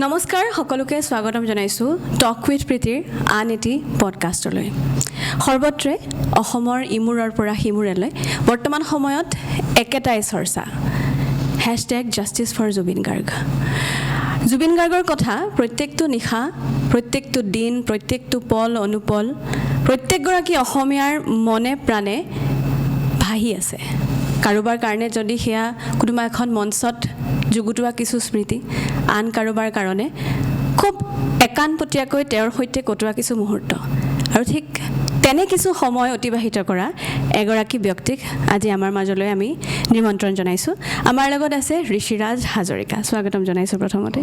নমস্কাৰ, সকলোকে স্বাগতম জনাইছোঁ টক উইথ প্ৰীতিৰ আন এটি পডকাষ্টলৈ। সৰ্বত্ৰে অসমৰ ইমূৰৰ পৰা সিমূৰলৈ বৰ্তমান সময়ত একেটাই চৰ্চা, #JusticeForZubeenGarg। Zubeen গাৰ্গৰ কথা প্ৰত্যেকটো নিশা, প্ৰত্যেকটো দিন, প্ৰত্যেকটো পল অনুপল প্ৰত্যেকগৰাকী অসমীয়াৰ মনে প্ৰাণে ভাহি আছে। কাৰোবাৰ কাৰণে যদি সেয়া কোনোবা এখন মঞ্চত যুগুতোৱা কিছু স্মৃতি, আন কাৰোবাৰ কাৰণে খুব একাণপতীয়াকৈ তেওঁৰ সৈতে কটোৱা কিছু মুহূৰ্ত। আৰু ঠিক তেনে কিছু সময় অতিবাহিত কৰা এগৰাকী ব্যক্তিক আজি আমাৰ মাজলৈ আমি নিমন্ত্ৰণ জনাইছোঁ। আমাৰ লগত আছে ঋষিৰাজ হাজৰিকা। স্বাগতম জনাইছোঁ প্ৰথমতে।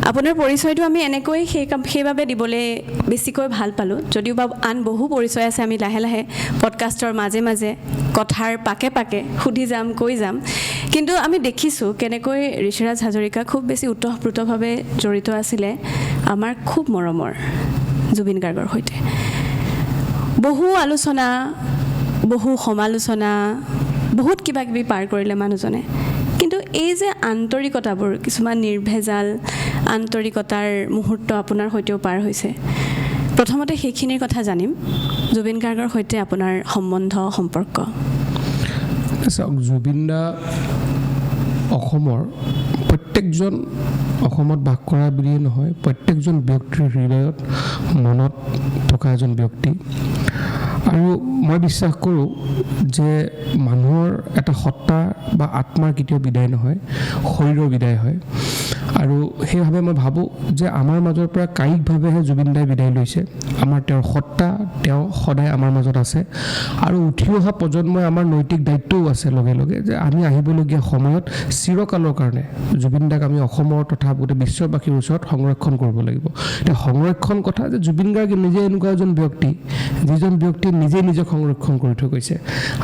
আপোনাৰ পৰিচয়টো আমি এনেকৈ সেই কাম সেইবাবে দিবলৈ বেছিকৈ ভাল পালোঁ, যদিও বা আন বহু পৰিচয় আছে। আমি লাহে লাহে পডকাষ্টৰ মাজে মাজে কথাৰ পাকে পাকে সুধি যাম, কৈ যাম। কিন্তু আমি দেখিছোঁ কেনেকৈ ঋষিৰাজ হাজৰিকা খুব বেছি ওতঃপ্ৰোতভাৱে জড়িত আছিলে আমাৰ খুব মৰমৰ জুবিন গাৰ্গৰ সৈতে। বহু আলোচনা, বহু সমালোচনা, বহুত কিবা কিবি পাৰ কৰিলে মানুহজনে। কিন্তু এই যে আন্তৰিকতাবোৰ, কিছুমান নিৰ্ভেজাল আন্তৰিকতাৰ মুহূৰ্ত আপোনাৰ সৈতেও পাৰ হৈছে, প্ৰথমতে সেইখিনিৰ কথা জানিম। জুবিন গাৰ্গৰ সৈতে আপোনাৰ সম্বন্ধ, সম্পৰ্ক? চাওক, জুবিন দা অসমৰ প্ৰত্যেকজন, অসমত বাস কৰা বুলিয়ে নহয়, প্ৰত্যেকজন ব্যক্তিৰ হৃদয়ত, মনত থকা এজন ব্যক্তি। আৰু মই বিশ্বাস কৰোঁ যে মানুহৰ এটা সত্তা বা আত্মাৰ কেতিয়াও বিদায় নহয়, শৰীৰৰ বিদায় হয়। আৰু সেইবাবে মই ভাবোঁ যে আমাৰ মাজৰ পৰা কায়িকভাৱেহে জুবিন দাই বিদায় লৈছে, আমাৰ তেওঁৰ সত্তা, তেওঁ সদায় আমাৰ মাজত আছে। আৰু উঠি অহা প্ৰজন্মই আমাৰ নৈতিক দায়িত্বও আছে লগে লগে যে আমি আহিবলগীয়া সময়ত চিৰকালৰ কাৰণে জুবিন দাক আমি অসমৰ তথা গোটেই বিশ্ববাসীৰ ওচৰত সংৰক্ষণ কৰিব লাগিব। এতিয়া সংৰক্ষণ কথা যে জুবিন গাৰ্গ নিজে এনেকুৱা এজন ব্যক্তি, যিজন ব্যক্তিয়ে নিজে নিজক সংৰক্ষণ কৰি থৈ গৈছে।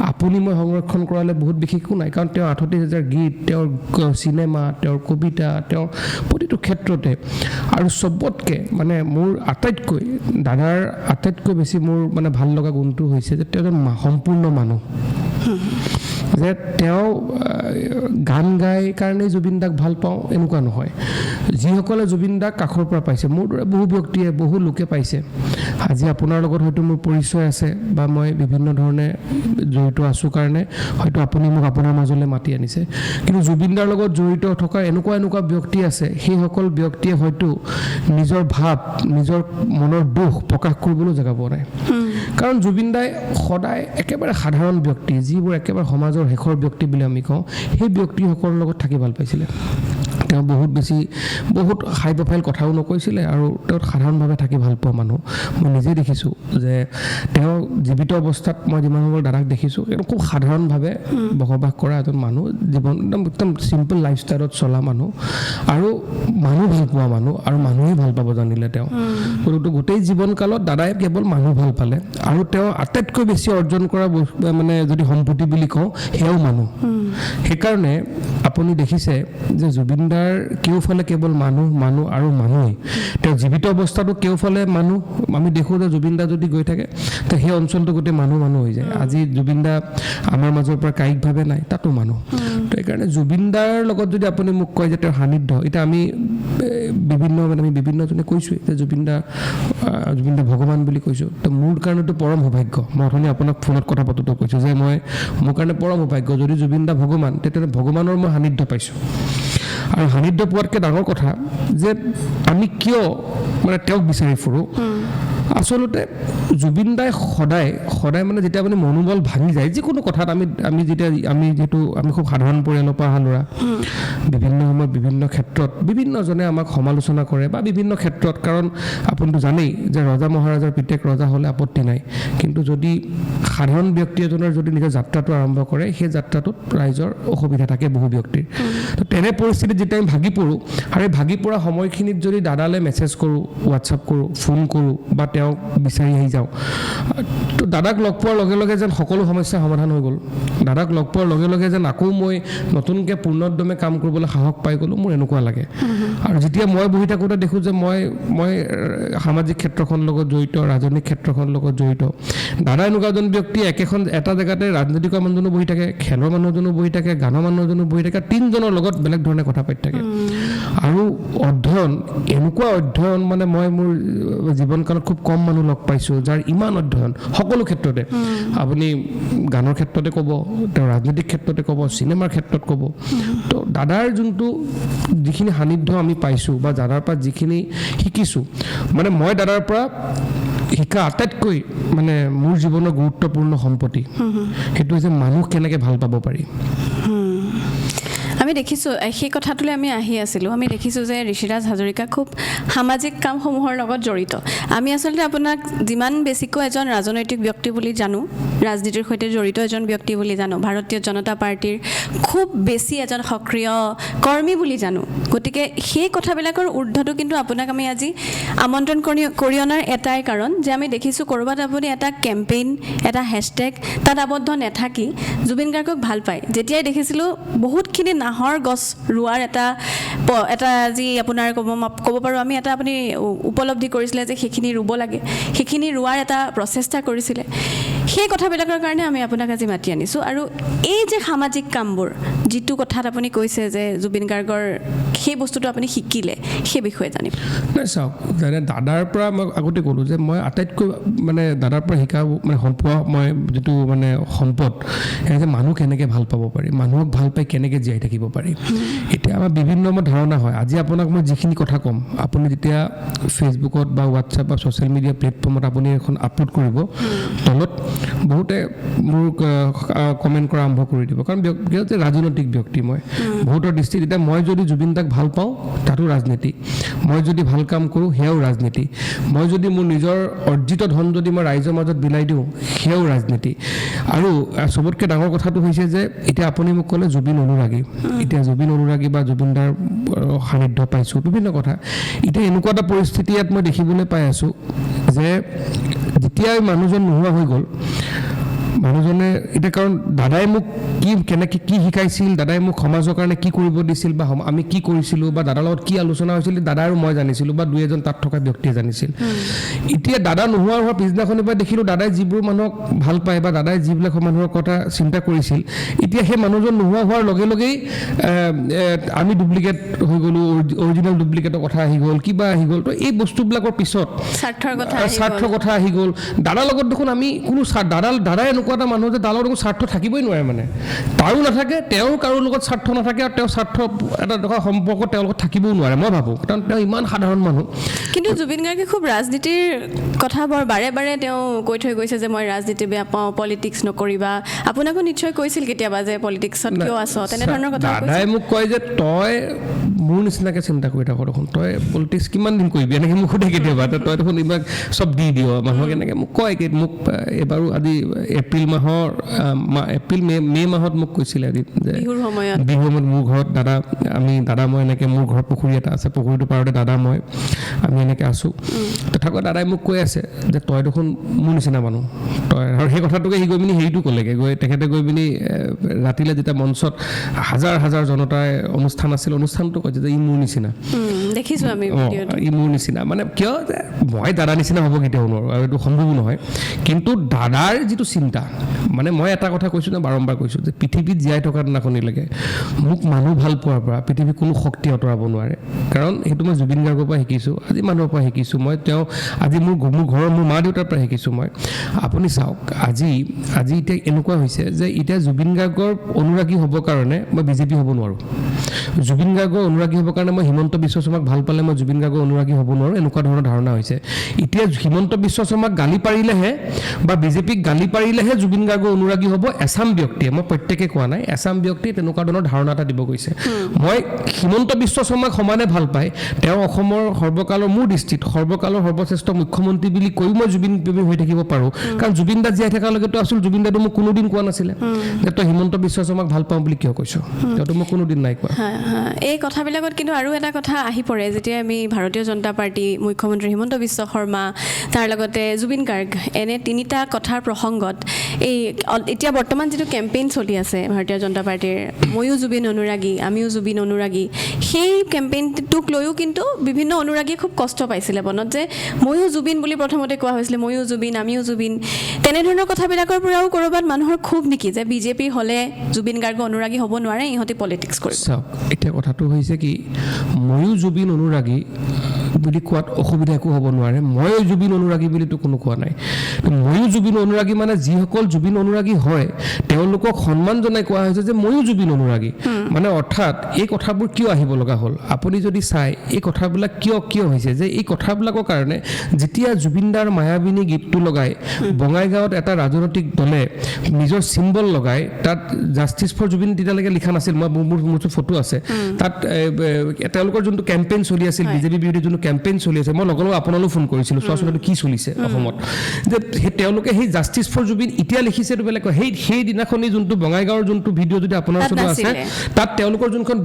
আপুনি মই সংৰক্ষণ কৰালে বহুত বিশেষ একো নাই, কাৰণ তেওঁৰ 38 হাজাৰ গীত, তেওঁৰ চিনেমা, তেওঁৰ কবিতা, তেওঁৰ প্ৰতিটো ক্ষেত্ৰতে। আৰু চবতকৈ মানে মোৰ আটাইতকৈ দাদাৰ আটাইতকৈ বেছি মোৰ মানে ভাল লগা গুণটো হৈছে যে তেওঁ এজন সম্পূৰ্ণ মানুহ, যে তেওঁ গান গাই কাৰণেই জুবিন দাক ভাল পাওঁ এনেকুৱা নহয়। যিসকলে জুবিন দাক কাষৰ পৰা পাইছে, মোৰ দৰে বহু ব্যক্তিয়ে, বহু লোকে পাইছে। আজি আপোনাৰ লগত হয়তো মোৰ পৰিচয় আছে বা মই বিভিন্ন ধৰণে জড়িত আছোঁ কাৰণে হয়তো আপুনি মোক আপোনাৰ মাজলৈ মাতি আনিছে। কিন্তু জুবিন দাৰ লগত জড়িত থকা এনেকুৱা এনেকুৱা ব্যক্তি আছে, সেইসকল ব্যক্তিয়ে হয়তো নিজৰ ভাৱ, নিজৰ মনৰ দুখ প্ৰকাশ কৰিবলৈও জেগা পোৱা নাই। কাৰণ জুবিন দাই সদায় একেবাৰে সাধাৰণ ব্যক্তি, যিবোৰ একেবাৰে সমাজৰ শেষৰ ব্যক্তি বুলি আমি কওঁ, সেই ব্যক্তিসকলৰ লগত থাকি ভাল পাইছিলে। তেওঁ বহুত বেছি বহুত হাই প্ৰফাইল কথাও নকৈছিলে আৰু তেওঁ সাধাৰণভাৱে থাকি ভাল পোৱা মানুহ। মই নিজে দেখিছোঁ যে তেওঁ জীৱিত অৱস্থাত মই যিমান সময় দাদাক দেখিছোঁ, তেওঁ খুব সাধাৰণভাৱে বসবাস কৰা এজন মানুহ, জীৱন একদম একদম চিম্পল লাইফষ্টাইলত চলা মানুহ আৰু মানুহ ভাল পোৱা মানুহ আৰু মানুহেই ভাল পাব জানিলে তেওঁ। গতিকে গোটেই জীৱনকালত দাদাই কেৱল মানুহ ভাল পালে আৰু তেওঁ আটাইতকৈ বেছি অৰ্জন কৰা মানে যদি সম্পত্তি বুলি কওঁ, সেয়াও মানুহ। সেইকাৰণে আপুনি দেখিছে যে জুবিন দাৰ কেওফালে কেৱল মানুহ, মানুহ আৰু মানুহেই। তেওঁ জীৱিত অৱস্থাতো কেওফালে মানুহ। আমি দেখোঁ যে জুবিন দা যদি গৈ থাকে, তো সেই অঞ্চলটো গোটেই মানুহ মানুহ হৈ যায়। আজি জুবিন দা আমাৰ মাজৰ পৰা কায়িকভাৱে নাই, তাতো মানুহ। তো সেইকাৰণে জুবিন দাৰ লগত যদি আপুনি মোক কয় যে তেওঁৰ সান্নিধ্য, এতিয়া আমি বিভিন্ন মানে আমি বিভিন্নজনে কৈছোঁৱেই যে জুবিন দা ভগৱান বুলি কৈছোঁ। তো মোৰ কাৰণেতো পৰম সৌভাগ্য। মই অথনি আপোনাক ফোনত কথা পাতোঁতেও কৈছোঁ যে মোৰ কাৰণে পৰম সৌভাগ্য, যদি জুবিন দা ভগৱান, তেতিয়াহ'লে ভগৱানৰ মই সান্নিধ্য পাইছোঁ। আৰু সান্নিধ্য পোৱাতকৈ ডাঙৰ কথা যে আমি কিয় মানে তেওঁক বিচাৰি ফুৰোঁ? আচলতে জুবিন দাই সদায় সদায় মানে যেতিয়া আপুনি মনোবল ভাঙি যায় যিকোনো কথাত, আমি আমি যেতিয়া আমি যিহেতু আমি খুব সাধাৰণ পৰিয়ালৰ পৰা অহা ল'ৰা, বিভিন্ন সময়ত বিভিন্ন ক্ষেত্ৰত বিভিন্নজনে আমাক সমালোচনা কৰে বা বিভিন্ন ক্ষেত্ৰত। কাৰণ আপুনিতো জানেই যে ৰজা মহাৰাজাৰ পিতেক ৰজা হ'লে আপত্তি নাই, কিন্তু যদি সাধাৰণ ব্যক্তি এজনৰ যদি নিজৰ যাত্ৰাটো আৰম্ভ কৰে, সেই যাত্ৰাটোত ৰাইজৰ অসুবিধা থাকে বহু ব্যক্তিৰ। তো তেনে পৰিস্থিতিত যেতিয়া আমি ভাগি পৰোঁ আৰু এই ভাগি পৰা সময়খিনিত যদি দাদালৈ মেছেজ কৰোঁ, হোৱাটছআপ কৰোঁ, ফোন কৰোঁ বা তেওঁক বিচাৰি আহি যাওঁ। তো দাদাক লগ পোৱাৰ লগে লগে যেন সকলো সমস্যা সমাধান হৈ গ'ল। দাদাক লগ পোৱাৰ লগে লগে যেন আকৌ মই নতুনকৈ পূৰ্ণোদ্যমে কাম কৰিবলৈ সাহস পাই গ'লোঁ, মোৰ এনেকুৱা লাগে। আৰু যেতিয়া মই বহি থাকোঁতে দেখোঁ যে মই মই সামাজিক ক্ষেত্ৰখনৰ লগত জড়িত, ৰাজনৈতিক ক্ষেত্ৰখনৰ লগত জড়িত, দাদা এনেকুৱা এজন ব্যক্তি, একেখন এটা জেগাতে ৰাজনীতি কৰা মানুহজনো বহি থাকে, খেলৰ মানুহজনো বহি থাকে, গানৰ মানুহজনো বহি থাকে, তিনিজনৰ লগত বেলেগ ধৰণে কথা পাতি থাকে। আৰু অধ্যয়ন, এনেকুৱা অধ্যয়ন মানে মই মোৰ জীৱনকালত খুব কম মানুহ লগ পাইছোঁ যাৰ ইমান অধ্যয়ন সকলো ক্ষেত্ৰতে। আপুনি গানৰ ক্ষেত্ৰতে ক'ব, তেওঁ ৰাজনৈতিক ক্ষেত্ৰতে ক'ব, চিনেমাৰ ক্ষেত্ৰত ক'ব। তো দাদাৰ যোনটো যিখিনি সান্নিধ্য আমি পাইছোঁ বা দাদাৰ পৰা যিখিনি শিকিছোঁ, মানে মই দাদাৰ পৰা শিকা আটাইতকৈ মানে মোৰ জীৱনৰ গুৰুত্বপূৰ্ণ সম্পত্তি সেইটো হৈছে মানুহ কেনেকৈ ভাল পাব পাৰি। আমি দেখিছোঁ, সেই কথাটোলৈ আমি আহি আছিলোঁ। আমি দেখিছোঁ যে ঋষিৰাজ হাজৰিকা খুব সামাজিক কামসমূহৰ লগত জড়িত। আমি আচলতে আপোনাক যিমান বেছিকৈ এজন ৰাজনৈতিক ব্যক্তি বুলি জানো, ৰাজনীতিৰ সৈতে জড়িত এজন ব্যক্তি বুলি জানো, ভাৰতীয় জনতা পাৰ্টীৰ খুব বেছি এজন সক্ৰিয় কৰ্মী বুলি জানো। গতিকে সেই কথাবিলাকৰ ঊৰ্ধতো কিন্তু আপোনাক আমি আজি আমন্ত্ৰণ কৰি অনাৰ এটাই কাৰণ যে আমি দেখিছোঁ ক'ৰবাত আপুনি এটা কেম্পেইন, এটা হেছটেগ তাত আবদ্ধ নাথাকি জুবিন গাৰ্গক ভাল পায়। যেতিয়াই দেখিছিলোঁ বহুতখিনি নাহৰ গছ ৰোৱাৰ এটা এটা যি আপোনাৰ ক'ব পাৰোঁ আমি, এটা আপুনি উপলব্ধি কৰিছিলে যে সেইখিনি ৰুব লাগে, সেইখিনি ৰোৱাৰ এটা প্ৰচেষ্টা কৰিছিলে। সেই কথাবিলাকৰ কাৰণে আমি আপোনাক আজি মাতি আনিছোঁ। আৰু এই যে সামাজিক কামবোৰ, যিটো কথাত আপুনি কৈছে যে জুবিন গাৰ্গৰ সেই বস্তুটো আপুনি শিকিলে, সেই বিষয়ে জানিম। নাই চাওক, যেনে দাদাৰ পৰা মই আগতে ক'লোঁ যে মই আটাইতকৈ মানে দাদাৰ পৰা শিকা মানে পোৱা মই যিটো মানে সম্পদ, সেয়া যে মানুহ কেনেকৈ ভাল পাব পাৰি, মানুহক ভাল পাই কেনেকৈ জীয়াই থাকিব পাৰি। এতিয়া আমাৰ বিভিন্ন মই ধাৰণা হয়। আজি আপোনাক মই যিখিনি কথা ক'ম, আপুনি যেতিয়া ফেচবুকত বা হোৱাটছএপ বা ছ'চিয়েল মিডিয়া প্লেটফৰ্মত আপুনি এখন আপলোড কৰিব, তলত বহুতে মোৰ কমেণ্ট কৰা আৰম্ভ কৰি দিব। কাৰণ যে ৰাজনৈতিক ব্যক্তি মই, বহুতৰ দৃষ্টিত এতিয়া মই যদি জুবিন দাক ভাল পাওঁ তাতো ৰাজনীতি, মই যদি ভাল কাম কৰোঁ সেয়াও ৰাজনীতি, মই যদি মোৰ নিজৰ অৰ্জিত ধন যদি মই ৰাইজৰ মাজত বিলাই দিওঁ সেয়াও ৰাজনীতি। আৰু চবতকৈ ডাঙৰ কথাটো হৈছে যে এতিয়া আপুনি মোক ক'লে জুবিন অনুৰাগী, এতিয়া জুবিন অনুৰাগী বা জুবিন দাৰ সান্নিধ্য পাইছোঁ, বিভিন্ন কথা। এতিয়া এনেকুৱা এটা পৰিস্থিতি ইয়াত মই দেখিবলৈ পাই আছোঁ যে যেতিয়াই মানুহজন নোহোৱা হৈ গ'ল, মানুহজনে এতিয়া কাৰণ দাদাই মোক কি কেনেকৈ কি শিকাইছিল, দাদাই মোক সমাজৰ কাৰণে কি কৰিব দিছিল বা আমি কি কৰিছিলোঁ বা দাদাৰ লগত কি আলোচনা হৈছিল, দাদা আৰু মই জানিছিলোঁ বা দুই এজন তাত থকা ব্যক্তিয়ে জানিছিল। এতিয়া দাদা নোহোৱা হোৱাৰ পিছদিনাখনিৰ পৰা দেখিলোঁ দাদাই যিবোৰ মানুহক ভাল পায় বা দাদাই যিবিলাক মানুহৰ কথা চিন্তা কৰিছিল, এতিয়া সেই মানুহজন নোহোৱা হোৱাৰ লগে লগেই আমি ডুপ্লিকেট হৈ গ'লোঁ, অৰিজিনেল ডুপ্লিকেটৰ কথা আহি গ'ল, কিবা আহি গ'ল। তো এই বস্তুবিলাকৰ পিছত স্বাৰ্থৰ কথা আহি গ'ল। দাদাৰ লগত দেখোন আমি কোনো দাদাই এনেকুৱা এটা মানুহ যে দাদাৰ লগত স্বাৰ্থ থাকিবই নোৱাৰে, মানে তাৰো নাথাকে, তেওঁৰ কাৰো লগত স্বাৰ্থ নাথাকে, আৰু তেওঁৰ স্বাৰ্থ এটা থকা সম্পৰ্ক তেওঁৰ লগত থাকিবও নোৱাৰে মই ভাবোঁ, কাৰণ তেওঁ ইমান সাধাৰণ মানুহ। কিন্তু জুবিন গাৰ্গে খুব ৰাজনীতিৰ কথা বৰ বাৰে বাৰে তেওঁ কৈ থৈ গৈছে যে মই ৰাজনীতি বেয়া পাওঁ, পলিটিক্স নকৰিবা। আপোনাকো নিশ্চয় কৈছিল কেতিয়াবা যে পলিটিক্সত কিয় আছ, তেনেধৰণৰ কথা? দাদাই মোক কয় যে তই মোৰ নিচিনাকৈ চিন্তা কৰি থাক দেখোন, তই পলিটিক্স কিমান দিন কৰিবি, এনেকৈ মোক সোধে কেতিয়াবা, তই দেখোন এইবিলাক চব দি দিয় মানুহক, এনেকৈ মোক কয়। মোক এইবাৰো আজি এপ্ৰিল মাহৰ এপ্ৰিল মে' মাহত মোক কৈছিলে এদিন যে বিহুৰ সময়ত মোৰ ঘৰত দাদা আমি দাদা মই এনেকৈ মোৰ ঘৰত পুখুৰী এটা আছে, পুখুৰীটোৰ পাৰতে দাদা মই আমি এনেকৈ আছোঁ। তথাপিও দাদাই মোক কৈ আছে যে তই দেখোন মোৰ নিচিনা মানুহ তই, আৰু সেই কথাটোকে সি গৈ পিনি হেৰিটো ক'লেগৈ, গৈ তেখেতে গৈ পিনি ৰাতিলৈ যেতিয়া মঞ্চত হাজাৰ হাজাৰ জনতাই অনুষ্ঠান আছিল, অনুষ্ঠানটো কৈছে যে ই মোৰ নিচিনা, দেখিছোঁ আমি ই মোৰ নিচিনা, মানে কিয় যে মই দাদা নিচিনা হ'ব কেতিয়াও নোৱাৰোঁ আৰু এইটো সম্ভৱো নহয়। কিন্তু দাদাৰ যিটো চিন্তা, মানে মই এটা কথা কৈছোঁ ন, বাৰম্বাৰ কৈছোঁ যে পৃথিৱীত জীয়াই থকা দিনাখনিলৈকে মোক মানুহ ভাল পোৱাৰ পৰা পৃথিৱীৰ কোনো শক্তি আঁতৰাব নোৱাৰে। কাৰণ সেইটো মই জুবিন গাৰ্গৰ পৰা শিকিছোঁ, আজি মানুহৰ পৰা শিকিছোঁ মই, তেওঁ আজি মোৰ ঘৰৰ মোৰ মা দেউতাৰ পৰা শিকিছোঁ মই। আপুনি চাওক আজি আজি এতিয়া এনেকুৱা হৈছে যে এতিয়া জুবিন গাৰ্গৰ অনুৰাগী হ'বৰ কাৰণে মই বিজেপি হ'ব নোৱাৰোঁ, জুবিন গাৰ্গৰ অনুৰাগী হ'বৰ কাৰণে মই হিমন্ত বিশ্ব শৰ্মাক ভাল পালে মই জুবিন গাৰ্গৰ অনুৰাগী হ'ব নোৱাৰোঁ, এনেকুৱা ধৰণৰ ধাৰণা হৈছে। এতিয়া হিমন্ত বিশ্ব শৰ্মাক গালি পাৰিলেহে বা বিজেপিক গালি পাৰিলেহে জুবিন গাৰ্গৰ অনুৰাগী হ'ব এচাম ব্যক্তিয়ে, মই প্ৰত্যেকে কোৱা নাই, এচাম ব্যক্তিয়ে তেনেকুৱা ধৰণৰ ধাৰণা এটা দিব গৈছে। মই হিমন্ত বিশ্ব শৰ্মাক সমানে ভাল পায়, তেওঁ অসমৰ সৰ্বকালৰ, মোৰ দৃষ্টিত সৰ্বকালৰ সৰ্বশ্ৰেষ্ঠ মুখ্যমন্ত্ৰী বুলি কৈও মই জুবিন প্ৰেমী হৈ থাকিব পাৰোঁ। কাৰণ জুবিন দা জীয়াই থকালৈকেতো আছিল, জুবিন দাটো মোক কোনোদিন কোৱা নাছিলে যে তই হিমন্ত বিশ্ব শৰ্মাক ভাল পাওঁ বুলি কিয় কৈছ, তেওঁতো মোক কোনোদিন নাই কোৱা। এই কথাবিলাকত কিন্তু আৰু এটা কথা আহি পৰে। পৰে, যেতিয়া আমি ভাৰতীয় জনতা পাৰ্টী, মুখ্যমন্ত্ৰী হিমন্ত বিশ্ব শৰ্মা, তাৰ লগতে জুবিন গাৰ্গ, এনে তিনিটা কথাৰ প্ৰসংগত এই এতিয়া বৰ্তমান যিটো কেম্পেইন চলি আছে ভাৰতীয় জনতা পাৰ্টীৰ, ময়ো জুবিন অনুৰাগী, আমিও জুবিন অনুৰাগী, সেই কেম্পেইনটোক লৈও কিন্তু বিভিন্ন অনুৰাগীয়ে খুব কষ্ট পাইছিলে মনত, যে ময়ো জুবিন বুলি প্ৰথমতে কোৱা হৈছিলে, ময়ো জুবিন, আমিও জুবিন, তেনেধৰণৰ কথাবিলাকৰ পৰাও ক'ৰবাত মানুহৰ ক্ষোভ নেকি যে বিজেপি হ'লে জুবিন গাৰ্গৰ অনুৰাগী হ'ব নোৱাৰে, ইহঁতি পলিটিক্স কৰিব? চাওক, এতিয়া কথাটো হৈছে কি, ময়ো জুবিন অনুৰাগী বুলি কোৱাত অসুবিধা একো হ'ব নোৱাৰে। ময়ো জুবিন অনুৰাগী বুলিতো কোনো কোৱা নাই। তো ময়ো জুবিন অনুৰাগী মানে যিসকল জুবিন অনুৰাগী হয় তেওঁলোকক সন্মান জনাই কোৱা হৈছে যে ময়ো জুবিন অনুৰাগী। মানে অৰ্থাৎ এই কথাবোৰ কিয় আহিব লগা হ'ল, আপুনি যদি চায় এই কথাবিলাক কিয় কিয় হৈছে, যে এই কথাবিলাকৰ কাৰণে যেতিয়া জুবিনদাৰ মায়াবিনী গীতটো লগাই বঙাইগাঁৱত এটা ৰাজনৈতিক দলে নিজৰ চিম্বল লগাই তাত জাষ্টিছ ফৰ জুবিন তেতিয়ালৈকে লিখা নাছিল, মই মোৰ মোৰ ফটো আছে তাত, তেওঁলোকৰ যোনটো কেম্পেইন চলি আছিল, বিজেপি বিৰোধী যোনটো কেম্পেইন চলি আছে, মই লগৰ লগত আপোনালৈও ফোন কৰিছিলোঁ, চোৱাচোন এইটো কি চলিছে অসমত, যে সেই তেওঁলোকে সেই জাষ্টিছ ফৰ জুবিন এতিয়া লিখিছে এইটো বেলেগ কথা। সেইদিনাখনি যোনটো বঙাইগাঁৱৰ যোনটো ভিডিঅ' যদি আপোনাৰ তাত ওচৰতো আছে, নাছিলে। তাত তেওঁলোকৰ যোনখন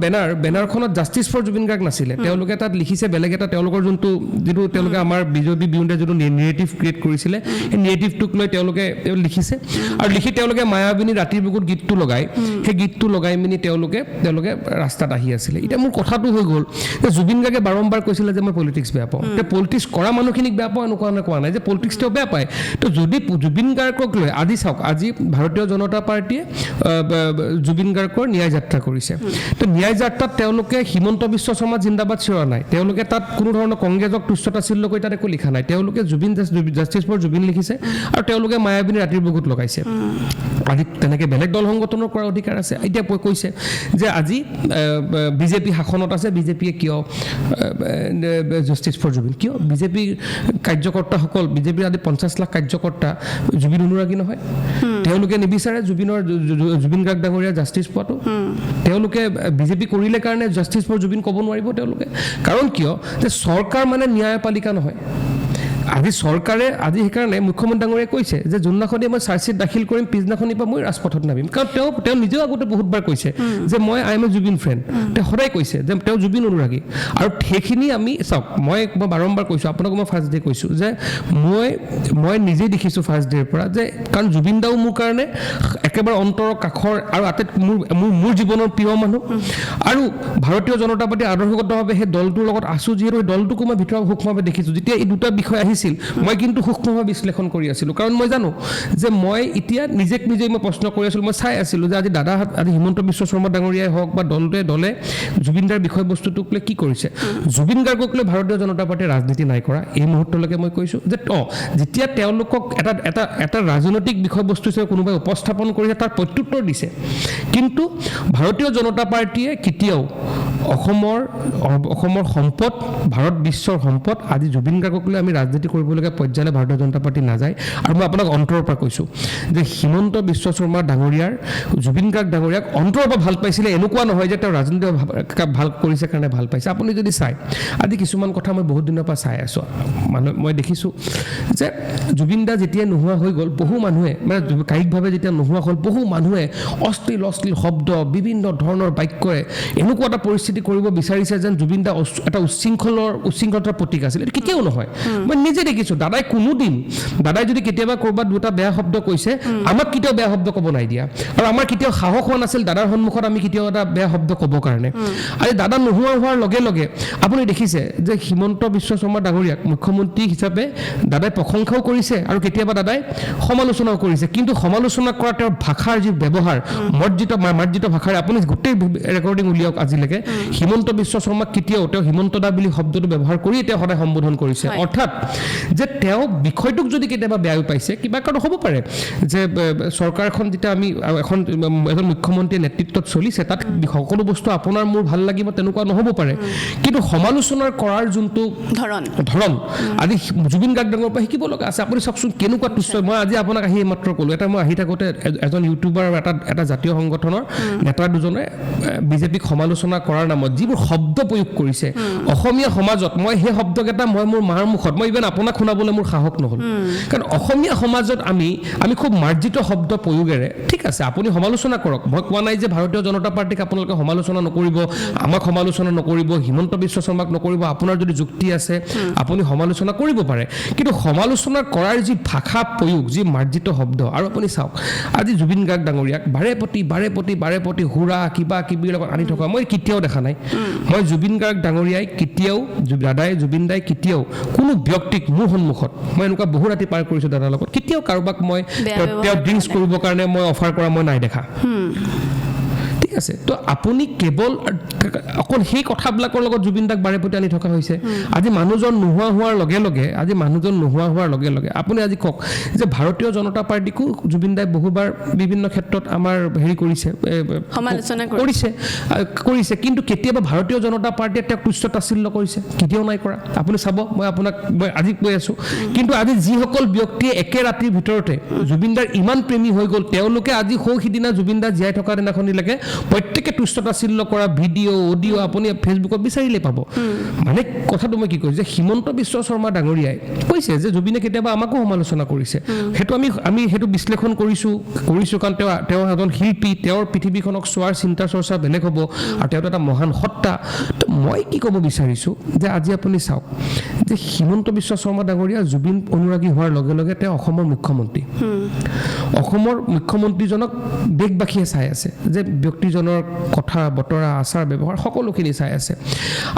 বেনাৰখনত জাষ্টিছ ফৰ জুবিন গাৰ্গ নাছিলে, তেওঁলোকে তাত লিখিছে বেলেগ এটা, তেওঁলোকৰ যোনটো যিটো তেওঁলোকে আমাৰ বিজেপি বিৰুদ্ধে যোনটো নেৰেটিভ ক্ৰিয়েট কৰিছিলে, সেই নেৰেটিভটোক লৈ তেওঁলোকে তেওঁ লিখিছে আৰু লিখি তেওঁলোকে মায়াবিনী ৰাতিৰ বুকুত গীতটো লগাই, সেই গীতটো লগাই মেলি তেওঁলোকে তেওঁলোকে ৰাস্তাত আহি আছিলে। এতিয়া মোৰ কথাটো হৈ গ'ল যে জুবিন গাৰ্গে বাৰম্বাৰ কৈছিলে যে মই পলিটিক্স বেয়া পাওঁ, এতিয়া পলিটিক্স কৰা মানুহখিনিক বেয়া পাওঁ এনেকুৱা কোৱা নাই যে পলিটিক্স তেওঁ বেয়া পায়। তো যদি জুবিন গাৰ্গক লৈ আজি চাওক, আজি ভাৰতীয় জনতা পাৰ্টীয়ে জুবিন গাৰ্গৰ ন্যায় যাত্ৰা কৰিছে, তো ন্যায় যাত্ৰাত তেওঁলোকে হিমন্ত বিশ্ব শৰ্মা জিন্দাবাদ চিঞৰা নাই, তেওঁলোকে তাত কোনো ধৰণৰ কংগ্ৰেছক তুচ্ছতাচ্ছিল্য কৰি তাত একো লিখা নাই, তেওঁলোকে জুবিন জাষ্টিছ ফৰ জুবিন লিখিছে আৰু তেওঁলোকে মায়াবিনী ৰাতিৰ বুকুত লগাইছে। আজি তেনেকৈ বেলেগ দল সংগঠনৰ কৰাৰ অধিকাৰ আছে। এতিয়া কৈছে যে আজি বিজেপি শাসনত আছে, বিজেপিয়ে কিয় জাষ্টিছ ফৰ জুবিন, কিয় বিজেপিৰ কাৰ্যকৰ্তাসকল, বিজেপিৰ আজি 50 লাখ কাৰ্যকৰ্তা জুবিন অনুৰাগী নহয়, তেওঁলোকে নিবিচাৰে জুবিন গাৰ্গ ডাঙৰীয়া জাষ্টিছ পোৱাটো, তেওঁলোকে বিজেপি কৰিলে কাৰণে জাষ্টিছ ফৰ জুবিন ক'ব নোৱাৰিব তেওঁলোকে। কাৰণ কিয় যে চৰকাৰ মানে ন্যায়পালিকা নহয়। আজি চৰকাৰে আজি সেইকাৰণে মুখ্যমন্ত্ৰী ডাঙৰীয়াই কৈছে যে যোনদিনাখনি মই চাৰ্জশ্বিট দাখিল কৰিম পিছদিনাখনিৰ পৰা মই ৰাজপথত নামিম। কাৰণ তেওঁ নিজেও আগতে বহুতবাৰ কৈছে যে মই I am a Zubeen friend, তেওঁ সদায় কৈছে যে তেওঁ জুবিন অনুৰাগী। আৰু সেইখিনি আমি চাওক, মই বাৰম্বাৰ কৈছোঁ, আপোনাকো মই ফাৰ্ষ্ট ডে কৈছোঁ যে মই নিজেই দেখিছোঁ ফাৰ্ষ্ট ডেৰ পৰা যে কাৰণ জুবিন দাও মোৰ কাৰণে একেবাৰে অন্তৰৰ কাষৰ আৰু আটাইতকৈ মোৰ মোৰ মোৰ জীৱনৰ প্ৰিয় মানুহ, আৰু ভাৰতীয় জনতা পাৰ্টীৰ আদৰ্শগতভাৱে সেই দলটোৰ লগত আছোঁ যিহেতু সেই দলটোকো মই ভিতৰত সূক্ষ্মভাৱে দেখিছোঁ। যেতিয়া এই দুটা বিষয় আহিছিল মই কিন্তু সূক্ষ্মভাৱে বিশ্লেষণ কৰি আছিলোঁ, কাৰণ মই জানো যে মই এতিয়া নিজেক নিজেই মই প্ৰশ্ন কৰি আছিলোঁ, মই চাই আছিলোঁ যে আজি দাদাহঁত, আজি হিমন্ত বিশ্ব শৰ্মা ডাঙৰীয়াই হওক বা দলটোৱে দলে জুবিন দাৰ বিষয়বস্তুটোক লৈ কি কৰিছে, জুবিন গাৰ্গক লৈ ভাৰতীয় জনতা পাৰ্টীয়ে ৰাজনীতি নাই কৰা এই মুহূৰ্তলৈকে। মই কৈছোঁ যে যেতিয়া তেওঁলোকক এটা এটা এটা ৰাজনৈতিক বিষয়বস্তু হিচাপে কোনোবাই উপস্থাপন কৰিছে তাৰ প্ৰত্যুত্তৰ দিছে, কিন্তু ভাৰতীয় জনতা পাৰ্টীয়ে কেতিয়াও অসমৰ সম্পদ, ভাৰত বিশ্বৰ সম্পদ আজি জুবিন গাৰ্গক লৈ আমি ৰাজনীতি কৰিবলগীয়া পৰ্যায়লৈ ভাৰতীয় জনতা পাৰ্টী নাযায়। আৰু মই আপোনাক অন্তৰৰ পৰা কৈছোঁ যে হিমন্ত বিশ্ব শৰ্মা ডাঙৰীয়াৰ জুবিন গাৰ্গ ডাঙৰীয়াক অন্তৰৰ পৰা ভাল পাইছিলে, এনেকুৱা নহয় যে তেওঁ ৰাজনীতি ভাল কৰিছে কাৰণে ভাল পাইছে। আপুনি যদি চায় আজি কিছুমান কথা মই বহুত দিনৰ পৰা চাই আছোঁ, মানুহ মই দেখিছোঁ যে জুবিন দা যেতিয়া নোহোৱা হৈ গ'ল, বহু মানুহে মানে কায়িকভাৱে যেতিয়া নোহোৱা হ'ল, বহু মানুহে অশ্লীল অশ্লীল শব্দ, বিভিন্ন ধৰণৰ বাক্যৰে এনেকুৱা এটা পৰিস্থিতি কৰিব বিচাৰিছে যেন জুবিন দা এটা উচ্ছৃংখলতাৰ প্ৰতীক আছিল। এইটো কেতিয়াও নহয়। মই নিজে দেখিছোঁ দাদাই কোনোদিন, দাদাই যদি কেতিয়াবা ক'ৰবাত দুটা বেয়া শব্দ কৈছে, আমাক কেতিয়াও বেয়া শব্দ ক'ব নাই দিয়া, আৰু আমাৰ কেতিয়াও সাহস হোৱা নাছিল দাদাৰ সন্মুখত আমি কেতিয়াও এটা বেয়া শব্দ ক'ব কাৰণে। আজি দাদা নোহোৱা হোৱাৰ লগে লগে আপুনি দেখিছে যে হিমন্ত বিশ্ব শৰ্মা ডাঙৰীয়াক মুখ্যমন্ত্ৰী হিচাপে দাদাই প্ৰশংসাও কৰিছে আৰু কেতিয়াবা দাদাই সমালোচনাও কৰিছে, কিন্তু সমালোচনা কৰা তেওঁৰ ভাষাৰ যি ব্যৱহাৰ, মাৰ্জিত ভাষাৰে আপুনি গোটেই ৰেকৰ্ডিং উলিয়াওক আজিলৈকে, হিমন্ত বিশ্ব শৰ্মাক কেতিয়াও তেওঁ হিমন্ত দা বুলি শব্দটো ব্যৱহাৰ কৰিয়ে তেওঁ সদায় সম্বোধন কৰিছে। অৰ্থাৎ যে তেওঁ বিষয়টোক যদি কেতিয়াবা বেয়াও পাইছে, কিবা কাৰণ হ'ব পাৰে যে চৰকাৰখন যেতিয়া আমি এজন মুখ্যমন্ত্ৰীৰ নেতৃত্বত চলিছে, তাত সকলো বস্তু আপোনাৰ মোৰ ভাল লাগিব তেনেকুৱা নহ'ব পাৰে, কিন্তু সমালোচনা কৰাৰ যোনটো ধৰণ আজি জুবিন গাৰ্গ ডাঙৰ পৰা শিকিব লগা আছে। আপুনি চাওকচোন কেনেকুৱা তুচ্ছ। মই আজি আপোনাক আহি এইমাত্ৰ ক'লোঁ, এটা মই আহি থাকোঁতে এজন ইউটিউবাৰ আৰু এটা জাতীয় সংগঠনৰ নেতা দুজনে বিজেপিক সমালোচনা কৰাৰ নামত যিবোৰ শব্দ প্ৰয়োগ কৰিছে অসমীয়া সমাজত, মই সেই শব্দকেইটা মই মোৰ মাৰ মুখত, মই ইভেন আপোনাৰ আপোনাক শুনাবলৈ মোৰ সাহস নহ'ল, কাৰণ অসমীয়া সমাজত আমি আমি খুব মাৰ্জিত শব্দ প্ৰয়োগেৰে, ঠিক আছে আপুনি সমালোচনা কৰক, মই কোৱা নাই যে ভাৰতীয় জনতা পাৰ্টীক আপোনালোকে সমালোচনা নকৰিব, আমাক সমালোচনা নকৰিব, হিমন্ত বিশ্ব শৰ্মাক নকৰিব। আপোনাৰ যদি যুক্তি আছে আপুনি সমালোচনা কৰিব পাৰে, কিন্তু সমালোচনা কৰাৰ যি ভাষা প্ৰয়োগ, যি মাৰ্জিত শব্দ, আৰু আপুনি চাওক আজি জুবিন গাৰ্গ ডাঙৰীয়াক বাৰে প্ৰতি বাৰে প্ৰতি বাৰে প্ৰতি সুৰা কিবা কিবিৰ লগত আনি থকা মই কেতিয়াও দেখা নাই। মই জুবিন গাৰ্গ ডাঙৰীয়াই কেতিয়াও, দাদাই জুবিন দাই কেতিয়াও কোনো ব্যক্তিক মোৰ সন্মুখত, মই এনেকুৱা বহু ৰাতি পাৰ কৰিছোঁ দাদাৰ লগত, কেতিয়াও কাৰোবাক মই তেওঁ ড্ৰিংকছ কৰিবৰ কাৰণে মই অফাৰ কৰা মই নাই দেখা। ঠিক আছে, তো আপুনি কেৱল অকল সেই কথাবিলাকৰ লগত জুবিন দাক বাৰে প্ৰতি আনি থকা হৈছে। আজি মানুহজন নোহোৱা হোৱাৰ লগে লগে, আজি মানুহজন নোহোৱা হোৱাৰ লগে লগে আপুনি আজি কওক যে ভাৰতীয় জনতা পাৰ্টীকো জুবিন দাই বহুবাৰ বিভিন্ন ক্ষেত্ৰত আমাৰ হেৰি কৰিছে, সমালোচনা কৰিছে, কিন্তু কেতিয়াবা ভাৰতীয় জনতা পাৰ্টীয়ে তেওঁক তুচ্ছ তাচ্ছিল্য কৰিছে? কেতিয়াও নাই কৰা। আপুনি চাব, মই আপোনাক মই আজি কৈ আছোঁ, কিন্তু আজি যিসকল ব্যক্তিয়ে একে ৰাতিৰ ভিতৰতে জুবিন দাৰ ইমান প্ৰেমী হৈ গ'ল, তেওঁলোকে আজি সৌ সিদিনা জুবিন দা জীয়াই থকা দিনাখনিলৈকে প্ৰত্যেকে তুচ্ছ তাচ্ছিল্য কৰা ভিডিঅ' অডিঅ' আপুনি ফেচবুকত বিচাৰিলেই পাব। মানে কথাটো মই কি কৈছোঁ যে হিমন্ত বিশ্ব শৰ্মা ডাঙৰীয়াই কৈছে যে জুবিনে কেতিয়াবা আমাকো সমালোচনা কৰিছে, সেইটো আমি আমি সেইটো বিশ্লেষণ কৰিছোঁ, কাৰণ তেওঁ এজন শিল্পী, তেওঁৰ পৃথিৱীখনক চোৱাৰ চিন্তা চৰ্চা বেলেগ হ'ব, আৰু তেওঁতো এটা মহান সত্তা। তো মই কি ক'ব বিচাৰিছোঁ যে আজি আপুনি চাওক যে হিমন্ত বিশ্ব শৰ্মা ডাঙৰীয়া জুবিন অনুৰাগী হোৱাৰ লগে লগে তেওঁ অসমৰ মুখ্যমন্ত্ৰী, অসমৰ মুখ্যমন্ত্ৰীজনক দেশবাসীয়ে চাই আছে যে ব্যক্তিজনৰ কথা বতৰা আচাৰ ব্যৱহাৰ সকলোখিনি চাই আছে।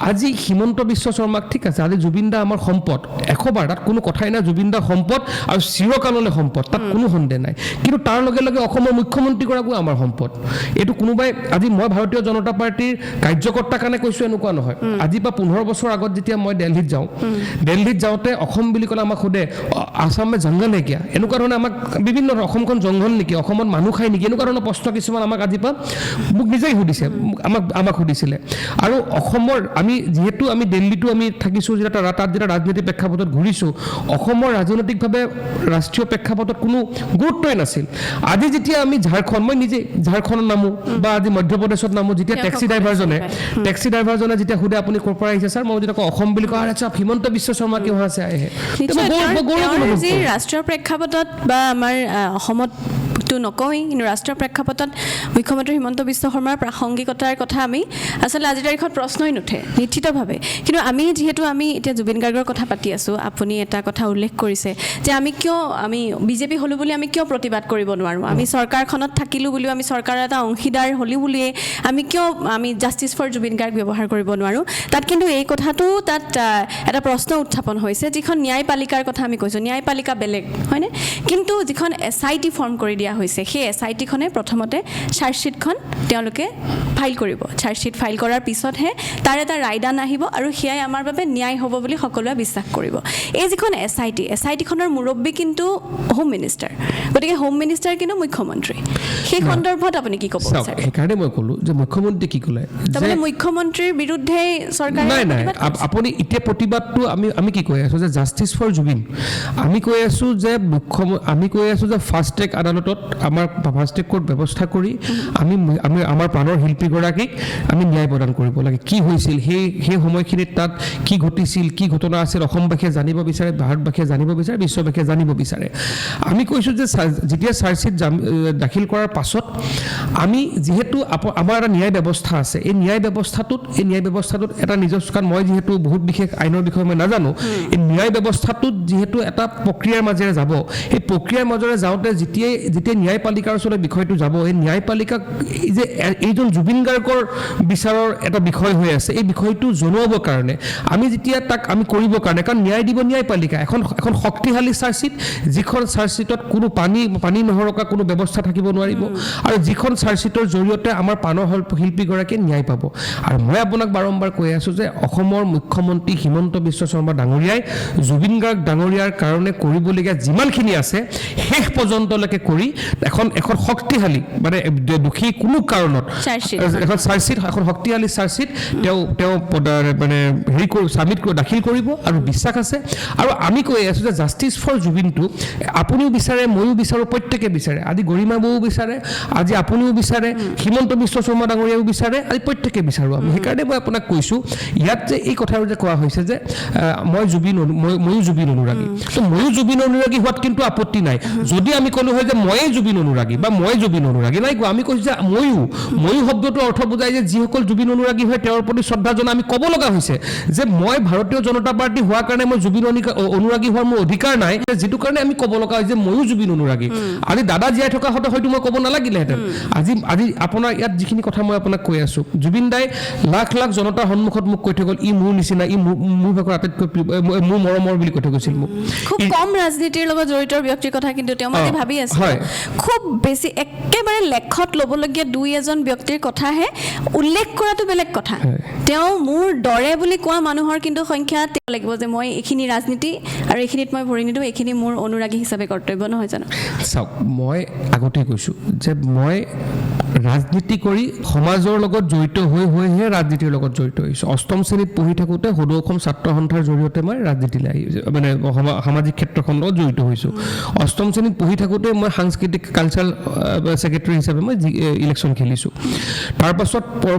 আজি হিমন্ত বিশ্ব শৰ্মাক, ঠিক আছে আজি জুবিন দা আমাৰ সম্পদ, 100 বাৰ তাত কোনো কথাই নাই, জুবিন দা সম্পদ আৰু চিৰকাললৈ সম্পদ, তাত কোনো সন্দেহ নাই। কিন্তু তাৰ লগে লগে অসমৰ মুখ্যমন্ত্ৰীগৰাকীও আমাৰ সম্পদ। এইটো কোনোবাই আজি মই ভাৰতীয় জনতা পাৰ্টীৰ কাৰ্যকৰ্তাৰ কাৰণে কৈছোঁ এনেকুৱা নহয়। আজি পৰা 15 বছৰ আগত যেতিয়া মই দিল্লীত যাওঁ, দিল্লীত যাওঁতে অসম বুলি ক'লে আমাক সোধে আসাম মে জংঘল হে কিয়া, এনেকুৱা ধৰণে আমাক বিভিন্ন ধৰণৰ অসমখন জংঘল নেকি, অসমত মানুহ খায় নেকি, এনেকুৱা ধৰণৰ প্ৰশ্ন কিছুমান আমাক আজিৰ পৰা মোক নিজেই সুধিছে, আমাক সুধিছিলে। আৰু অসমৰ আমি যিহেতু আমি দিল্লীতো আমি থাকিছোঁ, যেতিয়া তাত যেতিয়া ৰাজনীতি প্ৰেক্ষাপটত ঘূৰিছোঁ, অসমৰ ৰাজনৈতিকভাৱে ৰাষ্ট্ৰীয় প্ৰেক্ষাপটত কোনো গুৰুত্বই নাছিল। আজি যেতিয়া আমি ঝাৰখণ্ড, মই নিজে ঝাৰখণ্ডত নামো বা আজি মধ্যপ্ৰদেশত নামো, যেতিয়া টেক্সি ড্ৰাইভাৰজনে যেতিয়া সোধে আপুনি ক'ৰ পৰা আহিছে ছাৰ, মই যেতিয়া কওঁ অসম বুলি কওঁ, আচ্ছা হিমন্ত বিশ্ব শৰ্মা কিয় আছে আহে। যি ৰাষ্ট্ৰীয় প্ৰেক্ষাপটত বা আমাৰ অসমত তো নকওঁৱেই, কিন্তু ৰাষ্ট্ৰীয় প্ৰেক্ষাপটত মুখ্যমন্ত্ৰী হিমন্ত বিশ্ব শৰ্মাৰ প্ৰাসংগিকতাৰ কথা আমি আচলতে আজিৰ তাৰিখত প্ৰশ্নই নুঠে নিশ্চিতভাৱে। কিন্তু আমি যিহেতু আমি এতিয়া জুবিন গাৰ্গৰ কথা পাতি আছোঁ, আপুনি এটা কথা উল্লেখ কৰিছে যে আমি কিয় আমি বিজেপি হ'লোঁ বুলি আমি কিয় প্ৰতিবাদ কৰিব নোৱাৰোঁ, আমি চৰকাৰখনত থাকিলোঁ বুলিও, আমি চৰকাৰৰ এটা অংশীদাৰ হ'লোঁ বুলিয়ে আমি কিয় আমি জাষ্টিছ ফৰ জুবিন গাৰ্গ ব্যৱহাৰ কৰিব নোৱাৰোঁ। তাত কিন্তু এই কথাটো তাত এটা প্ৰশ্ন উত্থাপন হৈছে, যিখন ন্যায়পালিকাৰ কথা আমি কৈছোঁ, ন্যায়পালিকা বেলেগ হয়নে, কিন্তু যিখন SIT form কৰি দিয়া হৈছে, সেই SITখনে প্ৰথমতে চাৰ্জশ্বিটখন তেওঁলোকে ফাইল কৰিব, চাৰ্জশ্বিট ফাইল কৰাৰ পিছতহে তাৰ এটা ৰায়দান আহিব আৰু সেয়াই আমাৰ বাবে ন্যায় হ'ব বুলি সকলোৱে বিশ্বাস কৰিব। এই যিখন SIT, SITখনৰ মুৰব্বী কিন্তু হোম মিনিষ্টাৰ, গতিকে হোম মিনিষ্টাৰ কিন্তু মুখ্যমন্ত্ৰী। সেই সন্দৰ্ভত আপুনি কি ক'ব বিচাৰে? সেইকাৰণে মই ক'লোঁ যে মুখ্যমন্ত্ৰী কি ক'লে, তাৰমানে মুখ্যমন্ত্ৰীৰ বিৰুদ্ধে চৰকাৰে নাই নাই, আপুনি এতিয়া প্ৰতিবাদটো আমি কি কৈ আছোঁ যে জাষ্টিছ ফৰ জুবিন, আমি কৈ আছোঁ যে আমি কৈ আছোঁ যে ফাষ্ট ট্ৰেক আদালতত আমাৰ ফাষ্ট ট্ৰেক কোৰ্ট ব্যৱস্থা কৰি আমি আমি আমাৰ প্ৰাণৰ শিল্পীগৰাকীক আমি ন্যায় প্ৰদান কৰিব লাগে। কি হৈছিল সেই সেই সময়খিনিত, তাত কি ঘটিছিল, কি ঘটনা আছিল, অসমবাসীয়ে জানিব বিচাৰে, ভাৰতবাসীয়ে জানিব বিচাৰে, বিশ্ববাসীয়ে জানিব বিচাৰে। আমি কৈছোঁ যে যেতিয়া চাৰ্জশ্বিট দাখিল কৰাৰ পাছত আমি যিহেতু আমাৰ এটা ন্যায় ব্যৱস্থা আছে, এই ন্যায় ব্যৱস্থাটোত এটা নিজস্ব, কাৰণ মই যিহেতু বহুত বিশেষ আইনৰ বিষয়ে মই নাজানো, এই ন্যায় ব্যৱস্থাটোত যিহেতু এটা প্ৰক্ৰিয়াৰ মাজেৰে যাব, সেই প্ৰক্ৰিয়াৰ মাজেৰে যাওঁতে যেতিয়া ন্যায়পালিকাৰ ওচৰলৈ বিষয়টো যাব, এই ন্যায়পালিকাক এই যে এইজন জুবিন গাৰ্গৰ বিচাৰৰ এটা বিষয় হৈ আছে, এই বিষয়টো জনোৱাবৰ কাৰণে আমি যেতিয়া তাক আমি কৰিবৰ কাৰণে, কাৰণ ন্যায় দিব ন্যায়পালিকা, এখন এখন শক্তিশালী চাৰ্জশ্বিট, যিখন চাৰ্জশ্বিটত কোনো পানী নহৰকা কোনো ব্যৱস্থা থাকিব নোৱাৰিব, আৰু যিখন চাৰ্জশ্বিটৰ জৰিয়তে আমাৰ প্ৰাণৰ শিল্পীগৰাকীয়ে ন্যায় পাব। আৰু মই আপোনাক বাৰম্বাৰ কৈ আছোঁ যে অসমৰ মুখ্যমন্ত্ৰী হিমন্ত বিশ্ব শৰ্মা ডাঙৰীয়াই জুবিন গাৰ্গ ডাঙৰীয়াৰ কাৰণে কৰিবলগীয়া যিমানখিনি আছে শেষ পৰ্যন্তলৈকে কৰি এখন এখন শক্তিশালী, মানে দোষী কোনো কাৰণত এখন চাৰ্জশ্বিট, এখন শক্তিশালী চাৰ্জশ্বিট তেওঁ তেওঁ মানে হেৰি কৰি ছাবমিট কৰি দাখিল কৰিব আৰু বিশ্বাস আছে। আৰু আমি কৈ আছোঁ যে জাষ্টিছ ফৰ জুবিনটো আপুনিও বিচাৰে, ময়ো বিচাৰোঁ, প্ৰত্যেকে বিচাৰে। আজি গৰিমা বৌও বিচাৰে, আজি আপুনিও বিচাৰে, হিমন্ত বিশ্ব শৰ্মা ডাঙৰীয়াও বিচাৰে, আজি প্ৰত্যেকে বিচাৰোঁ আমি। সেইকাৰণে মই আপোনাক কৈছোঁ ইয়াত যে এই কথাটো যে কোৱা হৈছে যে মই জুবিন ময়ো জুবিন অনুৰাগী, তো ময়ো জুবিন অনুৰাগী হোৱাত কিন্তু আপত্তি নাই। যদি আমি ক'লোঁ হয় যে ময়ে জুবিন অনুৰাগী বা মই জুবিন অনুৰাগী, নাই কোৱা, আমি কৈছোঁ যে ময়ো, ময়ো শব্দটোৰ অৰ্থ বুজাই যে যিসকল জুবিন অনুৰাগী হয় তেওঁৰ প্ৰতি শ্ৰদ্ধা জনাই আমি ক'ব লগা হৈছে যে মই ভাৰতীয় জনতা পাৰ্টী হোৱাৰ কাৰণে মই জুবিন অনুৰাগী হোৱাৰ মোৰ অধিকাৰ নাই, যিটো কাৰণে আমি ক'ব লগা হৈছে যে ময়ো জুবিন অনুৰাগী। আজি দাদা জীয়াই থকা হতে হয়তো মই ক'ব নালাগিলেহেঁতেন। আজি আজি আপোনাৰ ইয়াত যিখিনি কথা মই আপোনাক কৈ আছোঁ, জুবিন দাই লাখ লাখ জনতাৰ সন্মুখত মোক কৈ থৈ গ'ল, ই মোৰ নিচিনা, ই মোৰ ভাগৰ আটাইতকৈ মোৰ মৰমৰ বুলি কৈ থৈ গৈছিল মোক। খুব কম ৰাজনীতিৰ লগত জড়িত ব্যক্তিৰ কথা কিন্তু তেওঁ মই ভাবি আছোঁ, খুব বেছি একেবাৰে লেখত ল'বলগীয়া দুই এজন ব্যক্তিৰ কথাহে উল্লেখ কৰাটো বেলেগ কথা, তেওঁ মোৰ দৰে বুলি কোৱা মানুহৰ কিন্তু সংখ্যা লাগিব যে মই এইখিনি ৰাজনীতি আৰু এইখিনিত মই ভৰি নিদিওঁ, এইখিনি মোৰ অনুৰাগী হিচাপে কৰ্তব্য, নহয় জানো? চাওক, মই আগতেই কৈছোঁ যে মই ৰাজনীতি কৰি সমাজৰ লগত জড়িত হৈ হৈহে ৰাজনীতিৰ লগত জড়িত হৈছোঁ। অষ্টম শ্ৰেণীত পঢ়ি থাকোঁতে সদৌ অসম ছাত্ৰ সন্থাৰ জৰিয়তে মই ৰাজনীতিলৈ আহি মানে সামাজিক ক্ষেত্ৰখনৰ লগত জড়িত হৈছোঁ। অষ্টম শ্ৰেণীত পঢ়ি থাকোঁতে মই সাংস্কৃতিক কালচাৰেল ছেক্ৰেটাৰী হিচাপে মই ইলেকশ্যন খেলিছোঁ। তাৰপাছত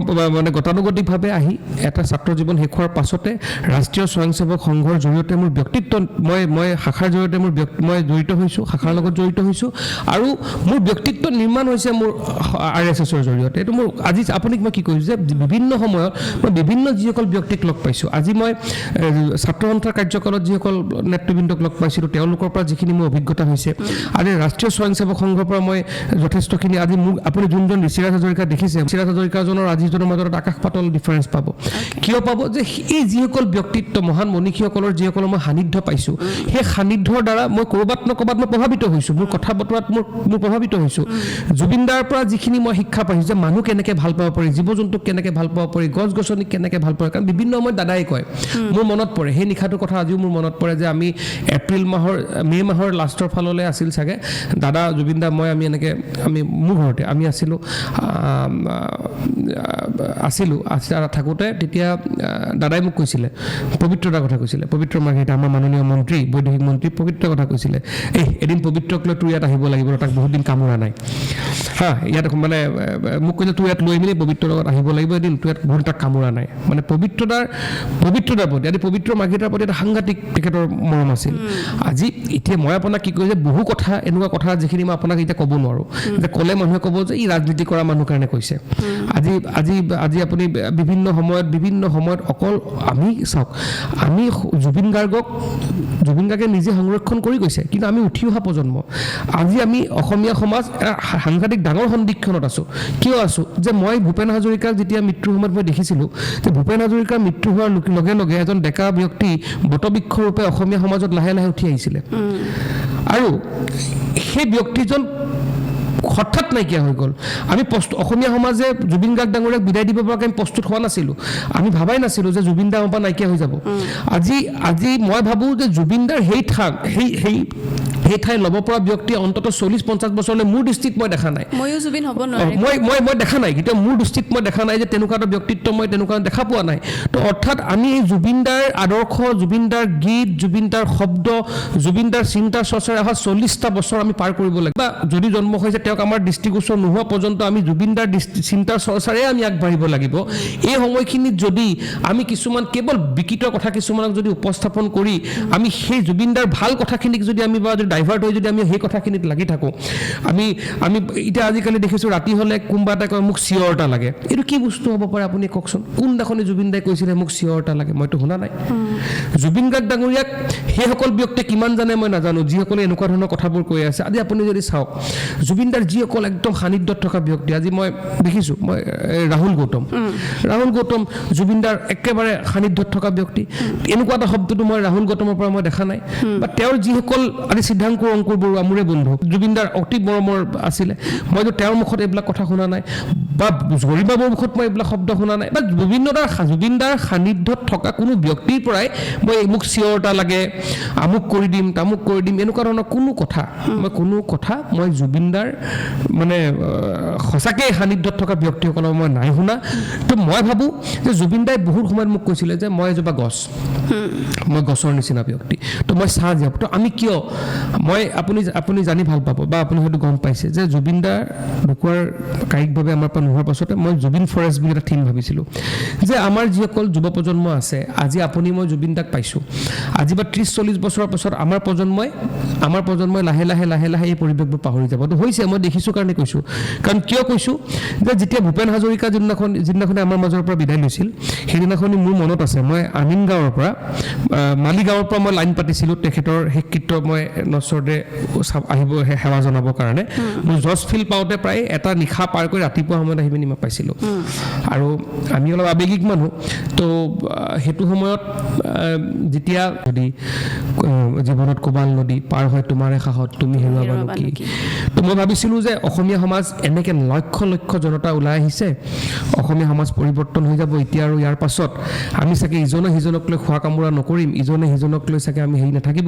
মানে গতানুগতিকভাৱে আহি এটা ছাত্ৰ জীৱন শেষ হোৱাৰ পাছতে ৰাষ্ট্ৰীয় স্বয়ংসেৱক সংঘৰ জৰিয়তে মোৰ ব্যক্তিত্ব মই মই শাখাৰ জৰিয়তে মোৰ মই জড়িত হৈছোঁ, শাখাৰ লগত জড়িত হৈছোঁ আৰু মোৰ ব্যক্তিত্ব নিৰ্মাণ হৈছে মোৰ আৰ এছ এছৰ জৰিয়তে। এইটো মোৰ আজি আপোনাক মই কি কৈছোঁ যে বিভিন্ন সময়ত মই বিভিন্ন যিসকল ব্যক্তিক লগ পাইছোঁ, আজি মই ছাত্ৰ সন্থাৰ কাৰ্যকালত যিসকল নেতৃবৃন্দক লগ পাইছিলোঁ তেওঁলোকৰ পৰা যিখিনি মোৰ অভিজ্ঞতা হৈছে, আজি ৰাষ্ট্ৰীয় স্বয়ংসেৱক সংঘৰ পৰা মই যথেষ্টখিনি আজি মোক আপুনি যোনজন ঋষিৰাজ হাজৰিকা দেখিছে, ঋষিৰাজ হাজৰিকাজনৰ আজিজনৰ মাজত আকাশ পাতল ডিফাৰেঞ্চ পাব। কিয় পাব যে এই যিসকল ব্যক্তিত্ব মহান মনীষীসকলৰ যিসকলৰ মই সান্নিধ্য পাইছোঁ, সেই সান্নিধ্যৰ দ্বাৰা মই ক'ৰবাত ন ক'ৰবাত মই প্ৰভাৱিত হৈছোঁ, মোৰ কথা বতৰাত মোৰ প্ৰভাৱিত হৈছোঁ। জুবিন দাৰ পৰা যিখিনি মই শিক্ষা পাইছোঁ যে মানুহ কেনেকৈ ভাল পাব পাৰি, জীৱ জন্তুক কেনেকৈ ভাল পাব পাৰি, গছ গছনিক কেনেকৈ ভাল পাব, কাৰণ বিভিন্ন সময়ত দাদাই কয়, মোৰ মনত পৰে সেই নিশাটোৰ কথা আজিও মোৰ মনত পৰে যে আমি এপ্ৰিল মাহৰ মে' মাহৰ লাষ্টৰ ফাললৈ আছিল চাগে, দাদা জুবিন দা মই আমি এনেকৈ আমি মোৰ ঘৰতে আমি আছিলোঁ আছিলোঁ থাকোঁতে তেতিয়া দাদাই মোক কৈছিলে, পবিত্ৰতাৰ কথা কৈছিলে, পবিত্ৰ মাৰ্ঘেৰিটা আমাৰ মাননীয় মন্ত্ৰী, বৈদেশিক মন্ত্ৰী পবিত্ৰৰ কথা কৈছিলে, এই এদিন পবিত্ৰক লৈ তোৰ ইয়াত আহিব লাগিব, তাক বহুত দিন কামোৰা নাই, হা ইয়াত মানে মোক কৈছে তোৰ ইয়াত লৈ মেলি পবিত্ৰৰ লগত আহিব লাগিব এদিন, তোৰ ইয়াত বহুত তাক কামোৰা নাই, মানে পবিত্ৰতাৰ প্ৰতি আজি পবিত্ৰ মাৰ্ঘেৰিটাৰ প্ৰতি এটা সাংঘাতিক তেখেতৰ মৰম আছিল। আজি এতিয়া মই আপোনাক কি কৈছে, বহু কথা এনেকুৱা কথা যিখিনি মই আপোনাক এতিয়া ক'ব নোৱাৰোঁ, যে ক'লে মানুহে ক'ব যে ই ৰাজনীতি কৰা মানুহ কাৰণে কৈছে। আজি আজি আজি আপুনি বিভিন্ন সময়ত অকল আমি চাওক, আমি জুবিন গাৰ্গে নিজে সংৰক্ষণ কৰি গৈছে, কিন্তু আমি উঠি অহা প্ৰজন্ম আজি আমি অসমীয়া সমাজ এটা সাংঘাতিক ডাঙৰ সন্ধিক্ষণত আছোঁ। কিয় আছোঁ যে মই ভূপেন হাজৰিকাক যেতিয়া মৃত্যুৰ সময়ত মই দেখিছিলোঁ যে ভূপেন হাজৰিকাৰ মৃত্যু হোৱাৰ লগে লগে এজন ডেকা ব্যক্তি বটবৃক্ষৰূপে অসমীয়া সমাজত লাহে লাহে উঠি আহিছিলে আৰু সেই ব্যক্তিজন হঠাৎ নাইকিয়া হৈ গ'ল। আমি অসমীয়া সমাজে জুবিন গাৰ্গ ডাঙৰীয়াক বিদায় দিব পৰাকৈ আমি প্ৰস্তুত হোৱা নাছিলোঁ, আমি ভাবাই নাছিলোঁ যে জুবিন দা আমাৰ পৰা নাইকিয়া হৈ যাব। আজি আজি মই ভাবোঁ যে জুবিন দাৰ সেই ঠাই সেই সেই সেই ঠাই ল'ব পৰা ব্যক্তি অন্ততঃ 40-50 বছৰলৈ মোৰ দৃষ্টিত মই দেখা নাই। ময়ো জুবিন হ'ব নোৱাৰে, মই মই মই দেখা নাই, কিন্তু মোৰ দৃষ্টিত মই দেখা নাই যে তেনেকুৱা এটা ব্যক্তিত্ব মই তেনেকুৱা দেখা পোৱা নাই। তো অৰ্থাৎ আমি এই জুবিন দাৰ আদৰ্শ, জুবিন দাৰ গীত, জুবিন দাৰ শব্দ, জুবিন দাৰ চিন্তা চৰ্চাৰে অহা 40টা বছৰ আমি পাৰ কৰিব লাগিব। বা যদি জন্ম হৈছে তেওঁক আমাৰ দৃষ্টিগোচৰ নোহোৱা পৰ্যন্ত আমি জুবিন দাৰ চিন্তা চৰ্চাৰে আমি আগবাঢ়িব লাগিব। এই সময়খিনিত যদি আমি কিছুমান কেৱল বিকৃত কথা কিছুমানক যদি উপস্থাপন কৰি আমি সেই জুবিন দাৰ ভাল কথাখিনিক যদি আমি বা যদি ডাইভাৰ্ট হৈ যদি আমি সেই কথাখিনিত লাগি থাকোঁ, আমি আমি এতিয়া আজিকালি দেখিছোঁ ৰাতি হ'লে কোনোবা এটা কয় মোক চিঞৰ এটা লাগে, এইটো কি বস্তু হ'ব পাৰে আপুনি কওকচোন? কোনদিনাখনি জুবিন দাই কৈছিলে মোক চিঞৰ এটা লাগে? মইতো শুনা নাই। জুবিন গাৰ্গ ডাঙৰীয়াক সেইসকল ব্যক্তিয়ে কিমান জানে মই নাজানো, যিসকলে এনেকুৱা ধৰণৰ কথাবোৰ কৈ আছে। আজি আপুনি যদি চাওক জুবিন দাৰ যিসকল একদম সান্নিধ্যত থকা ব্যক্তি, আজি মই দেখিছোঁ, মই ৰাহুল গৌতম জুবিন দাৰ একেবাৰে সান্নিধ্যত থকা ব্যক্তি, এনেকুৱা এটা শব্দটো মই ৰাহুল গৌতমৰ পৰা মই দেখা নাই। বা তেওঁৰ যিসকল আজি সিদ্ধাংকুৰ অংকুৰ বৰুৱা মোৰে বন্ধু, জুবিন দাৰ অতি মৰমৰ আছিলে, মইতো তেওঁৰ মুখত এইবিলাক কথা শুনা নাই। বা গৰিমা বৌৰ মুখত মই এইবিলাক শব্দ শুনা নাই, বা জুবিনদাৰ সান্নিধ্যত থকা কোনো ব্যক্তিৰ পৰাই মই মোক চিঞৰ এটা লাগে, আমুক কৰি দিম তামুক কৰি দিম, এনেকুৱা ধৰণৰ কোনো কথা মই কোনো কথা মই জুবিনদাৰ মানে সঁচাকৈ সান্নিধ্যত থকা ব্যক্তিসকলৰ মই নাই শুনা। তো মই ভাবোঁ যে জুবিনদাই বহুত সময়ত মোক কৈছিলে যে মই এজোপা গছ, মই গছৰ নিচিনা ব্যক্তি, তো মই ছাঁ জীয়াব। তো আমি কিয় মই আপুনি জানি ভাল পাব বা আপুনি হয়তো গম পাইছে যে জুবিনদাৰ ঢুকোৱাৰ কায়িকভাৱে আমাৰ পৰা নোহোৱাৰ পাছতে মই জুবিন ফৰেষ্ট বুলি এটা থিম ভাবিছিলোঁ যে আমাৰ যিসকল যুৱ প্ৰজন্ম আছে, আজি আপুনি মই জুবিন দাক পাইছোঁ, আজি বা 30-40 বছৰৰ পাছত আমাৰ প্ৰজন্মই লাহে লাহে লাহে লাহে এই পৰিৱেশবোৰ পাহৰি যাব। তো হৈছে, মই দেখিছোঁ কাৰণে কৈছোঁ। কাৰণ কিয় কৈছোঁ যে যেতিয়া ভূপেন হাজৰিকা যিদিনাখনে আমাৰ মাজৰ পৰা বিদায় লৈছিল, সেইদিনাখনি মোৰ মনত আছে, মই আমিনগাঁৱৰ পৰা মালিগাঁৱৰ পৰা মই লাইন পাতিছিলোঁ তেখেতৰ শেষকৃত্য মই নচৰতে আহিব সেৱা জনাবৰ কাৰণে। মোৰ জজ ফিল্ড পাওঁতে প্ৰায় এটা নিশা পাৰ কৰি ৰাতিপুৱা সময়ত আহি পিনি মই পাইছিলোঁ। আৰু আমি অলপ আৱেগিক মানুহ, তো সেইটো সময়ত যেতিয়া যদি জীৱনত কোবাল নদী পাৰ হয় তোমাৰে সাহত তুমি হেৰুৱাবা নেকি, তো মই ভাবিছিলোঁ যে অসমীয়া সমাজ এনেকৈ লক্ষ লক্ষ জনতা ওলাই আহিছে, অসমীয়া সমাজ পৰিৱৰ্তন হৈ যাব এতিয়া, আৰু ইয়াৰ পাছত আমি চাগে ইজনে সিজনক লৈ খোৱা কামোৰা নকৰিম, ইজনে সিজনক লৈ চাগে আমি হেৰি নাথাকিব।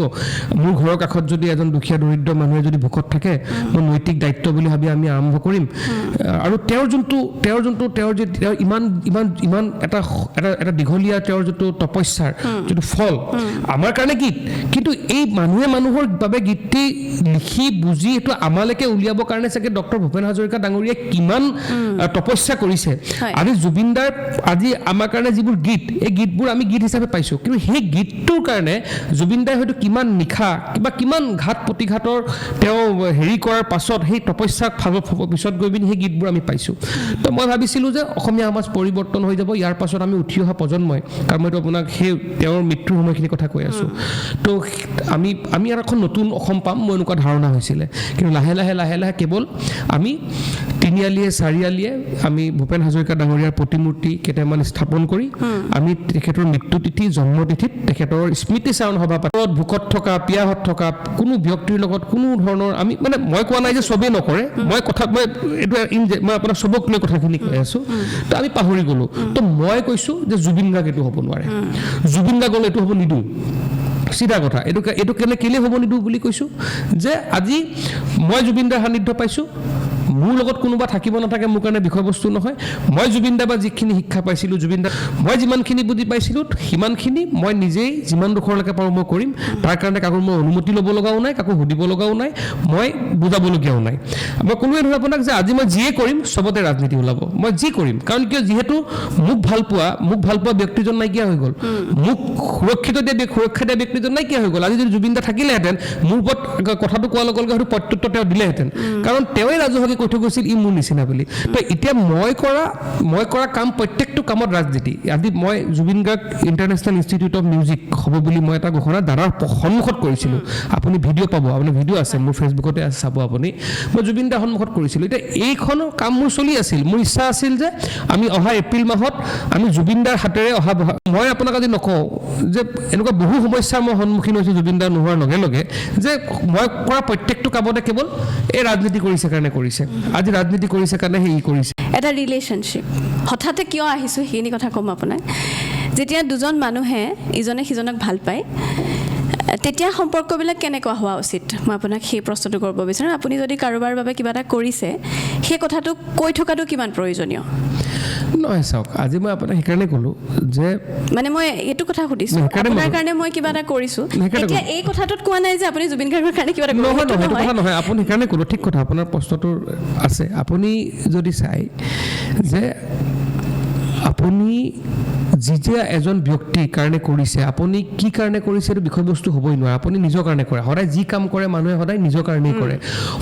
মোৰ ঘৰৰ কাষত যদি এজন দুখীয়া দৰিদ্ৰ মানুহে যদি ভোকত থাকে, মই নৈতিক দায়িত্ব বুলি ভাবি আমি আৰম্ভ কৰিম। আৰু তেওঁৰ যোনটো তেওঁৰ যোনটো তেওঁৰ যে তেওঁৰ ইমান ইমান ইমান এটা এটা এটা দীঘলীয়া তেওঁৰ যোনটো তপস্যাৰ যোনটো ফল আমাৰ কাৰণে গীত, কিন্তু এই মানুহে মানুহৰ বাবে গীতটি লিখি বুজি এইটো আমালৈকে উলিয়াবৰ কাৰণে চাগে ডক্টৰ ভূপেন হাজৰিকা ডাঙৰীয়াই কিমান তপস্যা কৰিছে। আজি জুবিনদাৰ আজি আমাৰ কাৰণে যিবোৰ গীত, এই গীতবোৰ আমি গীত হিচাপে পাইছোঁ, কিন্তু সেই গীতটোৰ কাৰণে জুবিনদাই হয়তো কিমান নিশা কিবা কিমান ঘাত প্ৰতিঘাতৰ তেওঁ হেৰি কৰাৰ পাছত সেই তপস্যাক পিছত গৈ পিনি সেই গীতবোৰ আমি পাইছোঁ। তো মই ভাবিছিলোঁ যে অসমীয়া সমাজ পৰিৱৰ্তন হৈ যাব, ইয়াৰ পাছত আমি উঠি অহা প্ৰজন্মই, কাৰণ মইতো আপোনাক সেই তেওঁৰ মৃত্যুৰ সময়খিনি কথা কৈ আছোঁ, তো আমি আমি আৰু এখন নতুন অসম পাম, মোৰ এনেকুৱা ধাৰণা হৈছিলে। কিন্তু লাহে লাহে লাহে লাহে কেৱল আমি তিনিআলিয়ে চাৰিআলিয়ে আমি ভূপেন হাজৰিকা ডাঙৰীয়াৰ প্ৰতিমূৰ্তি কেইটামান স্থাপন কৰি আমি তেখেতৰ মৃত্যুতিথি জন্মতিথিত তেখেতৰ স্মৃতিচাৰণ সভা পাতি ভোকত থকা পিয়াহত থকা কোনো ব্যক্তিৰ লগত কোনো ধৰণৰ আমি মানে মই কোৱা নাই যে চবেই নকৰে, মই কথা মই এইটো মই আপোনাক চবক লৈ কথাখিনি কৈ আছোঁ, তো আমি পাহৰি গ'লোঁ। তো মই কৈছোঁ যে জুবিন গাৰ্গ এইটো হ'ব নোৱাৰে, জুবিন গাৰ্গলৈ এইটো হ'ব নিদিওঁ, চিধা কথা। এইটো এইটো কেলে হ'ব নিদিওঁ বুলি কৈছোঁ যে আজি মই জুবিনদাৰ সান্নিধ্য পাইছোঁ, মোৰ লগত কোনোবা থাকিব নাথাকে মোৰ কাৰণে বিষয়বস্তু নহয়। মই জুবিনদা বা যিখিনি শিক্ষা পাইছিলোঁ, জুবিনদা মই যিমানখিনি বুজি পাইছিলোঁ সিমানখিনি মই নিজেই যিমান ডোখৰলৈকে পাৰোঁ মই কৰিম। তাৰ কাৰণে কাকো মই অনুমতি ল'ব লগাও নাই, কাকো সুধিব লগাও নাই, মই বুজাবলগীয়াও নাই। মই ক'লোৱে ধৰক আপোনাক যে আজি মই যিয়ে কৰিম চবতে ৰাজনীতি ওলাব, মই যি কৰিম, কাৰণ কিয় যিহেতু মোক ভাল পোৱা ব্যক্তিজন নাইকিয়া হৈ গ'ল, মোক সুৰক্ষিত দিয়া সুৰক্ষা দিয়া ব্যক্তিজন নাইকিয়া হৈ গ'ল। আজি যদি জুবিনদা থাকিলেহেঁতেন মোৰ ওপৰত কথাটো কোৱাৰ লগে লগে হয়তো প্ৰত্যুত্তৰ তেওঁ দিলেহেঁতেন, কাৰণ তেওঁৱে ৰাজহুৱাকৈ কৈ থৈ গৈছিল ই মোৰ নিচিনা বুলি। তো এতিয়া মই কৰা কাম প্ৰত্যেকটো কামত ৰাজনীতি। আজি মই Zubeen Garg international institute of music হ'ব বুলি মই এটা ঘোষণা দাদাৰ সন্মুখত কৰিছিলোঁ, আপুনি ভিডিঅ' পাব, আপুনি ভিডিঅ' আছে মোৰ ফেচবুকতে আছে চাব আপুনি, মই জুবিন দাৰ সন্মুখত কৰিছিলোঁ। এতিয়া এইখনৰ কাম মোৰ চলি আছিল, মোৰ ইচ্ছা আছিল যে আমি অহা এপ্ৰিল মাহত আমি জুবিন দাৰ হাতেৰে অহা, মই আপোনাক আজি নকওঁ যে এনেকুৱা বহু সমস্যাৰ মই সন্মুখীন হৈছোঁ জুবিন দা নোহোৱাৰ লগে লগে, যে মই কৰা প্ৰত্যেকটো কামতে কেৱল এই ৰাজনীতি কৰিছে কাৰণে কৰিছে, আজি ৰাজনীতি কৰিছে কাৰণে সেই কৰিছে। এটা ৰিলেশ্যনশ্বিপ হঠাতে কিয় আহিছোঁ সেইখিনি কথা ক'ম আপোনাক। যেতিয়া দুজন মানুহে ইজনে সিজনক ভাল পায় তেতিয়া সম্পৰ্কবিলাক কেনেকুৱা হোৱা উচিত, মই আপোনাক সেই প্ৰশ্নটো কৰিব বিচাৰোঁ। আপুনি যদি কাৰোবাৰ বাবে কিবা এটা কৰিছে সেই কথাটো কৈ থকাটো কিমান প্ৰয়োজনীয়? নহয় চাওক, আজি মই আপোনাক সেইকাৰণে ক'লোঁ যে মানে মই এইটো কথা সুধিছোঁ, আপোনাৰ কাৰণে মই কিবা এটা কৰিছোঁ, এতিয়া এই কথাটোত কোৱা নাই যে আপুনি জুবিন গাৰ্গৰ কাৰণে কিবা এটা নহয়, নহয়, কথা নহয়, আপুনি সেইকাৰণে ক'লোঁ। ঠিক কথা, আপোনাৰ প্ৰশ্নটোৰ আছে। আপুনি যদি চাই যে আপুনি যেতিয়া এজন ব্যক্তিৰ কাৰণে কৰিছে, আপুনি কি কাৰণে কৰিছে এইটো বিষয়বস্তু হ'বই নোৱাৰে। আপুনি নিজৰ কাৰণে কৰে, সদায় যি কাম কৰে মানুহে সদায় নিজৰ কাৰণেই কৰে।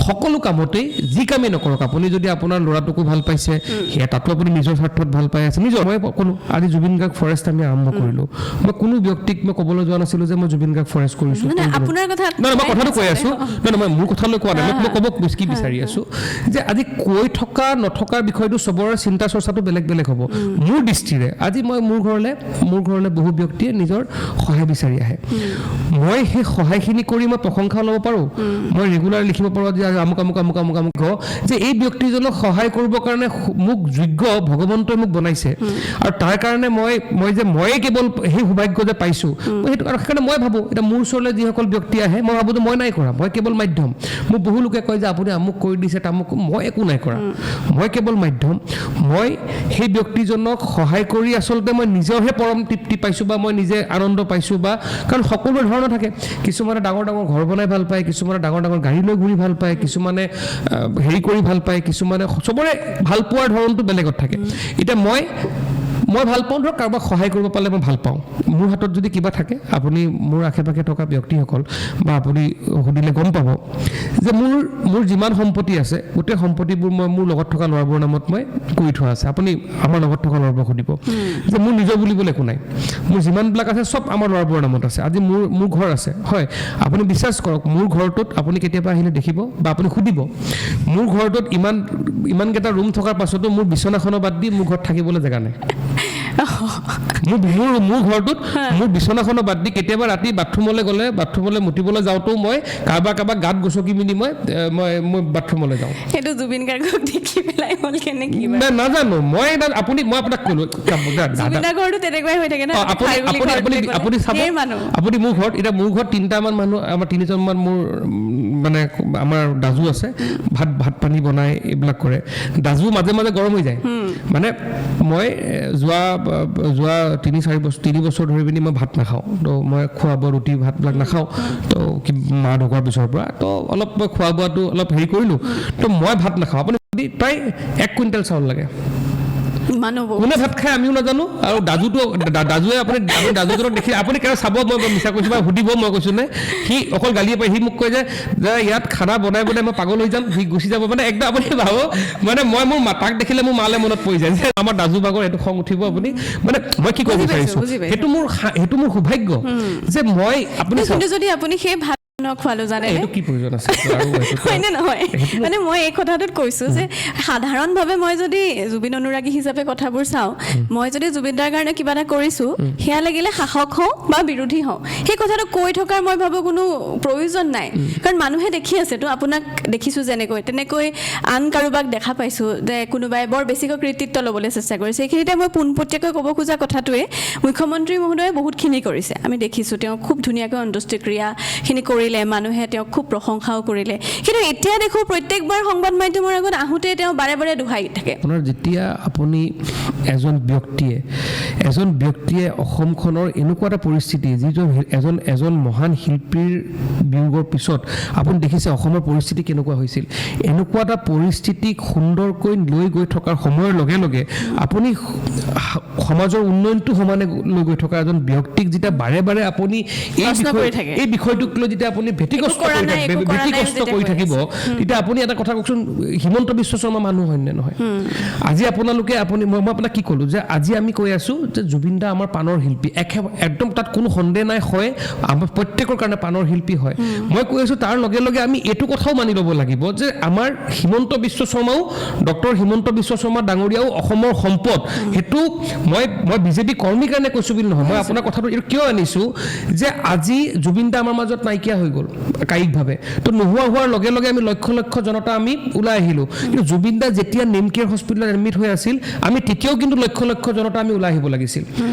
সকলো কামতেই যি কামেই নকৰক, আপুনি যদি আপোনাৰ ল'ৰাটোকো ভাল পাইছে সেয়া তাতো আপুনি নিজৰ স্বাৰ্থত ভাল পাই আছে। নিজৰ মই ক'লোঁ আজি জুবিন গাৰ্গ ফৰেষ্ট আমি আৰম্ভ কৰিলোঁ, মই কোনো ব্যক্তিক মই ক'বলৈ যোৱা নাছিলোঁ যে মই জুবিন গাৰ্গ ফৰেষ্ট কৰিছোঁ। নহয়, মই কথাটো কৈ আছোঁ, নহয় মই মোৰ কথালৈ কোৱা নাই, মই ক'ব কি বিচাৰি আছোঁ যে আজি কৈ থকা নথকাৰ বিষয়টো চবৰে চিন্তা চৰ্চাটো বেলেগ বেলেগ হ'ব। মোৰ দৃষ্টিৰে আজি মই মোৰ মোৰ ঘৰলৈ বহু ব্যক্তিয়ে নিজৰ সহায় বিচাৰি আহে। মই সেই সহায়খিনি কৰি মই প্ৰশংসাও ল'ব পাৰোঁ, মই ৰেগুলাৰ লিখিব পাৰোঁ যে আজি আমুক আমুক আমুক আমুক আমুক কওঁ যে এই ব্যক্তিজনক সহায় কৰিবৰ কাৰণে মোক যোগ্য ভগৱন্তই মোক বনাইছে আৰু তাৰ কাৰণে মই মই যে ময়ে কেৱল সেই সৌভাগ্য যে পাইছোঁ, মই সেইটো। আৰু সেইকাৰণে মই ভাবোঁ, এতিয়া মোৰ ওচৰলৈ যিসকল ব্যক্তি আহে, মই ভাবোঁ যে মই নাই কৰা, মই কেৱল মাধ্যম। মোক বহু লোকে কয় যে আপুনি আমুক কৰি দিছে, তামুক। মই একো নাই কৰা, মই কেৱল মাধ্যম। মই সেই ব্যক্তিজনক সহায় কৰি আচলতে মই নিজৰহে পৰম তৃপ্তি পাইছোঁ বা মই নিজে আনন্দ পাইছোঁ। বা কাৰণ সকলো ধৰণৰ থাকে। কিছুমানে ডাঙৰ ডাঙৰ ঘৰ বনাই ভাল পায়, কিছুমানে ডাঙৰ ডাঙৰ গাড়ী লৈ ঘূৰি ভাল পায়, কিছুমানে হেৰি কৰি ভাল পায়, কিছুমানে, চবৰে ভাল পোৱাৰ ধৰণটো বেলেগত থাকে। এতিয়া মই ভাল পাওঁ, ধৰক কাৰোবাক সহায় কৰিব পালে মই ভাল পাওঁ। মোৰ হাতত যদি কিবা থাকে, আপুনি মোৰ আশে পাশে থকা ব্যক্তিসকল বা আপুনি সুধিলে গম পাব যে মোৰ যিমান সম্পত্তি আছে, গোটেই সম্পত্তিবোৰ মই মোৰ লগত থকা ল'ৰাবোৰৰ নামত মই কৰি থোৱা আছে। আপুনি আমাৰ লগত থকা ল'ৰাবোৰক সুধিব যে মোৰ নিজৰ বুলিবলৈ একো নাই। মোৰ যিমানবিলাক আছে, চব আমাৰ ল'ৰাবোৰৰ নামত আছে। আজি মোৰ ঘৰ আছে, হয়, আপুনি বিশ্বাস কৰক, মোৰ ঘৰটোত আপুনি কেতিয়াবা আহিলে দেখিব বা আপুনি সুধিব, মোৰ ঘৰটোত ইমানকেইটা ৰুম থকাৰ পাছতো মোৰ বিচনাখনৰ বাদ দি মোৰ ঘৰত থাকিবলৈ জেগা নাই। মোৰ ঘৰটোত মোৰ বিচনাখনৰ বাদ দি কেতিয়াবা ৰাতি বাথৰুমলৈ গ'লে, বাথৰুমলৈ মুতিবলৈ যাওঁতেও মই কাৰোবাৰ কাৰোবাক গাত গছকি মেলি মই বাথৰুমলৈ যাওঁ। সেইটো জুবিন গাৰ্গক দেখি পেলাই হ'ল কেনে কি বাৰু? নাই, নাজানো মই। আপুনি, মই আপোনাক ক'লো দাদা। জুবিন দাৰ ঘৰটো তেনেকুৱাই হৈ থাকে ন? আপুনি খাই বুলি আপুনি ঘৰত আপুনি বুলি ক'লে। আপুনি চাব। ধেৰ মানুহ। আপুনি মোৰ ঘৰত, এতিয়া মোৰ ঘৰত তিনিটামান মানুহ, আমাৰ তিনিজনমান মোৰ মানে আমাৰ দাজু আছে, ভাত পানী বনাই এইবিলাক কৰে। দাজু মাজে মাজে গৰম হৈ যায়। মানে মই যোৱা 3-4 বছৰ, 3 বছৰ ধৰি পিনি মই ভাত নাখাওঁ। তো মই খোৱা বোৱা ৰুটি ভাতবিলাক নাখাওঁ। তো কি মা ঢুকোৱাৰ পিছৰ পৰা তো অলপ মই খোৱা বোৱাটো অলপ হেৰি কৰিলোঁ। তো মই ভাত নাখাওঁ, আপুনি প্ৰায় 1 কুইণ্টেল চাউল লাগে। মানুহ বহুত। কোনে ভাত খাই আমিও নাজানো। আৰু দাজুটো দাজুৱে, আপুনি দাজুজনক দেখি আপুনি কেনেকৈ চাব, মই মিছা কৈছোঁ বা সুধিব মই কৈছোঁ নে? সি অকল গালিয়ে পায়। সি মোক কয় যে ইয়াত খানা বনাই বনাই মই পাগল হৈ যাম। সি গুচি যাব। মানে একদম আপুনি ভাবক, মানে মই মোৰ তাক দেখিলে মোৰ মালে মনত পৰি যায় যে আমাৰ দাজু ভাগৰ এইটো খং উঠিব। আপুনি মানে মই কি ক'ব বুজি পাইছোঁ, বিচাৰিছোঁ, বুজি পাইছোঁ। সেইটো মোৰ সৌভাগ্য যে মই, আপুনি চাওক, কিন্তু যদি আপুনি সেই ভাত খোৱালো, জানেনে? এইটো কি প্ৰয়োজন আছে আৰু হয়নে নহয়? মানে মই এই কথাটোত কৈছোঁ যে সাধাৰণভাৱে মই যদি জুবিন অনুৰাগী হিচাপে কথাবোৰ চাওঁ, মই যদি জুবিনদাৰ কাৰণে কিবা এটা কৰিছোঁ, সেয়া লাগিলে শাসক হওঁ বা বিৰোধী হওঁ, সেই কথাটো কৈ থকাৰ মই ভাবোঁ কোনো প্ৰয়োজন নাই। কাৰণ মানুহে দেখি আছেতো, আপোনাক দেখিছোঁ যেনেকৈ, তেনেকৈ আন কাৰোবাক দেখা পাইছোঁ যে কোনোবাই বৰ বেছিকৈ কৃতিত্ব ল'বলৈ চেষ্টা কৰিছে। এইখিনিতে মই পোনপটীয়াকৈ ক'ব খোজা কথাটোৱে, মুখ্যমন্ত্ৰী মহোদয়ে বহুতখিনি কৰিছে, আমি দেখিছোঁ। তেওঁ খুব ধুনীয়াকৈ অন্ত্যেষ্টিক্ৰিয়াখিনি কৰিলে, মানুহে তেওঁক খুব প্ৰশংসাও কৰিলে। কিন্তু এতিয়া দেখোঁ প্ৰত্যেকবাৰ সংবাদ মাধ্যমৰ আগত আহোঁতে তেওঁ বাৰে বাৰে দোহাই থাকে। আপোনাৰ যেতিয়া আপুনি এজন ব্যক্তিয়ে অসমখনৰ এনেকুৱা এটা পৰিস্থিতি, যিজন এজন এজন মহান শিল্পীৰ বিয়োগৰ পিছত আপুনি দেখিছে অসমৰ পৰিস্থিতি কেনেকুৱা হৈছিল, এনেকুৱা এটা পৰিস্থিতিক সুন্দৰকৈ লৈ গৈ থকাৰ সময়ৰ লগে লগে আপুনি সমাজৰ উন্নয়নটো সমানে লৈ গৈ থকা এজন ব্যক্তিক যেতিয়া বাৰে বাৰে আপুনি এই প্ৰশ্ন বিষয় কৰি থাকে। এই বিষয়টোক লৈ যেতিয়া আপুনি ভেটিগ্ৰস্ত একো কৰা কৰি নাই, থাকে, একো কৰা নাই ভেটিগ্ৰস্ত যেতিয়া কৰি কৈ থাকিব, তেতিয়া আপুনি এটা কথা কওকচোন, হিমন্ত বিশ্ব শৰ্মা মানুহ হয় নে নহয়? আজি আপোনালোকে, আপুনি, মই আপোনাক কি ক'লোঁ যে আজি আমি কৈ আছোঁ যে জুবিন দা আমাৰ প্ৰাণৰ শিল্পী, একদম তাত কোনো সন্দেহ নাই, হয়, আমাৰ প্ৰত্যেকৰ কাৰণে প্ৰাণৰ শিল্পী হয়। মই কৈ আছোঁ, তাৰ লগে লগে আমি এইটো কথাও মানি ল'ব লাগিব যে আমাৰ হিমন্ত বিশ্ব শৰ্মাও, ডক্টৰ হিমন্ত বিশ্ব শৰ্মা ডাঙৰীয়াও অসমৰ সম্পদ। সেইটো মই বিজেপি কৰ্মীৰ কাৰণে কৈছোঁ বুলি নহয়। মই আপোনাৰ কথাটো এইটো কিয় আনিছোঁ যে আজি জুবিন দা আমাৰ মাজত নাইকিয়া হৈ গ'ল কায়িকভাৱে, তো নোহোৱা হোৱাৰ লগে লগে আমি লক্ষ লক্ষ জনতা আমি ওলাই আহিলোঁ। কিন্তু জুবিন দা যেতিয়া নেমকেয়াৰ হস্পিটেলত এডমিট হৈ আছিল, আমি তেতিয়াও কিন্তু লক্ষ লক্ষ জনতা আমি ওলাই আহিব লাগিছিল।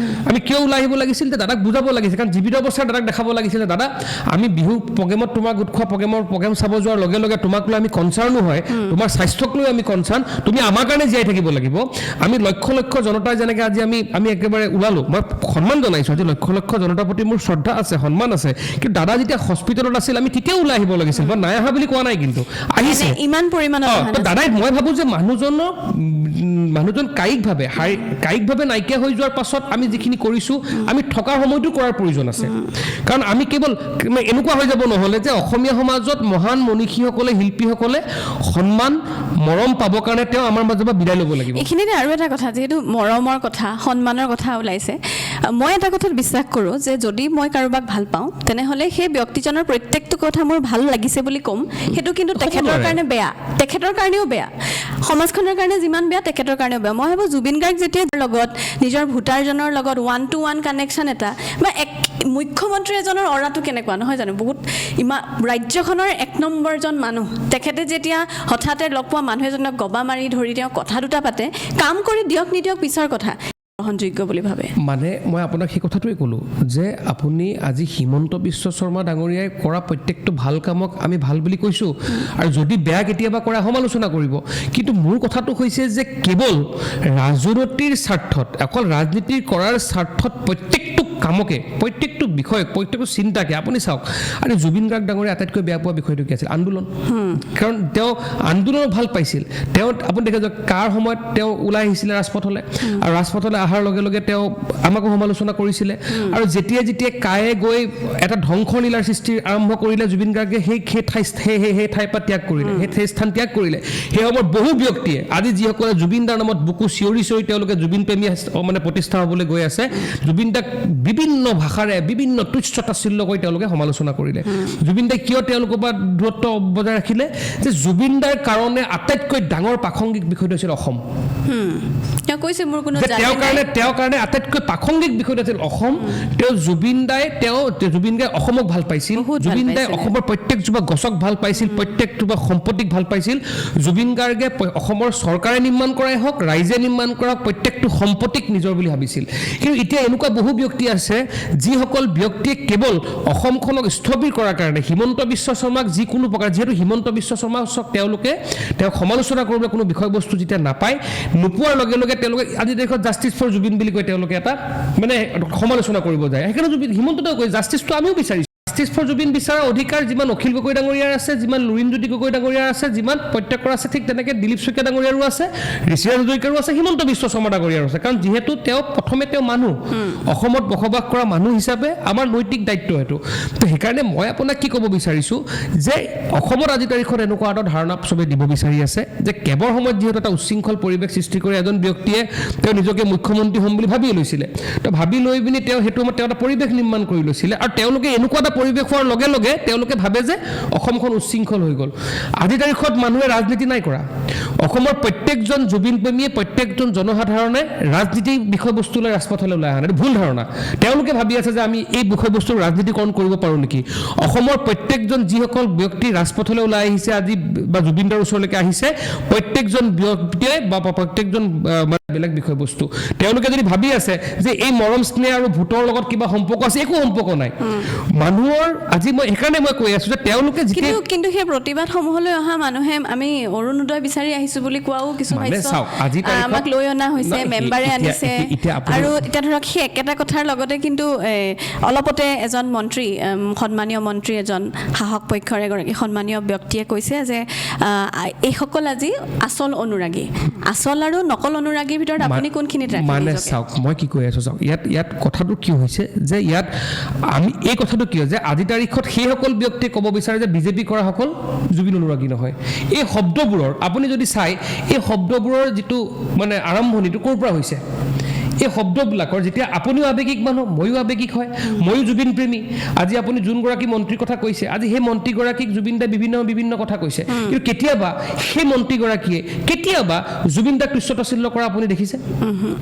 আমি কিয় ওলাই আহিব লাগিছিল যে দাদাক বুজাব লাগিছিল, কাৰণ জীৱিত অৱস্থাত দাদাক দেখাব লাগিছিল যে দাদা, আমি বিহু প্ৰগ্ৰেমত তোমাৰ গোট খোৱা প্ৰগ্ৰেম চাব যোৱাৰ লগে লগে তোমাক লৈ আমি কনচাৰ্ণো হয়, তোমাৰ স্বাস্থ্যক লৈ আমি কনচাৰ্ণ, তুমি আমাৰ কাৰণে জীয়াই থাকিব লাগিব। আমি লক্ষ লক্ষ জনতাই যেনেকৈ আজি আমি একেবাৰে ওলালোঁ, মই সন্মান জনাইছোঁ। আজি লক্ষ লক্ষ জনতাৰ প্ৰতি মোৰ শ্ৰদ্ধা আছে, সন্মান আছে। কিন্তু দাদা যেতিয়া হস্পিটেলত আছিল, আমি তেতিয়াও ওলাই আহিব লাগিছিল। মই নাই অহা বুলি কোৱা নাই, কিন্তু আহিছে। মানে ইমান পৰিমাণত অহা তো নাছিল। দাদাই, মই ভাবোঁ যে মানুহজন কায়িকভাৱে নাইকিয়া হৈ যোৱাৰ পাছত আমি যিখিনি কৰিছোঁ, আমি থকাৰ সময়তো কৰাৰ প্ৰয়োজন আছে। কাৰণ আমি কেৱল মানে এনেকুৱা হৈ যাব নহ'লে যে অসমীয়া সমাজত মহান মনীষীসকলে, শিল্পীসকলে সন্মান মৰম পাবৰ কাৰণে তেওঁ আমাৰ মাজৰ পৰা বিদায় ল'ব লাগিব। এইখিনিতে আৰু এটা কথা, যিহেতু মৰমৰ কথা, সন্মানৰ কথা ওলাইছে, মই এটা কথাত বিশ্বাস কৰোঁ যে যদি মই কাৰোবাক ভাল পাওঁ, তেনেহ'লে সেই ব্যক্তিজনৰ প্ৰত্যেকটো কথা মোৰ ভাল লাগিছে বুলি ক'ম, সেইটো কিন্তু হ'ব তেখেতৰ নোৱাৰে। কাৰণে বেয়া, তেখেতৰ কাৰণেও বেয়া, সমাজখনৰ কাৰণে যিমান বেয়া তেখেতৰ কাৰণেও বেয়া। মই ভাবোঁ জুবিন গাৰ্গ যেতিয়া লগত নিজৰ ভোটাৰজনৰ লগত ওৱান টু ওৱান কানেকশ্যন এটা বা এক মুখ্যমন্ত্ৰী এজনৰ অৰাটো কেনেকুৱা নহয় জানো, বহুত ইমান ৰাজ্যখনৰ এক নম্বৰজন মানুহ, তেখেতে যেতিয়া হঠাতে লগ পোৱা মানুহ এজনক গবা মাৰি ধৰি তেওঁ কথা দুটা পাতে, কাম কৰি দিয়ক নিদিয়ক পিছৰ কথা, গ্ৰহণযোগ্য বুলি ভাবে। মানে মই আপোনাক সেই কথাটোৱে ক'লোঁ যে আপুনি আজি হিমন্ত বিশ্ব শৰ্মা ডাঙৰীয়াই কৰা প্ৰত্যেকটো ভাল কামক আমি ভাল বুলি কৈছোঁ, আৰু যদি বেয়া কেতিয়াবা কৰা সমালোচনা কৰিব। কিন্তু মোৰ কথাটো হৈছে যে কেৱল ৰাজনীতিৰ স্বাৰ্থত, অকল ৰাজনীতি কৰাৰ স্বাৰ্থত প্ৰত্যেকটো কামকে, প্ৰত্যেকটো বিষয়ক, প্ৰত্যেকটো চিন্তাকে আপুনি চাওক। আৰু জুবিন গাৰ্গ ডাঙৰীয়া আটাইতকৈ বেয়া পোৱা বিষয়টো কি আছিল? আন্দোলন। কাৰণ তেওঁ আন্দোলনক ভাল পাইছিল। তেওঁ আপুনি দেখে যে কাৰ সময়ত তেওঁ ওলাই আহিছিলে ৰাজপথলৈ, আৰু ৰাজপথলৈ অহাৰ লগে লগে তেওঁ আমাকো সমালোচনা কৰিছিলে। আৰু যেতিয়া যেতিয়া কায়ে গৈ এটা ধ্বংসলীলাৰ সৃষ্টি আৰম্ভ কৰিলে, জুবিন গাৰ্গে সেই সেই ঠাই সেই সেই সেই ঠাইৰ পৰা ত্যাগ কৰিলে, সেই সেই স্থান ত্যাগ কৰিলে। সেই সময়ত বহু ব্যক্তিয়ে আজি যিসকলে জুবিন দাৰ নামত বুকু চিঞৰি চিঞৰি তেওঁলোকে জুবিন প্ৰেমী মানে প্ৰতিষ্ঠা হ'বলৈ গৈ আছে, জুবিন দাক বিভিন্ন ভাষাৰে বিভিন্ন তুচ্ছ তাচ্ছিল্য কৰি তেওঁলোকে সমালোচনা কৰিলে। জুবিন দাই কিয় তেওঁলোকৰ পৰা দূৰত্ব বজাই ৰাখিলে? যে জুবিন দাৰ কাৰণে আটাইতকৈ ডাঙৰ প্ৰাসংগিক বিষয়টো আছিল অসম। তেওঁ কৈছে মোৰ কোনো যে জাতি তেওঁৰ নাই। কাৰণে, তেওঁৰ কাৰণে আটাইতকৈ প্ৰাসংগিক বিষয়টো আছিল অসম। তেওঁ জুবিন দাই, তেওঁ জুবিন গাৰ্গে অসমক ভাল পাইছিল। বহুত ভাল জুবিন দাই পাইছিলে। অসমৰ প্ৰত্যেকজোপা গছক ভাল পাইছিল, প্ৰত্যেকজোপা সম্পত্তিক ভাল পাইছিল। জুবিন গাৰ্গে অসমৰ চৰকাৰে নিৰ্মাণ কৰাই হওক, ৰাইজে নিৰ্মাণ কৰা প্ৰত্যেকটো সম্পত্তিক নিজৰ বুলি ভাবিছিল। কিন্তু এতিয়া এনেকুৱা বহু ব্যক্তি আছে যিসকল ব্যক্তিয়ে কেৱল অসমখনক স্থবিৰ কৰাৰ কাৰণে হিমন্ত বিশ্ব শৰ্মাক যিকোনো প্ৰকাৰ, যিহেতু হিমন্ত বিশ্ব শৰ্মাক তেওঁলোকে তেওঁক সমালোচনা কৰিবলৈ কোনো বিষয়বস্তু যেতিয়া নাপায়, নোপোৱাৰ লগে লগে তেওঁলোকে আজি দেশত জাষ্টিছ ফৰ জুবিন বুলি কৈ তেওঁলোকে এটা মানে সমালোচনা কৰিব যায়। সেইকাৰণে জুবিন হিমন্তই কয় জাষ্টিছটো আমিও বিচাৰিছোঁ। জাষ্টিছ ফৰ জুবিন বিচৰাৰ অধিকাৰ যিমান অখিল গগৈ ডাঙৰীয়াৰ আছে, যিমান লুৰিণজ্যোতি গগৈ ডাঙৰীয়াৰ আছে, যিমান প্ৰত্যেকৰ আছে, ঠিক তেনেকৈ দিলীপ শইকীয়া ডাঙৰীয়াৰো আছে, ঋষিৰাজ হাজৰিকাৰো আছে, হিমন্ত বিশ্ব শৰ্মা ডাঙৰীয়াৰো আছে। কাৰণ যিহেতু তেওঁ প্ৰথমে তেওঁ মানুহ, অসমত বসবাস কৰা মানুহ হিচাপে আমাৰ নৈতিক দায়িত্ব সেইটো। তো সেইকাৰণে মই আপোনাক কি ক'ব বিচাৰিছোঁ যে অসমত আজি তাৰিখত এনেকুৱা এটা ধাৰণা চবে দিব বিচাৰি আছে যে কেবৰ সময়ত যিহেতু এটা উচ্ছৃংখল পৰিৱেশ সৃষ্টি কৰি এজন ব্যক্তিয়ে তেওঁ নিজকে মুখ্যমন্ত্ৰী হ'ম বুলি ভাবি লৈছিলে, তো ভাবি লৈ পিনি তেওঁ সেইটো সময়ত তেওঁ এটা পৰিৱেশ নিৰ্মাণ কৰি লৈছিলে, আৰু তেওঁলোকে এনেকুৱা এটা পৰিৱেশ হোৱাৰ লগে লগে তেওঁলোকে ভাবে যে অসমখন উচ্ছৃংখল হৈ গ'ল। আজি তাৰিখত মানুহে ৰাজনীতি নাই কৰা। অসমৰ প্ৰত্যেকজন জুবিন প্ৰেমীয়ে, প্ৰত্যেকজন জনসাধাৰণে ৰাজনীতিৰ বিষয়বস্তুলৈ ৰাজপথলৈ ওলাই অহা নাই। এইটো ভুল ধাৰণা। তেওঁলোকে ভাবি আছে যে আমি এই বিষয়বস্তুৰ ৰাজনীতিকৰণ কৰিব পাৰোঁ নেকি। অসমৰ প্ৰত্যেকজন যিসকল ব্যক্তি ৰাজপথলৈ ওলাই আহিছে আজি বা জুবিন দাৰ ওচৰলৈকে আহিছে, প্ৰত্যেকজন ব্যক্তিয়ে বা প্ৰত্যেকজন মানে বেলেগ বিষয়বস্তু। তেওঁলোকে যদি ভাবি আছে যে এই মৰম স্নেহ আৰু ভোটৰ লগত কিবা সম্পৰ্ক আছে, একো সম্পৰ্ক নাই মানুহৰ। আজি মই সেইকাৰণে মই কৈ আছোঁ যে তেওঁলোকে যেতিয়া কিন্তু কিন্তু সেই প্ৰতিবাদসমূহলৈ অহা মানুহে আমি অৰুণোদয় বিচাৰি আহিছোঁ বুলি কোৱাও কিছু মানে ভাষ্য, চাওক, আজি তাৰিখত আমাক লৈ অনা হৈছে, নাই, মেম্বাৰে আনিছে। এতিয়া আপুনি আৰু এতিয়া ধৰক সেই একেটা কথাৰ লগতে কিন্তু অলপতে এজন মন্ত্ৰী, সন্মানীয় মন্ত্ৰী এজন, শাসক পক্ষৰ এগৰাকী সন্মানীয় ব্যক্তিয়ে কৈছে যে এইসকল আজি আচল অনুৰাগী। আচল আৰু নকল অনুৰাগীৰ ভিতৰত আপুনি কোনখিনিত ৰাখে মানে নিজকে? চাওক, মই কি কৈ আছোঁ চাওক, ইয়াত কথাটো কি হৈছে যে ইয়াত আমি এই কথাটো কি হয় যে আজি তাৰিখত সেইসকল ব্যক্তিয়ে ক'ব বিচাৰে যে বিজেপি কৰাসকল জুবিন অনুৰাগী নহয়। এই শব্দবোৰৰ আপুনি যদি চায়, এই শব্দবোৰৰ যিটো মানে আৰম্ভণিটো ক'ৰ পৰা হৈছে, এই শব্দবিলাকৰ যেতিয়া আপুনিও আৱেগিক মানুহ, ময়ো আৱেগিক হয়, ময়ো জুবিন প্ৰেমী। আজি আপুনি যোনগৰাকী মন্ত্ৰীৰ কথা কৈছে, আজি সেই মন্ত্ৰীগৰাকীক জুবিন দাই বিভিন্ন বিভিন্ন কথা কৈছে, কিন্তু কেতিয়াবা সেই মন্ত্ৰীগৰাকীয়ে কেতিয়াবা জুবিন দাক তুচ্ছ তাচ্ছিল্য কৰা আপুনি দেখিছে?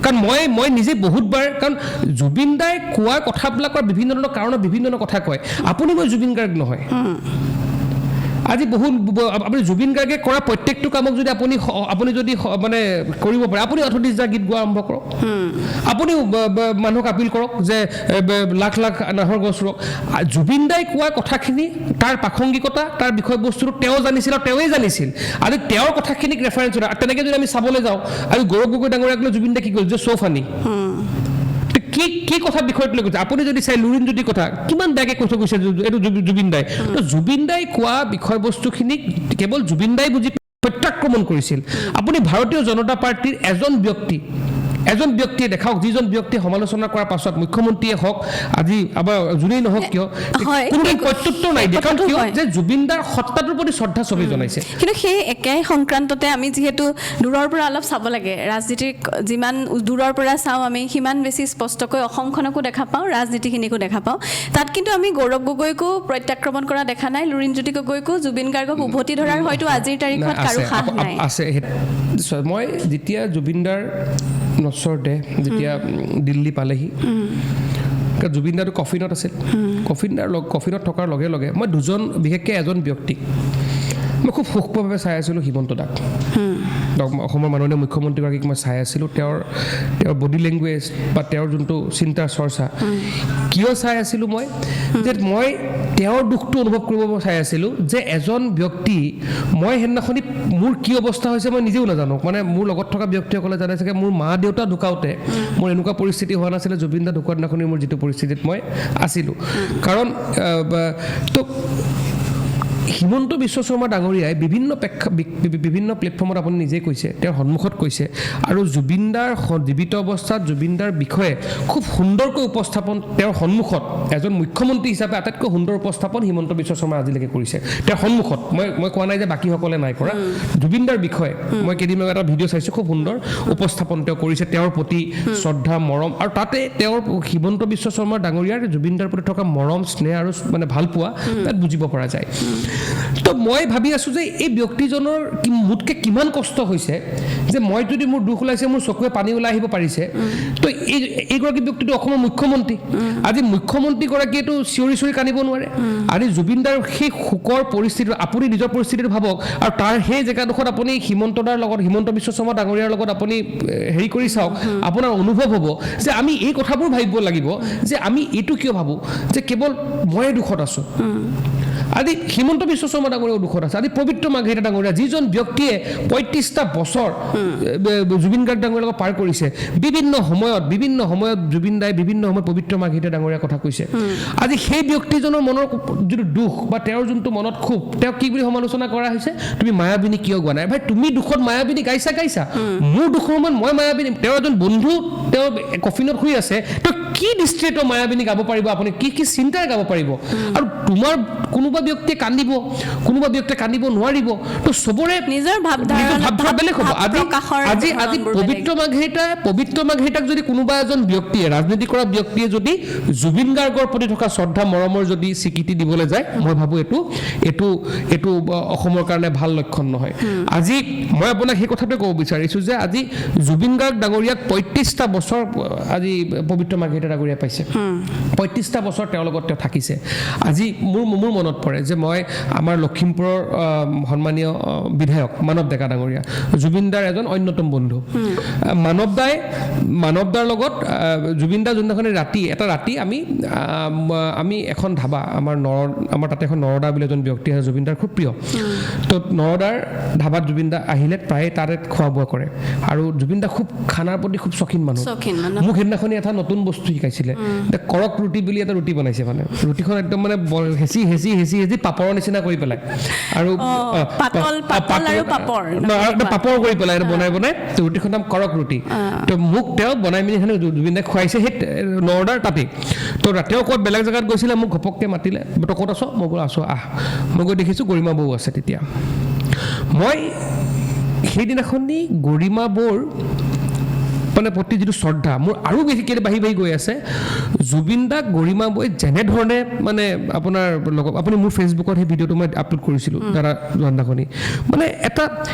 কাৰণ মই নিজে বহুতবাৰ, কাৰণ জুবিন দাই কোৱা কথাবিলাকৰ বিভিন্ন ধৰণৰ কাৰণত বিভিন্ন ধৰণৰ কথা কয়। আপুনি মই জুবিন গাৰ্গ নহয়। আজি বহুত আপুনি জুবিন গাৰ্গে কৰা প্ৰত্যেকটো কামক যদি আপুনি যদি মানে কৰিব পাৰে, আপুনি 38 হাজাৰ গীত গোৱা আৰম্ভ কৰক, আপুনিও মানুহক আপিল কৰক যে লাখ লাখ নাহৰ গছ ৰুৱক। জুবিন দাই কোৱা কথাখিনি, তাৰ প্ৰাসংগিকতা, তাৰ বিষয়বস্তুটো তেওঁ জানিছিল আৰু তেওঁৱেই জানিছিল। আজি তেওঁৰ কথাখিনিক ৰেফাৰেঞ্চ, তেনেকৈ যদি আমি চাবলৈ যাওঁ, আৰু গৌৰৱ গগৈ ডাঙৰীয়াক লৈ জুবিন দাই কি কৰিছে যে চ' ফানি, কি কি কথা বিষয়টো লৈ গৈছে। আপুনি যদি চাই লুৰিণজ্যোতিৰ কথা কিমান বেয়াকৈ কৈ থৈ গৈছে এইটো জুবিন দাই। তো জুবিন দাই কোৱা বিষয়বস্তুখিনিক কেৱল জুবিন দাই বুজি প্ৰত্যাক্ৰমণ কৰিছিল। আপুনি ভাৰতীয় জনতা পাৰ্টীৰ এজন ব্যক্তি এজন ব্যক্তিয়ে দেখাওক, যিজন ব্যক্তিয়ে সমালোচনা কৰাৰ পাছত মুখ্যমন্ত্ৰীয়ে হওক, আজি আমাৰ যোনেই নহওক কিয়, কোনোদিন প্ৰত্যুত্তৰ নাই দিয়ে। কাৰণ কিয় যে জুবিনদাৰ সত্তাটোৰ প্ৰতি শ্ৰদ্ধা চবেই জনাইছে। কিন্তু সেই একে সংক্ৰান্ততে আমি যিহেতু দূৰৰ পৰা অলপ চাব লাগে, ৰাজনীতিক যিমান দূৰৰ পৰা চাওঁ আমি সিমান বেছি স্পষ্টকৈ অসমখনকো দেখা পাওঁ, ৰাজনীতিখিনিকো দেখা পাওঁ। তাত কিন্তু আমি গৌৰৱ গগৈকো প্ৰত্যাক্ৰমণ কৰা দেখা নাই, লুৰিণজ্যোতি গগৈকো, জুবিন গাৰ্গক উভতি ধৰাৰ হয়তো আজিৰ তাৰিখত কাৰো সাহ নাই। আছে। মই যেতিয়া জুবিনদাৰ নশ্বৰ দেহ যেতিয়া দিল্লী পালেহি, কাৰণ জুবিন দাটো কফিনত আছিল, কফিনত থকাৰ লগে লগে মই দুজন, বিশেষকৈ এজন ব্যক্তিক মই খুব সূক্ষ্মভাৱে চাই আছিলোঁ, হিমন্ত দাক, অসমৰ মাননীয় মুখ্যমন্ত্ৰীগৰাকীক মই চাই আছিলোঁ। তেওঁৰ বডি লেংগুৱেজ বা তেওঁৰ যোনটো চিন্তাৰ চৰ্চা, কিয় চাই আছিলোঁ মই, যে মই তেওঁৰ দুখটো অনুভৱ কৰিব চাই আছিলোঁ যে এজন ব্যক্তি, মই সেইদিনাখনি মোৰ কি অৱস্থা হৈছে মই নিজেও নাজানো, মানে মোৰ লগত থকা ব্যক্তিসকলে জানে চাগে, মোৰ মা দেউতা ঢুকাওঁতে মোৰ এনেকুৱা পৰিস্থিতি হোৱা নাছিলে জুবিন দা ঢুকোৱাৰ দিনাখনি মোৰ যিটো পৰিস্থিতিত মই আছিলোঁ। কাৰণ তো হিমন্ত বিশ্ব শৰ্মা ডাঙৰীয়াই বিভিন্ন প্লেটফৰ্মত আপুনি নিজেই কৈছে, তেওঁৰ সন্মুখত কৈছে, আৰু জুবিনদাৰ জীৱিত অৱস্থাত জুবিনদাৰ বিষয়ে খুব সুন্দৰকৈ উপস্থাপন তেওঁৰ সন্মুখত এজন মুখ্যমন্ত্ৰী হিচাপে আটাইতকৈ সুন্দৰ উপস্থাপন হিমন্ত বিশ্ব শৰ্মা আজিলৈকে কৰিছে তেওঁৰ সন্মুখত। মই কোৱা নাই যে বাকীসকলে নাই কৰা। জুবিনদাৰ বিষয়ে মই কেইদিনমান এটা ভিডিঅ' চাইছোঁ, খুব সুন্দৰ উপস্থাপন তেওঁ কৰিছে, তেওঁৰ প্ৰতি শ্ৰদ্ধা, মৰম, আৰু তাতে তেওঁৰ হিমন্ত বিশ্ব শৰ্মা ডাঙৰীয়াৰ জুবিনদাৰ প্ৰতি থকা মৰম, স্নেহ আৰু মানে ভালপোৱা তাত বুজিব পৰা যায়। তো মই ভাবি আছোঁ যে এই ব্যক্তিজনৰ মোতকৈ কিমান কষ্ট হৈছে, যে মই যদি মোৰ দুখ ওলাইছে, মোৰ চকুৱে পানী ওলাই আহিব পাৰিছে, তো এইগৰাকী ব্যক্তিটো অসমৰ মুখ্যমন্ত্ৰী, আজি মুখ্যমন্ত্ৰীগৰাকীয়েতো চিঞৰি চিঞৰি কান্দিব নোৱাৰে। আজি জুবিনদাৰ সেই শোকৰ পৰিস্থিতিটো আপুনি নিজৰ পৰিস্থিতিটো ভাবক, আৰু তাৰ সেই জেগাডোখৰত আপুনি হিমন্ত দাৰ লগত, হিমন্ত বিশ্ব শৰ্মা ডাঙৰীয়াৰ লগত আপুনি হেৰি কৰি চাওক, আপোনাৰ অনুভৱ হ'ব যে আমি এই কথাবোৰ ভাবিব লাগিব যে আমি এইটো কিয় ভাবোঁ যে কেৱল ময়ে দুখত আছোঁ। আজি হিমন্ত বিশ্ব শৰ্মা ডাঙৰীয়াও দুখত আছে, আজি পবিত্ৰ মাৰ্ঘেৰিটা ডাঙৰীয়া, যিজন ব্যক্তিয়ে 35টা বছৰ জুবিন গাৰ্গ ডাঙৰীয়াৰ লগত পাৰ কৰিছে, বিভিন্ন সময়ত জুবিন দাই বিভিন্ন সময়ত পবিত্ৰ মাৰ্ঘেৰিটা ডাঙৰীয়াৰ কথা কৈছে, আজি সেই ব্যক্তিজনৰ মনৰ যিটো দুখ বা তেওঁৰ যোনটো মনত ক্ষোভ, তেওঁক কি বুলি সমালোচনা কৰা হৈছে, তুমি মায়াবিনী কিয় গোৱা নাই? ভাই, তুমি দুখত মায়াবিনী গাইছা, মোৰ দুখৰ সময়ত মই মায়াবিনী, তেওঁৰ এজন বন্ধু তেওঁ কফিনত শুই আছে, তেওঁ কি দৃষ্টিৰে তেওঁ মায়াবিনী গাব পাৰিব, আপুনি কি কি চিন্তাৰে গাব পাৰিব? আৰু তোমাৰ কোনোবা ব্যক্তিয়ে কান্দিব, কোনোবা ব্যক্তিয়ে কান্দিব নোৱাৰিব, তো চবৰে নিজৰ ভাৱধাৰা বেলেগ হ'ব। আজি আজি পবিত্ৰ মাৰ্ঘেৰিটাক যদি কোনোবা এজন ব্যক্তিয়ে, ৰাজনীতি কৰা ব্যক্তিয়ে যদি জুবিন গাৰ্গৰ প্ৰতি থকা শ্ৰদ্ধা মৰমৰ যদি স্বীকৃতি দিবলৈ যায়, মই ভাবোঁ এইটো এইটো এইটো অসমৰ কাৰণে ভাল লক্ষণ নহয়। আজি মই আপোনাক সেই কথাটোৱে ক'ব বিচাৰিছোঁ যে আজি জুবিন গাৰ্গ ডাঙৰীয়াক 35টা বছৰ আজি পবিত্ৰ মাৰ্ঘেৰিটা ডাঙৰীয়া পাইছে, 35টা বছৰ তেওঁৰ লগত তেওঁ থাকিছে। আজি মোৰ মনত পৰে যে মই আমাৰ লখিমপুৰৰ সন্মানীয় বিধায়ক মানৱ ডেকা ডাঙৰীয়া, জুবিনদাৰ এজন অন্যতম বন্ধু, মানৱ দাৰ লগত জুবিনদাৰ যোনদিনাখনি ৰাতি এটা ৰাতি আমি এখন ধাবা, আমাৰ তাতে এখন নৰদা বুলি এজন ব্যক্তি আছে, জুবিনদাৰ খুব প্ৰিয়, তো নৰদাৰ ধাবাত জুবিনদা আহিলে প্ৰায়ে তাতে খোৱা বোৱা কৰে, আৰু জুবিনদা খুব খানাৰ প্ৰতি খুব চখিন মানুহ। মোক সেইদিনাখনি এটা নতুন বস্তু শিকাইছিলে, কৰক ৰুটি বুলি এটা ৰুটি বনাইছে, মানে ৰুটিখন একদম মানে হেঁচি হেঁচি হেঁচি হেঁচি পাপৰৰ নিচিনা কৰি পেলাই, আৰু পাপৰ কৰি পেলাই বনাই বনাই ৰুটিখন নাম কৰক ৰুটি। তো মোক তেওঁ বনাই মেলি জুবিনদাক খুৱাইছে সেই নৰদাৰ তাতেই। তো তেওঁ ক'ত বেলেগ জেগাত গৈছিলে, মোক ঘপককৈ মাতিলে, তই ক'ত আছ? মই বোলো আছোঁ, আহ। মই গৈ দেখিছোঁ গৰিমা বৌ আছে। তেতিয়া মই সেইদিনাখনি গৰিমা বৌৰ মানে প্ৰতি যিটো শ্ৰদ্ধা মোৰ আৰু বেছিকৈ বাঢ়ি বাঢ়ি গৈ আছে। জুবিন দাক গৰিমা বৌয়ে যেনেধৰণে মানে আপোনাৰ লগত, আপুনি মোৰ ফেচবুকত সেই ভিডিঅ'টো মই আপলোড কৰিছিলোঁ দাদা যোৱাদিনাখনি, মানে এটা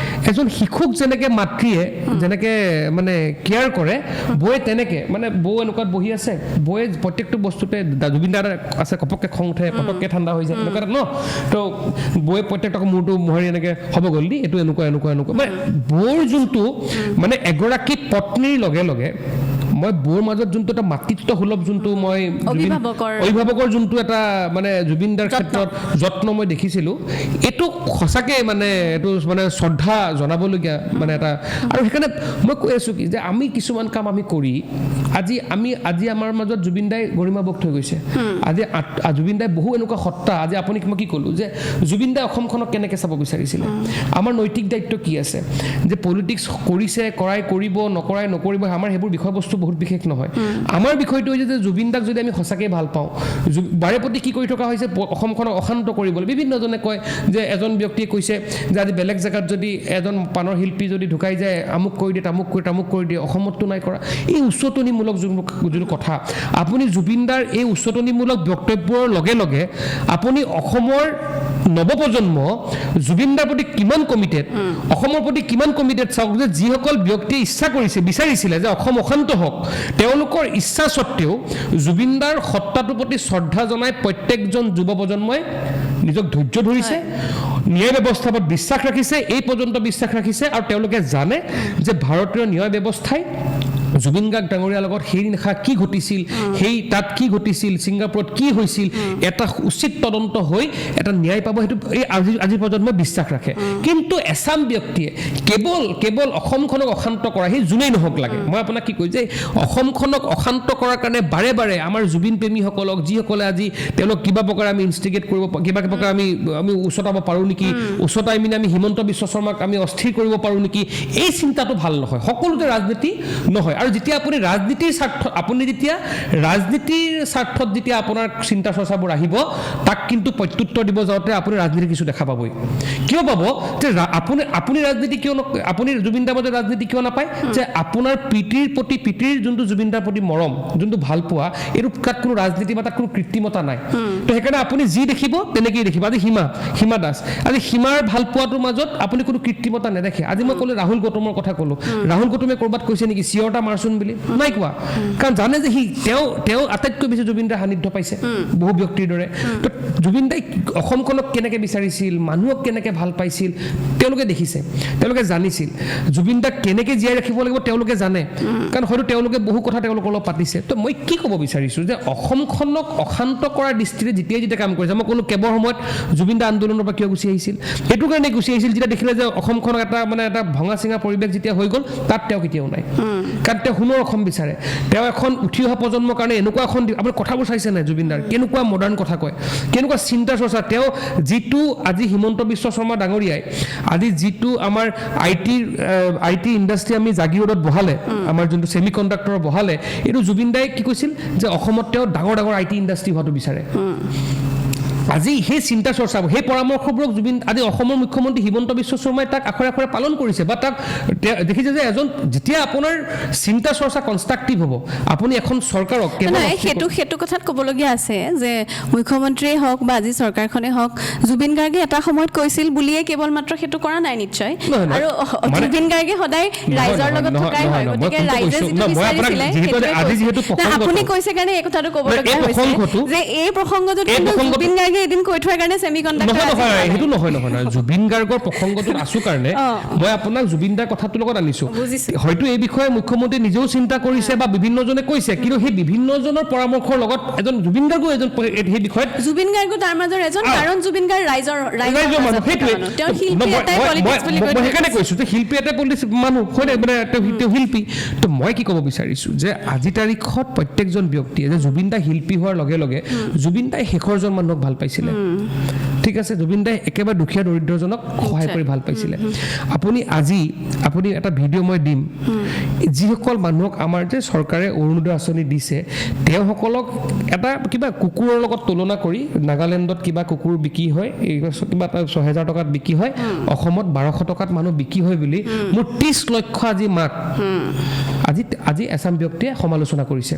এজন শিশুক যেনেকৈ মাতৃয়ে যেনেকৈ মানে কেয়াৰ কৰে, বৌয়ে তেনেকৈ মানে বৌ এনেকুৱাত বহি আছে, বৌয়ে প্ৰত্যেকটো বস্তুতে জুবিন দাৰ আছে, ঘপককৈ খং উঠে, পটককৈ ঠাণ্ডা হৈ যায় এনেকুৱা ন, তো বৌয়ে প্ৰত্যেকটো মূৰটো মোহাৰি এনেকৈ হ'ব গ'ল দি এইটো এনেকুৱা এনেকুৱা এনেকুৱা, মানে বৌৰ যোনটো মানে এগৰাকী পত্নীৰ লগে লগে মই বৌৰ মাজত যোনটো এটা মাতৃত্ব সুলভ যোনটো মই অভিভাৱকৰ যোনটো এটা মানে জুবিন দাৰ ক্ষেত্ৰত যত্ন মই দেখিছিলোঁ, এইটো সঁচাকৈ মানে এইটো মানে শ্ৰদ্ধা জনাবলগীয়া মানে এটা। আৰু সেইকাৰণে মই কৈ আছোঁ কি যে আমি কিছুমান কাম আমি কৰি আজি আমি আজি আমাৰ মাজত জুবিন দাই গৰিমা বক থৈ গৈছে। আজি জুবিন দাই বহু এনেকুৱা সত্তা, আজি আপুনি মই কি ক'লোঁ যে জুবিন দাই অসমখনক কেনেকৈ চাব বিচাৰিছিলে, আমাৰ নৈতিক দায়িত্ব কি আছে, যে পলিটিক্স কৰিছে কৰাই কৰিব, নকৰাই নকৰিব, আমাৰ সেইবোৰ বিষয়বস্তু বহুত বিশেষ নহয়। আমাৰ বিষয়টো হৈছে যে জুবিন দাক যদি আমি সঁচাকৈ ভাল পাওঁ, বাৰে প্ৰতি কি কৰি থকা হৈছে অসমখনক অশান্ত কৰিবলৈ। বিভিন্নজনে কয় যে এজন ব্যক্তিয়ে কৈছে যে আজি বেলেগ জেগাত যদি এজন পানৰ শিল্পী যদি ঢুকাই যায় আমুক কৰি দিয়ে, তামুক কৰি তামুক কৰি দিয়ে, অসমততো নাই কৰা। এই উচতনিমূলক যোনটো কথা, আপুনি জুবিন দাৰ এই উচতনিমূলক বক্তব্যৰ লগে লগে আপুনি অসমৰ নৱপ্ৰজন্ম জুবিন দাৰ প্ৰতি কিমান কমিটেড, অসমৰ প্ৰতি কিমান কমিটেড চাওক যে যিসকল ব্যক্তিয়ে ইচ্ছা কৰিছে, বিচাৰিছিলে যে অসম অশান্ত হওক, তেওঁলোকৰ ইচ্ছা সত্ত্বেও জুবিন দাৰ সত্তাটোৰ প্ৰতি শ্ৰদ্ধা জনাই প্ৰত্যেকজন যুৱ প্ৰজন্মই নিজক ধৈৰ্য ধৰিছে, ন্যায় ব্যৱস্থাৰ ওপৰত বিশ্বাস ৰাখিছে, এই পৰ্যন্ত বিশ্বাস ৰাখিছে। আৰু তেওঁলোকে জানে যে ভাৰতীয় ন্যায় ব্যৱস্থাই জুবিন গাৰ্গ ডাঙৰীয়াৰ লগত সেই নিশা কি ঘটিছিল, সেই তাত কি ঘটিছিল, ছিংগাপুৰত কি হৈছিল, এটা উচিত তদন্ত হৈ এটা ন্যায় পাব, সেইটো এই আজি প্ৰজন্মই বিশ্বাস ৰাখে। কিন্তু এচাম ব্যক্তিয়ে কেৱল কেৱল অসমখনক অশান্ত কৰা, সেই যোনেই নহওক লাগে, মই আপোনাক কি কৈ যে অসমখনক অশান্ত কৰাৰ কাৰণে বাৰে বাৰে আমাৰ জুবিন প্ৰেমীসকলক, যিসকলে আজি তেওঁলোক কিবা প্ৰকাৰে আমি ইনষ্টিগেট কৰিব, কিবা প্ৰকাৰে আমি আমি উচতাব পাৰোঁ নেকি, উচতাই মিনি আমি হিমন্ত বিশ্ব শৰ্মাক আমি অস্থিৰ কৰিব পাৰোঁ নেকি, এই চিন্তাটো ভাল নহয়। সকলোতে ৰাজনীতি নহয়। আৰু যেতিয়া আপুনি ৰাজনীতিৰ স্বাৰ্থ, আপুনি যেতিয়া ৰাজনীতিৰ স্বাৰ্থত যেতিয়া আপোনাৰ চিন্তা চৰ্চাবোৰ আহিব, তাক কিন্তু প্ৰত্যুত্তৰ দিব যাওঁতে আপুনি ৰাজনীতি কিছু দেখা পাবই। কিয় পাব যে আপুনি আপুনি ৰাজনীতি কিয়, আপুনি জুবিন দাৰ মাজত ৰাজনীতি কিয় নাপায়, যে আপোনাৰ পিতৃৰ প্ৰতি, পিতৃৰ যোনটো জুবিন দাৰ প্ৰতি মৰম, যোনটো ভালপোৱা, এইটো তাত কোনো ৰাজনীতি বা তাত কোনো কৃত্ৰিমতা নাই। তো সেইকাৰণে আপুনি যি দেখিব তেনেকেই দেখিব। আজি সীমা দাস, আজি সীমাৰ ভালপোৱাটোৰ মাজত আপুনি কোনো কৃত্ৰিমতা নেদেখে। আজি মই ক'লোঁ ৰাহুল গৌতমৰ কথা ক'লোঁ, ৰাহুল গৌতমে ক'ৰবাত কৈছে নেকি চিঞৰটা মাৰচোন বুলি? নাই কোৱা, কাৰণ জানে যে সি তেওঁ তেওঁ আটাইতকৈ বেছি জুবিন দাৰ সান্নিধ্য পাইছে বহু ব্যক্তিৰ দৰে। তো জুবিন দাই অসমখনক কেনেকৈ বিচাৰিছিল, মানুহক কেনেকৈ ভাল পাইছিল তেওঁলোকে দেখিছে, তেওঁলোকে জানিছিল। জুবিন দাক কেনেকৈ জীয়াই ৰাখিব লাগিব তেওঁলোকে জানে, কাৰণ হয়তো তেওঁলোকে বহু কথা তেওঁলোকৰ লগত পাতিছে। তো মই কি ক'ব বিচাৰিছোঁ যে অসমখনক অশান্ত কৰাৰ দৃষ্টিৰে যেতিয়াই যেতিয়া কাম কৰিছে, মই ক'লোঁ কেবৰ সময়ত জুবিন দা আন্দোলনৰ পৰা কিয় গুচি আহিছিল, এইটো কাৰণে গুচি আহিছিল যেতিয়া দেখিলে যে অসমখনক এটা মানে এটা ভঙা চিঙা পৰিৱেশ যেতিয়া হৈ গ'ল, তাত তেওঁ কেতিয়াও নাই। কাৰণ তেওঁ সোণৰ অসম বিচাৰে, তেওঁ এখন উঠি অহা প্ৰজন্মৰ কাৰণে এনেকুৱা এখন, আপুনি কথাবোৰ চাইছে নাই জুবিন দাৰ কেনেকুৱা মডাৰ্ণ কথা কয়, কেনেকুৱা চিন্তা চৰ্চা। তেওঁ যিটো আজি হিমন্ত বিশ্ব শৰ্মা ডাঙৰীয়াই আজি যিটো আমাৰ I T industry আমি জাগিৰোডত বহালে, আমাৰ যোনটো ছেমি কণ্ডাক্টৰ বহালে, এইটো জুবিন দাই কি কৈছিল যে অসমত তেওঁ ডাঙৰ ডাঙৰ I T industry হোৱাটো বিচাৰে। আজি সেই চিন্তা চৰ্চা, সেই পৰামৰ্শবোৰক জুবিন আজি অসমৰ মুখ্যমন্ত্ৰী হিমন্ত বিশ্ব শৰ্মাই তাক আখৰে আখৰে পালন কৰিছে বা তাক দেখিছে যে এজন যেতিয়া আপোনাৰ চিন্তা চৰ্চা কনষ্ট্ৰাক্টিভ হ'ব, আপুনি এখন চৰকাৰক সেইটো কথাত ক'বলগীয়া আছে যে মুখ্যমন্ত্ৰীয়ে হওক বা আজি চৰকাৰখনে হওক, জুবিন গাৰ্গে এটা সময়ত কৈছিল বুলিয়ে কেৱল মাত্ৰ সেইটো কৰা নাই নিশ্চয়। আৰু জুবিন গাৰ্গে সদায় ৰাইজৰ লগত থকাই হয়, গতিকে ৰাইজে যিটো বিচাৰিছিলে আপুনি কৈছে কাৰণে এই কথাটো ক'বলগীয়া হৈছে যে এই প্ৰসংগটোত কিন্তু জুবিন গাৰ্গে এদিন কৈ থোৱাৰ কাৰণে ছেমি কণ্ডাক্টৰ নহয়, সেইটো নহয় নহয় নহয় জুবিন গাৰ্গৰ প্ৰসংগটোত আছো কাৰণে মই আপোনাক জুবিন দাৰ কথাটোৰ লগত আনিছো। হয়তো এই বিষয়ে মুখ্যমন্ত্ৰীয়ে নিজেও চিন্তা কৰিছে বা বিভিন্নজনে কৈছে, কিন্তু সেই বিভিন্নজনৰ পৰামৰ্শৰ লগত এজন জুবিন গাৰ্গো এজন সেই বিষয়ত জুবিন গাৰ্গো তাৰ মাজৰ এজন, কাৰণ জুবিন গাৰ্গ ৰাইজৰ মানুহ, সেইটোৱে তেওঁ শিল্পী এটাই পলিটিক্স বুলি কৈ, মই সেইকাৰণে কৈছো যে শিল্পী এটাই পলিটিক্স মানুহ হয় নাই, মানে তেওঁ শিল্পী। তো মই কি ক'ব বিচাৰিছো যে আজি তাৰিখত প্ৰত্যেকজন ব্যক্তিয়ে যে জুবিন দা শিল্পী হোৱাৰ লগে লগে জুবিন দাই শেষৰজন মানুহক ভাল পাইছিলে, ঠিক আছে, জুবিন দাই একেবাৰে দুখীয়া দৰিদ্ৰজনক সহায় কৰি ভাল পাইছিলে। আপুনি আজি আপুনি এটা ভিডিঅ' মই দিম, যিসকল মানুহক আমাৰ যে চৰকাৰে অৰুণোদয় আঁচনি দিছে, তেওঁসকলক এটা কিবা কুকুৰৰ লগত তুলনা কৰি নাগালেণ্ডত কিবা কুকুৰ বিক্ৰী হয়, কিবা এটা 6000 টকাত বিক্ৰী হয়, অসমত 1200 টকাত মানুহ বিক্ৰী হয় বুলি মোৰ 30 লক্ষ আজি মাক আজি আজি এচাম ব্যক্তিয়ে সমালোচনা কৰিছে।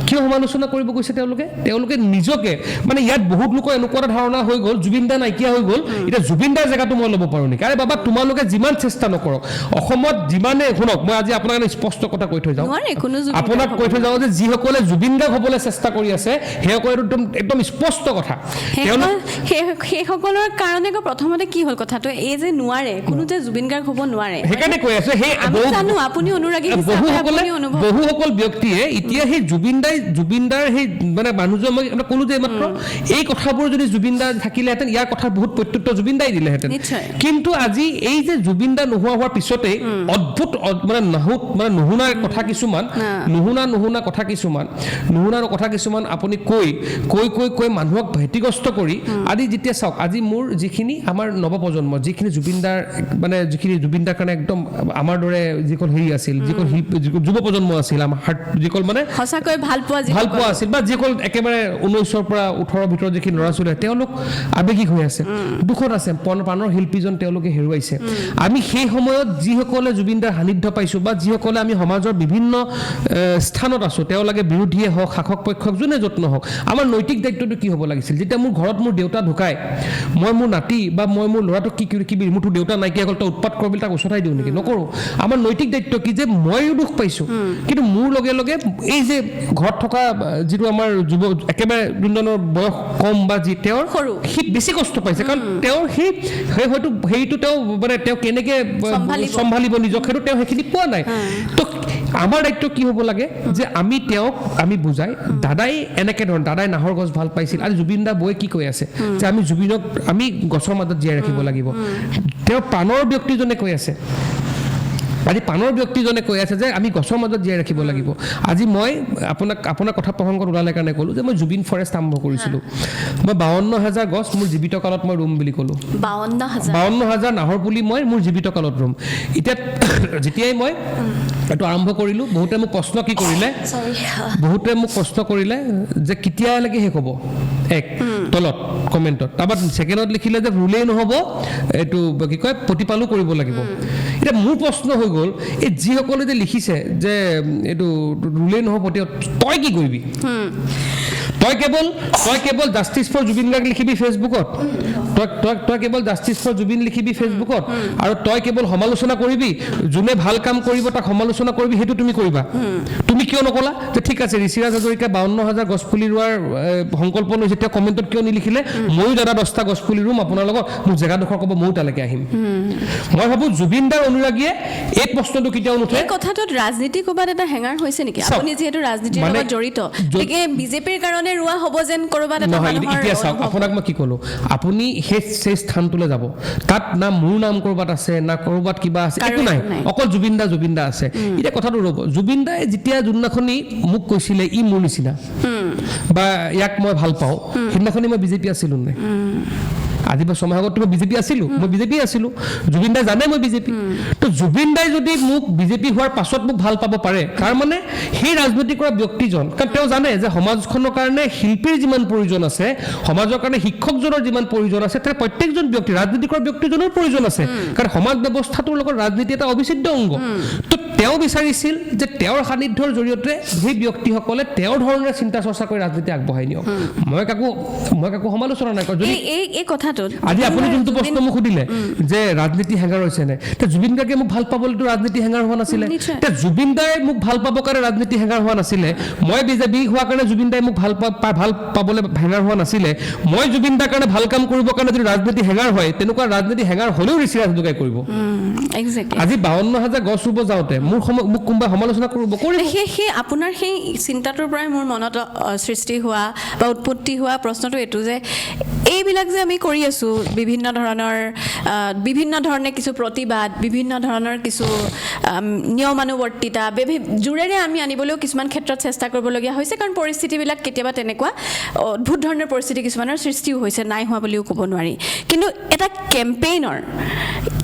কিয় সমালোচনা কৰিব গৈছে তেওঁলোকে? তেওঁলোকে নিজকে মানে ইয়াত বহুত লোকৰ এনেকুৱা এটা ধাৰণা হৈ গ'ল, জুবিন দা নাইকিয়া হৈ গ'ল, এতিয়া জুবিন দাৰ জেগাটো মই ল'ব পাৰোঁ নেকি? আৰে বাবা, তোমালোকে যিমান চেষ্টা নকৰক, অসমত যিমানে শুনক, মই আজি আপোনাক এটা স্পষ্ট কথা কৈ থৈ যাওঁ, নোৱাৰে, কোনো জুবিন আপোনাক গাৰ্গ কৈ থৈ যাওঁ যে যিসকলে জুবিন গাৰ্গ হ'বলৈ চেষ্টা কৰি আছে, সেইসকলে একদম একদম স্পষ্ট কথা, তেওঁলোক সেইসকলৰ কাৰণে আকৌ প্ৰথমতে কি হ'ল কথাটো, এই যে নোৱাৰে, কোনো যে জুবিন গাৰ্গ হ'ব নোৱাৰে, সেইকাৰণে কৈ আছো। সেই আমি জানো, আপুনি অনুৰাগী হিচাপে বহুসকলে আপুনি অনুভৱ বহুসকল ব্যক্তিয়ে এতিয়া সেই জুবিন দাৰ সেই মানে মানুহজন, মই আপোনাক ক'লো যে মাত্ৰ এই কথাবোৰ যদি জুবিন দা থাকিলেহেঁতেন, ইয়াৰ কথা বহুত প্ৰত্যুত্তৰ জুবিন দাই দিলেহেঁতেন। কিন্তু আজি এই যে জুবিন দা নোহোৱা হোৱাৰ পিছতেই অদ্ভুত মানে মানে নুশুনা কথা কিছুমান, নুশুনা কথা কিছুমান, নুশুনা কথা কিছুমান আপুনি কৈ কৈ কৈ কৈ মানুহক ভীতিগ্ৰস্ত কৰি আজি যেতিয়া চাওক, আজি মোৰ যিখিনি আমাৰ নৱপ্ৰজন্ম, যিখিনি জুবিন দাৰ মানে যিখিনি জুবিন দাৰ কাৰণে একদম আমাৰ দৰে যিসকল হেৰি আছিল, যিসকল শিল্পী, যিসকল যুৱ প্ৰজন্ম আছিল, আমাৰ হাৰ্ট যিসকল মানে সঁচাকৈ ভাল পোৱা, ভাল পোৱা আছিল, বা যিসকল একেবাৰে 19ৰ পৰা 18ৰ ভিতৰত যিখিনি ল'ৰা ছোৱালী, তেওঁলোক আৱেগিক হৈ আছে, দুখত আছে, প্ৰাণৰ শিল্পীজন তেওঁলোকে হেৰুৱাইছে। আমি সেই সময়ত যিসকলে জুবিন দাৰ সান্নিধ্য পাইছোঁ বা যিসকলে আমি সমাজৰ বিভিন্ন স্থানত আছোঁ, তেওঁলোকে বিৰোধীয়ে হওক, শাসক পক্ষক, যোনে য'ত নহওক, আমাৰ নৈতিক দায়িত্বটো কি হ'ব লাগিছিল? যেতিয়া মোৰ ঘৰত মোৰ দেউতা ঢুকায়, মই মোৰ নাতি বা মই মোৰ ল'ৰাটোক কি কি মোৰতো দেউতা নাইকিয়া হ'ল, তই উৎপাত কৰ বুলি তাক ওচৰাই দিওঁ নেকি? নকৰোঁ। আমাৰ নৈতিক দায়িত্ব কি যে ময়ো দুখ পাইছোঁ, কিন্তু মোৰ লগে লগে এই যে ঘৰত থকা যিটো আমাৰ যুৱ, একেবাৰে যোনজনৰ বয়স কম বা যি তেওঁৰ সৰু, সি বেছি কষ্ট পাইছে, কাৰণ তেওঁৰ সেই হয়তো সেইটো তেওঁ মানে তেওঁ কেনেকে চম্ভালিব নিজক, সেইটো তেওঁ সেইখিনি পোৱা নাই। তো আমাৰ দায়িত্ব কি হ'ব লাগে যে আমি তেওঁক আমি বুজাই, দাদাই এনেকে ধৰণ, দাদাই নাহৰ গছ ভাল পাইছিল। আজি জুবিন দা বৌয়ে কি কৈ আছে যে আমি জুবিনক আমি গছৰ মাজত জীয়াই ৰাখিব লাগিব। তেওঁ প্ৰাণৰ ব্যক্তিজনে কৈ আছে, আজি প্ৰাণৰ ব্যক্তিজনে কৈ আছে যে আমি গছৰ মাজত জীয়াই ৰাখিব লাগিব। আজি মই আপোনাক আপোনাৰ কথা প্ৰসংগত ওলালে কাৰণে ক'লোঁ যে মই জুবিন ফৰেষ্ট আৰম্ভ কৰিছিলোঁ। মই 52,000 গছ মোৰ জীৱিত কালত মই ৰুম বুলি ক'লোঁ। 52,000 নাহৰ পুলি মই মোৰ জীৱিত কালত ৰুম। এতিয়া যেতিয়াই মই এইটো আৰম্ভ কৰিলোঁ, বহুতে মোক প্ৰশ্ন কি কৰিলে, বহুতে মোক প্ৰশ্ন কৰিলে যে কেতিয়ালৈকে শেষ হ'ব, এক তলত কমেণ্টত, তাৰপৰা ছেকেণ্ডত লিখিলে যে ৰুলেই নহ'ব, এইটো কি কয় প্ৰতিপালো কৰিব লাগিব। এতিয়া মোৰ প্ৰশ্ন হৈ গ'ল, এই যিসকলে যে লিখিছে যে এইটো ৰুলেই নহ'ব, তই কি কৰিবি? তই কেৱল জাষ্টিছ ফৰ জুবিন গাৰ্গ লিখিবি ফেচবুকত, তই তই তই কেৱল জাষ্টিছ ফৰ জুবিন লিখিবি ফেচবুকত, আৰু তই কেৱল সমালোচনা কৰিবি, যোনে ভাল কাম কৰিব তাক সমালোচনা কৰিবি, সেইটো তুমি কৰিবা। তুমি কিয় নকলা যে ঠিক আছে, ঋষিৰাজ হাজৰিকা 52,000 গছপুলি ৰোৱাৰ সংকল্প লৈছে, তেওঁ কমেণ্টত কিয় নিলিখিলে ময়ো দাদা 10টা গছপুলি ৰুম আপোনাৰ লগত, মোক জেগাডোখৰ ক'ব, ময়ো তালৈকে আহিম। মই ভাবোঁ জুবিন দাৰ অনুৰাগীয়ে এই প্ৰশ্নটো কেতিয়াও নুঠে। এই কথাটোত ৰাজনীতি ক'ৰবাত এটা হেঙাৰ হৈছে নেকি? আপুনি যিহেতু ৰাজনীতিৰ লগত জড়িত, গতিকে বিজেপিৰ কাৰণে ৰোৱা হ'ব যেন ক'ৰবাত এটা মানুহৰ। এতিয়া চাওক, আপোনাক মই কি ক'লো, আপুনি সেই স্থানটোলৈ যাব, তাত না মোৰ নাম ক'ৰবাত আছে, না ক'ৰবাত কিবা আছে, একো নাই, অকল জুবিন দা জুবিন দা আছে। এতিয়া কথাটো ৰ'ব, জুবিন দাই যেতিয়া যোনদিনাখনি মোক কৈছিলে ই মোৰ নিচিনা বা ইয়াক মই ভাল পাওঁ, সেইদিনাখনি মই বিজেপি আছিলোঁ নাই? আজি বা ছমাহ আগত মই বিজেপি আছিলোঁ, মই বিজেপি আছিলোঁ, জুবিন দাই জানে মই বিজেপি। তো জুবিন দাই যদি মোক বিজেপি হোৱাৰ পাছত মোক ভাল পাব পাৰে, তাৰ মানে সেই ৰাজনীতি কৰা ব্যক্তিজন, কাৰণ তেওঁ জানে যে সমাজখনৰ কাৰণে শিল্পীৰ যিমান প্ৰয়োজন আছে, সমাজৰ কাৰণে শিক্ষকজনৰ যিমান প্ৰয়োজন আছে, তাৰ প্ৰত্যেকজন ব্যক্তি ৰাজনীতি কৰা ব্যক্তিজনৰ প্ৰয়োজন আছে, কাৰণ সমাজ ব্যৱস্থাটোৰ লগত ৰাজনীতি এটা অবিচ্ছেদ্য অংগ। তো তেওঁ বিচাৰিছিল যে তেওঁৰ সান্নিধ্যৰ জৰিয়তে সেই ব্যক্তিসকলে তেওঁৰ ধৰণেৰে চিন্তা চৰ্চা কৰি ৰাজনীতি আগবঢ়াই নিয়ক। মই কাকো সমালোচনা নাই কৰোঁ। এই কথাটোত আজি আপুনি যোনটো প্ৰশ্ন মোক সুধিলে যে ৰাজনীতি হেঙাৰ হৈছে নাই, এতিয়া জুবিন গাৰ্গে মোক ভাল পাবলৈতো ৰাজনীতি হেঙাৰ হোৱা নাছিলে, এতিয়া জুবিন দাই মোক ভাল পাবৰ কাৰণে ৰাজনীতি হেঙাৰ হোৱা নাছিলে, মই বিজেপি হোৱাৰ কাৰণে জুবিন দাই মোক ভাল পাবলৈ হেঙাৰ হোৱা নাছিলে, মই জুবিন দাৰ কাৰণে ভাল কাম কৰিবৰ কাৰণে যদি ৰাজনীতি হেঙাৰ হয়, তেনেকুৱা ৰাজনীতি হেঙাৰ হ'লেও ঋষিৰাজ হাজৰিকাই কৰিব। আজি 52,000 গছ ৰুব যাওঁতে মোৰ মোক কোনোবাই সমালোচনা কৰিব। সেই আপোনাৰ সেই চিন্তাটোৰ পৰাই মোৰ মনত সৃষ্টি হোৱা বা উৎপত্তি হোৱা প্ৰশ্নটো এইটো যে এইবিলাক যে আমি কৰি আছোঁ, বিভিন্ন ধৰণে কিছু প্ৰতিবাদ, বিভিন্ন ধৰণৰ কিছু নিয়মানুৱৰ্তিতা জোৰেৰে আমি আনিবলৈও কিছুমান ক্ষেত্ৰত চেষ্টা কৰিবলগীয়া হৈছে, কাৰণ পৰিস্থিতিবিলাক কেতিয়াবা তেনেকুৱা অদ্ভুত ধৰণৰ পৰিস্থিতি কিছুমানৰ সৃষ্টিও হৈছে, নাই হোৱা বুলিও ক'ব নোৱাৰি। কিন্তু এটা কেম্পেইনৰ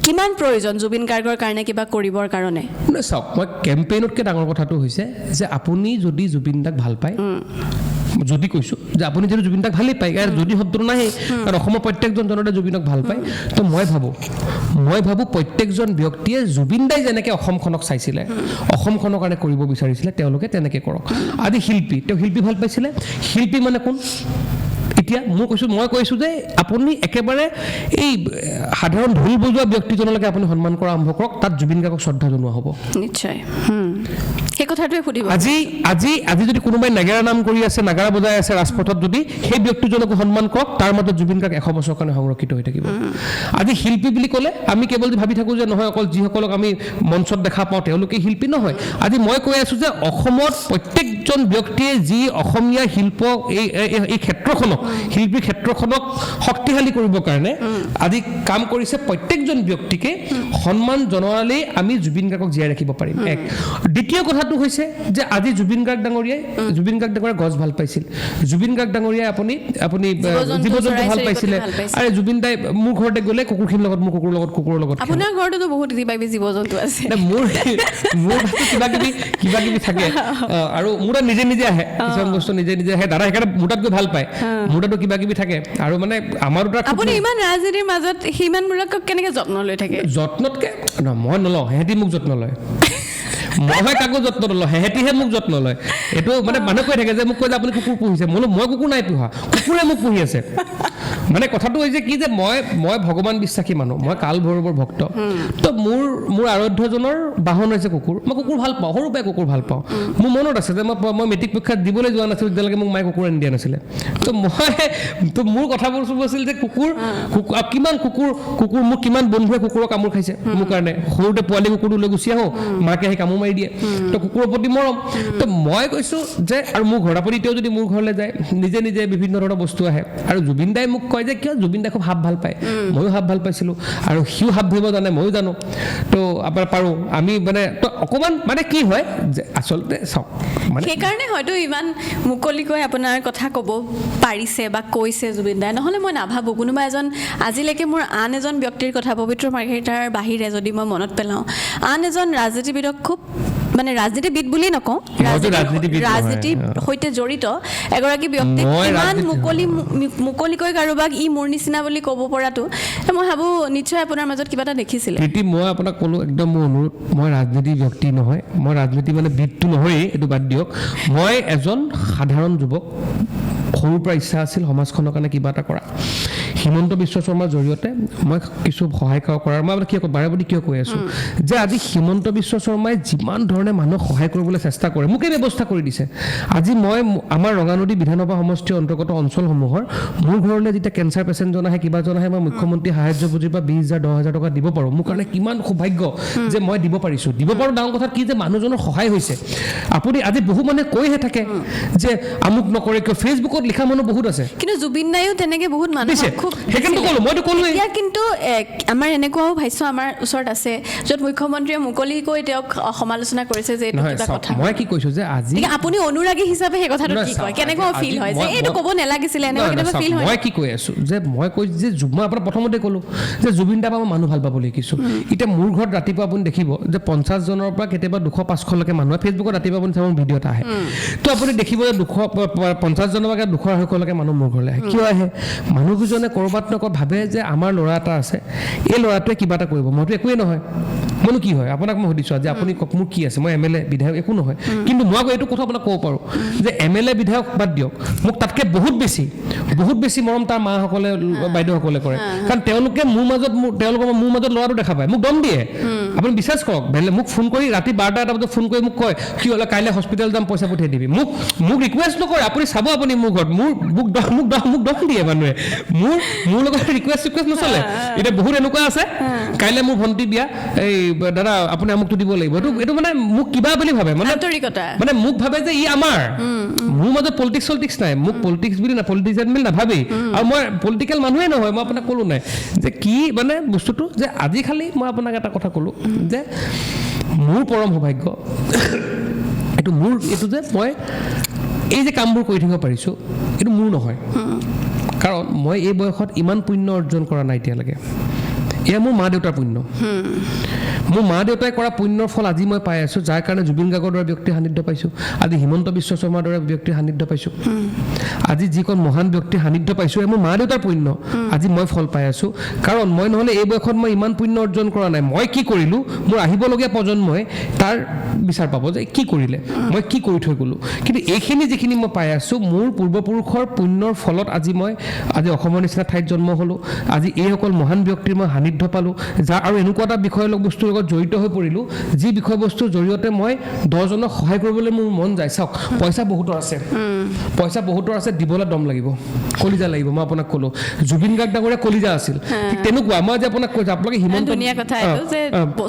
কিমান প্ৰয়োজন জুবিন গাৰ্গৰ কাৰণে কিবা কৰিবৰ কাৰণে? চাওক, মই কেম্পেইনতকৈ ডাঙৰ কথাটো হৈছে যে আপুনি যদি জুবিন দাক ভাল পায়, যদি কৈছোঁ যে আপুনি যদি জুবিন দাক ভালেই পায়, ইয়াৰ যদি শব্দটো নাহে, কাৰণ অসমৰ প্ৰত্যেকজন জনতাই জুবিনক ভাল পায়, তো মই ভাবোঁ প্ৰত্যেকজন ব্যক্তিয়ে জুবিন দাই যেনেকৈ অসমখনক চাইছিলে, অসমখনৰ কাৰণে কৰিব বিচাৰিছিলে, তেওঁলোকে তেনেকৈ কৰক। আজি শিল্পী, তেওঁ শিল্পী ভাল পাইছিলে, শিল্পী মানে কোন? এতিয়া মই কৈছোঁ যে আপুনি একেবাৰে এই সাধাৰণ ঢোল বজোৱা ব্যক্তিজনলৈকে আপুনি সন্মান কৰা আৰম্ভ কৰক, তাত জুবিন গাৰ্গক শ্ৰদ্ধা জনোৱা হ'ব। নিশ্চয়, সেই কথাটোৱে সুধিব। আজি আজি আজি যদি কোনোবাই নাগাৰা নাম কৰি আছে, নাগাৰা বজাই আছে ৰাজপথত, যদি সেই ব্যক্তিজনকো সন্মান কৰক, তাৰ মাজত জুবিন গাৰ্গ 100 বছৰৰ কাৰণে সংৰক্ষিত হৈ থাকিব। আজি শিল্পী বুলি ক'লে আমি কেৱল যে ভাবি থাকোঁ যে নহয়, অকল যিসকলক আমি মঞ্চত দেখা পাওঁ তেওঁলোকেই শিল্পী নহয়। আজি মই কৈ আছোঁ যে অসমত প্ৰত্যেকজন ব্যক্তিয়ে যি অসমীয়া শিল্প এই এই ক্ষেত্ৰখনক, শিল্পী ক্ষেত্ৰখনক শক্তিশালী কৰিবৰ কাৰণে আজি কাম কৰিছে, প্ৰত্যেকজন ব্যক্তিকে সন্মান জনালেই আমি জুবিন গাৰ্গক জীয়াই ৰাখিব পাৰিম। এক দ্বিতীয় কথাটো হৈছে যে আজি জুবিন গাৰ্গ ডাঙৰীয়াই গছ ভাল পাইছিল, জুবিন গাৰ্গ ডাঙৰীয়াই আপুনি আপুনি জীৱ জন্তু ভাল পাইছিলে। আৰে জুবিন দাই মোৰ ঘৰতে গ'লে কুকুৰখিনিৰ লগত, মোৰ কুকুৰৰ লগত, কুকুৰৰ লগত। আপোনাৰ ঘৰটোতো বহুত কিবা কিবি জীৱ জন্তু আছে। মোৰ মোৰ কিবা কিবি থাকে আৰু মোৰ তাত নিজে নিজে আহে কিছুমান বস্তু, নিজে নিজে আহে। দাদা সেইকাৰণে মোৰ তাত গৈ ভাল পায়, মোৰ তাতো কিবা কিবি থাকে। আৰু মানে আমাৰ দুটা আপুনি ইমান ৰাজনীতিৰ মাজত সিমানবিলাকক কেনেকৈ যত্ন লৈ থাকে? যত্নতকৈ মই নলওঁ, সিহঁতি মোক যত্ন লয়। মই কাকো যত্ন নলওঁ, সিহঁতিহে মোক যত্ন লয়। এইটো মানে মানুহে কৈ থাকে যে মোক কয় যে আপুনি কুকুৰ পুহিছে, মই বোলো মই কুকুৰ নাই পোহা, কুকুৰে মোক পুহি আছে। মানে কথাটো হৈছে কি যে মই মই ভগৱান বিশ্বাসী মানুহ, মই কাল ভৈৰৱৰ ভক্ত। তো মোৰ আৰাধ্যজনৰ বাহন হৈছে কুকুৰ। মই কুকুৰ ভাল পাওঁ, সৰুৰ পৰাই কুকুৰ ভাল পাওঁ। মোৰ মনত আছে যে মই মেট্ৰিক পৰীক্ষাত দিবলৈ যোৱা নাছিলোঁ তেতিয়ালৈকে মোক মায়ে কুকুৰ আনি দিয়া নাছিলে। তো তো মোৰ কথাবোৰ চব আছিল যে কুকুৰ কিমান কুকুৰ কুকুৰ মোৰ কিমান বন্ধুৱে কুকুৰৰ কামোৰ খাইছে মোৰ কাৰণে। সৰুতে পোৱালি কুকুৰটো লৈ গুচি আহোঁ, মাকে আহি কামোৰ মাৰি দিয়ে। তো কুকুৰৰ প্ৰতি মৰম। তো মই কৈছোঁ যে আৰু মোৰ ঘৰত আপুনি এতিয়াও যদি মোৰ ঘৰলৈ যায়, নিজে নিজে বিভিন্ন ধৰণৰ বস্তু আহে। আৰু জুবিন দাই মোক কয় যে কিয় জুবিন দাই খুব সাপ ভাল পায়, ময়ো সাপ ভাল পাইছিলোঁ আৰু সিও সাপ ধৰিব জানে, ময়ো জানো। তো আপোনাৰ পাৰোঁ আমি মানে তো অকণমান মানে কি হয় যে আচলতে চাওক মানে সেইকাৰণে হয়তো ইমান মুকলিকৈ আপোনাৰ কথা ক'ব পাৰিছে বা কৈছে জুবিন দাই। নহ'লে মই নাভাবোঁ কোনোবা এজন আজিলৈকে মোৰ আন এজন ব্যক্তিৰ কথা পবিত্ৰ মাৰ্ঘেৰিটাৰ বাহিৰে যদি মই মনত পেলাওঁ, আন এজন ৰাজনীতিবিদক খুব মানে ৰাজনীতিবিদ বুলি নকওঁ, ৰাজনীতিৰ সৈতে জড়িত এগৰাকী ব্যক্তিক ইমান মুকলিকৈ কাৰোবাক ই মোৰ নিচিনা বুলি ক'ব পৰাটো মই ভাবোঁ নিশ্চয় আপোনাৰ মাজত কিবা এটা দেখিছিলে। প্ৰীতি, মই আপোনাক ক'লোঁ একদম মোৰ অনুৰোধ, মই ৰাজনীতি ব্যক্তি নহয়, মই ৰাজনীতি মানে বিদটো নহয়েই, এইটো বাদ দিয়ক। মই এজন সাধাৰণ যুৱক, সৰুৰ পৰা ইচ্ছা আছিল সমাজখনৰ কাৰণে কিবা এটা কৰা। হিমন্ত বিশ্ব শৰ্মাৰ জৰিয়তে মই কিছু সহায় কৰাৰ, মই আপোনাক কিয় বাৰে বাৰে কিয় কৈ আছোঁ যে আজি হিমন্ত বিশ্ব শৰ্মাই যিমান ধৰণে মানুহক সহায় কৰিবলৈ চেষ্টা কৰে, মোকেই ব্যৱস্থা কৰি দিছে। আজি মই আমাৰ ৰঙানদী বিধানসভা সমষ্টিৰ অন্তৰ্গত অঞ্চলসমূহৰ মোৰ ঘৰলৈ যেতিয়া কেঞ্চাৰ পেচেণ্টজন আহে, কিবাজন আহে, মই মুখ্যমন্ত্ৰী সাহায্য পুঁজিৰ পৰা 20,000 10,000 টকা দিব পাৰোঁ। মোৰ কাৰণে কিমান সৌভাগ্য যে মই দিব পাৰিছোঁ। দিব পাৰোঁ ডাঙৰ কথা কি যে মানুহজনৰ সহায় হৈছে। আপুনি আজি বহু মানুহে কৈহে থাকে যে আমুক নকৰে কিয়, ফেচবুকত লিখা মানুহ বহুত আছে। কিন্তু জুবিন দায়ো তেনেকৈ বহুত মানুহ খুব সেইকাৰণে ক'লো, মইতো ক'লোৱেই। এতিয়া কিন্তু আমাৰ এনেকুৱাও ভাষ্য আমাৰ ওচৰত আছে য'ত মুখ্যমন্ত্ৰীয়ে মুকলিকৈ তেওঁক সমালোচনা কৰিছে যে এইটো কিবা কথা। মই কি কৈছোঁ যে আজি আপুনি অনুৰাগী হিচাপে সেই কথাটো কি কয়, কেনেকুৱা ফিল হয় যে এইটো ক'ব নালাগিছিলে, এনেকুৱা কেতিয়াবা ফিল হয়? মই কি কৈ আছোঁ যে মই কৈছোঁ যে মই আপোনাক প্ৰথমতে ক'লোঁ যে জুবিন দাৰ পৰা মই মানুহ ভাল পাবলৈ শিকিছোঁ। এতিয়া মোৰ ঘৰত ৰাতিপুৱা আপুনি দেখিব যে 50জনৰ পৰা কেতিয়াবা 200-500লৈকে মানুহ, ফেচবুকত ৰাতিপুৱা আপুনি চাব ভিডিঅ' এটা আহে, তো আপুনি দেখিব যে 250জনৰ পৰা 200-250লৈকে মানুহ মোৰ ঘৰলৈ আহে। কিয় আহে? মানুহকেইজনে ক'ৰবাত নকয় ভাবে যে আমাৰ ল'ৰা এটা আছে, এই ল'ৰাটোৱে কিবা এটা কৰিব, মইতো একোৱেই নহয়। মইনো কি হয় আপোনাক মই সুধিছোঁ আজি, আপুনি কওক মোৰ কি আছে? মই এম এল এ বিধায়ক একো নহয়, কিন্তু মই আকৌ এইটো কথা আপোনাক ক'ব পাৰোঁ যে এম এল এ বিধায়ক বাদ দিয়ক, মোক তাতকৈ বহুত বেছি মৰম তাৰ মাসকলে বাইদেউসকলে কৰে। কাৰণ তেওঁলোকে মোৰ মাজত তেওঁলোকৰ মোৰ মাজত ল'ৰাটো দেখা পায়, মোক দম দিয়ে। আপুনি বিশ্বাস কৰক, বেলেগ মোক ফোন কৰি ৰাতি 12টা 1টা বজাত ফোন কৰি মোক কয় কি হ'লে কাইলৈ হস্পিটেল যাম, পইচা পঠিয়াই দিবি। মোক ৰিকুৱেষ্ট নকৰে, আপুনি চাব আপুনি মোৰ ঘৰত মোক দম দিয়ে মানুহে, মোৰ লগত ৰিকুৱেষ্ট নচলে। এতিয়া বহুত এনেকুৱা আছে, কাইলৈ মোৰ ভণ্টি বিয়া, এই দাদা আপুনি আমুকটো দিব লাগিব, এইটো মানে মোক কিবা বুলি ভাবে, মানে মানে মোক ভাবে যে ই আমাৰ, মোৰ মাজত পলিটিক্স চলিটিক্স নাই, মোক পলিটিক্স বুলি না পলিটিচিয়ান বুলি নাভাবেই। আৰু মই পলিটিকেল মানুহেই নহয়, মই আপোনাক ক'লোঁ নাই যে কি মানে বস্তুটো যে আজি খালি মই আপোনাক এটা কথা ক'লোঁ যে মোৰ পৰম সৌভাগ্য এইটো, মোৰ এইটো যে মই এই যে কামবোৰ কৰি থাকিব পাৰিছোঁ, এইটো মোৰ নহয়। কাৰণ মই এই বয়সত ইমান পুণ্য অৰ্জন কৰা নাই এতিয়ালৈকে, এয়া মোৰ মা দেউতাৰ পুণ্য। মোৰ মা দেউতাই কৰা পুণ্যৰ ফল আজি মই পাই আছোঁ, যাৰ কাৰণে জুবিন গাৰ্গৰ দৰে ব্যক্তিৰ সান্নিধ্য পাইছোঁ, আজি হিমন্ত বিশ্ব শৰ্মাৰ দৰে ব্যক্তিৰ সান্নিধ্য পাইছোঁ, আজি যিকণ মহান ব্যক্তিৰ সান্নিধ্য পাইছোঁ, এই মোৰ মা দেউতাৰ পুণ্য আজি মই ফল পাই আছোঁ। কাৰণ মই নহ'লে এই বয়সত মই ইমান পুণ্য অৰ্জন কৰা নাই। মই কি কৰিলোঁ, মোৰ আহিবলগীয়া প্ৰজন্মই তাৰ বিচাৰ পাব যে কি কৰিলে, মই কি কৰি থৈ গ'লোঁ। কিন্তু এইখিনি যিখিনি মই পাই আছোঁ, মোৰ পূৰ্বপুৰুষৰ পুণ্যৰ ফলত আজি মই আজি অসমৰ নিচিনা ঠাইত জন্ম হ'লোঁ, আজি এইসকল মহান ব্যক্তিৰ মই সান্নিধ্য পালোঁ, যাৰ আৰু এনেকুৱা এটা বিষয়ৰ বস্তুৰ লগত জড়িত হৈ পৰিলোঁ, যি বিষয়বস্তুৰ জৰিয়তে মই 10জনক সহায় কৰিবলৈ মোৰ মন যায়। চাওক, পইচা বহুতৰ আছে, পইচা বহুতৰ আছে, দিবলৈ দম লাগিব, কলিজা লাগিব। মই আপোনাক ক'লোঁ জুবিন গাৰ্গ ডাঙৰীয়া কলিজা আছিল, ঠিক তেনেকুৱা মই আজি আপোনাক কৈছোঁ, আপোনালোকে হিমন্ত ধুনীয়া কথা এইটো যে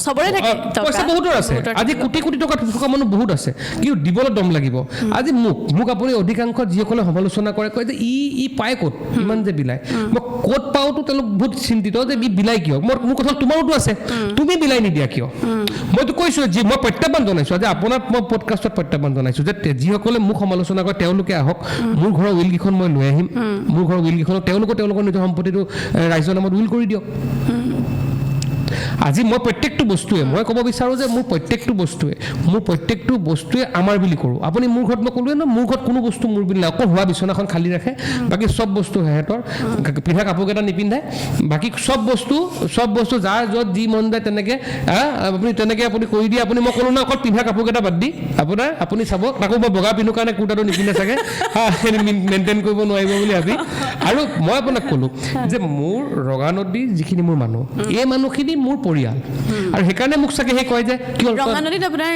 চবৰে থাকে টকা, পইচা বহুতৰ আছে, বহুতৰ আজি থাকিব। কোটি কোটি টকা থকা মানুহ বহুত আছে, কিন্তু দিবলৈ দম লাগিব। আজি মোক আপুনি অধিকাংশ যিসকলে সমালোচনা কৰে কয় যে ই পায় ক'ত ইমান যে বিলায়, মই ক'ত পাওঁতো তেওঁলোক বহুত চিন্তিত যে ই বিলাই কিয়। মোৰ কথা তোমাৰোতো আছে, তুমি বিলাই নিদিয়া কিয়? মইতো কৈছোঁ যে মই প্ৰত্যাহ্বান জনাইছোঁ আজি আপোনাক, মই পডকাষ্টত প্ৰত্যাহ্বান জনাইছোঁ যে যিসকলে মোক সমালোচনা কৰে তেওঁলোকে আহক, মোৰ ঘৰৰ উইলকেইখন মই লৈ আহিম, মোৰ ঘৰৰ উইলকেইখনত তেওঁলোকো তেওঁলোকৰ নিজৰ সম্পত্তিটো ৰাইজৰ নামত will কৰি দিয়ক। আজি মই প্ৰত্যেকটো বস্তুৱে মই ক'ব বিচাৰোঁ যে মোৰ প্ৰত্যেকটো বস্তুৱে আমাৰ বুলি কৰোঁ। আপুনি মোৰ ঘৰত মই ক'লোৱে ন, মোৰ ঘৰত কোনো বস্তু মোৰ বুলি নাই, অকল হোৱা বিচনাখন খালী ৰাখে, বাকী চব বস্তু সিহঁতৰ, পিন্ধা কাপোৰকেইটা নিপিন্ধে, বাকী চব বস্তু যাৰ য'ত যি মন যায় তেনেকৈ আপুনি তেনেকৈ আপুনি কৰি দিয়ে। আপুনি মই ক'লো ন, অকল পিন্ধা কাপোৰকেইটা বাদ দি আপোনাৰ আপুনি চাব, তাকো মই বগা পিন্ধো কাৰণে কুৰ্তাটো নিপিন্ধে চাগে, মেইনটেইন কৰিব নোৱাৰিব বুলি ভাবি। আৰু মই আপোনাক ক'লোঁ যে মোৰ ৰঙানদীৰ যিখিনি মোৰ মানুহ, এই মানুহখিনি মোৰ পৰিয়াল, আৰু সেইকাৰণে মোক চাগে সেই কয় যে কিয় ৰঙানদীত আপোনাৰ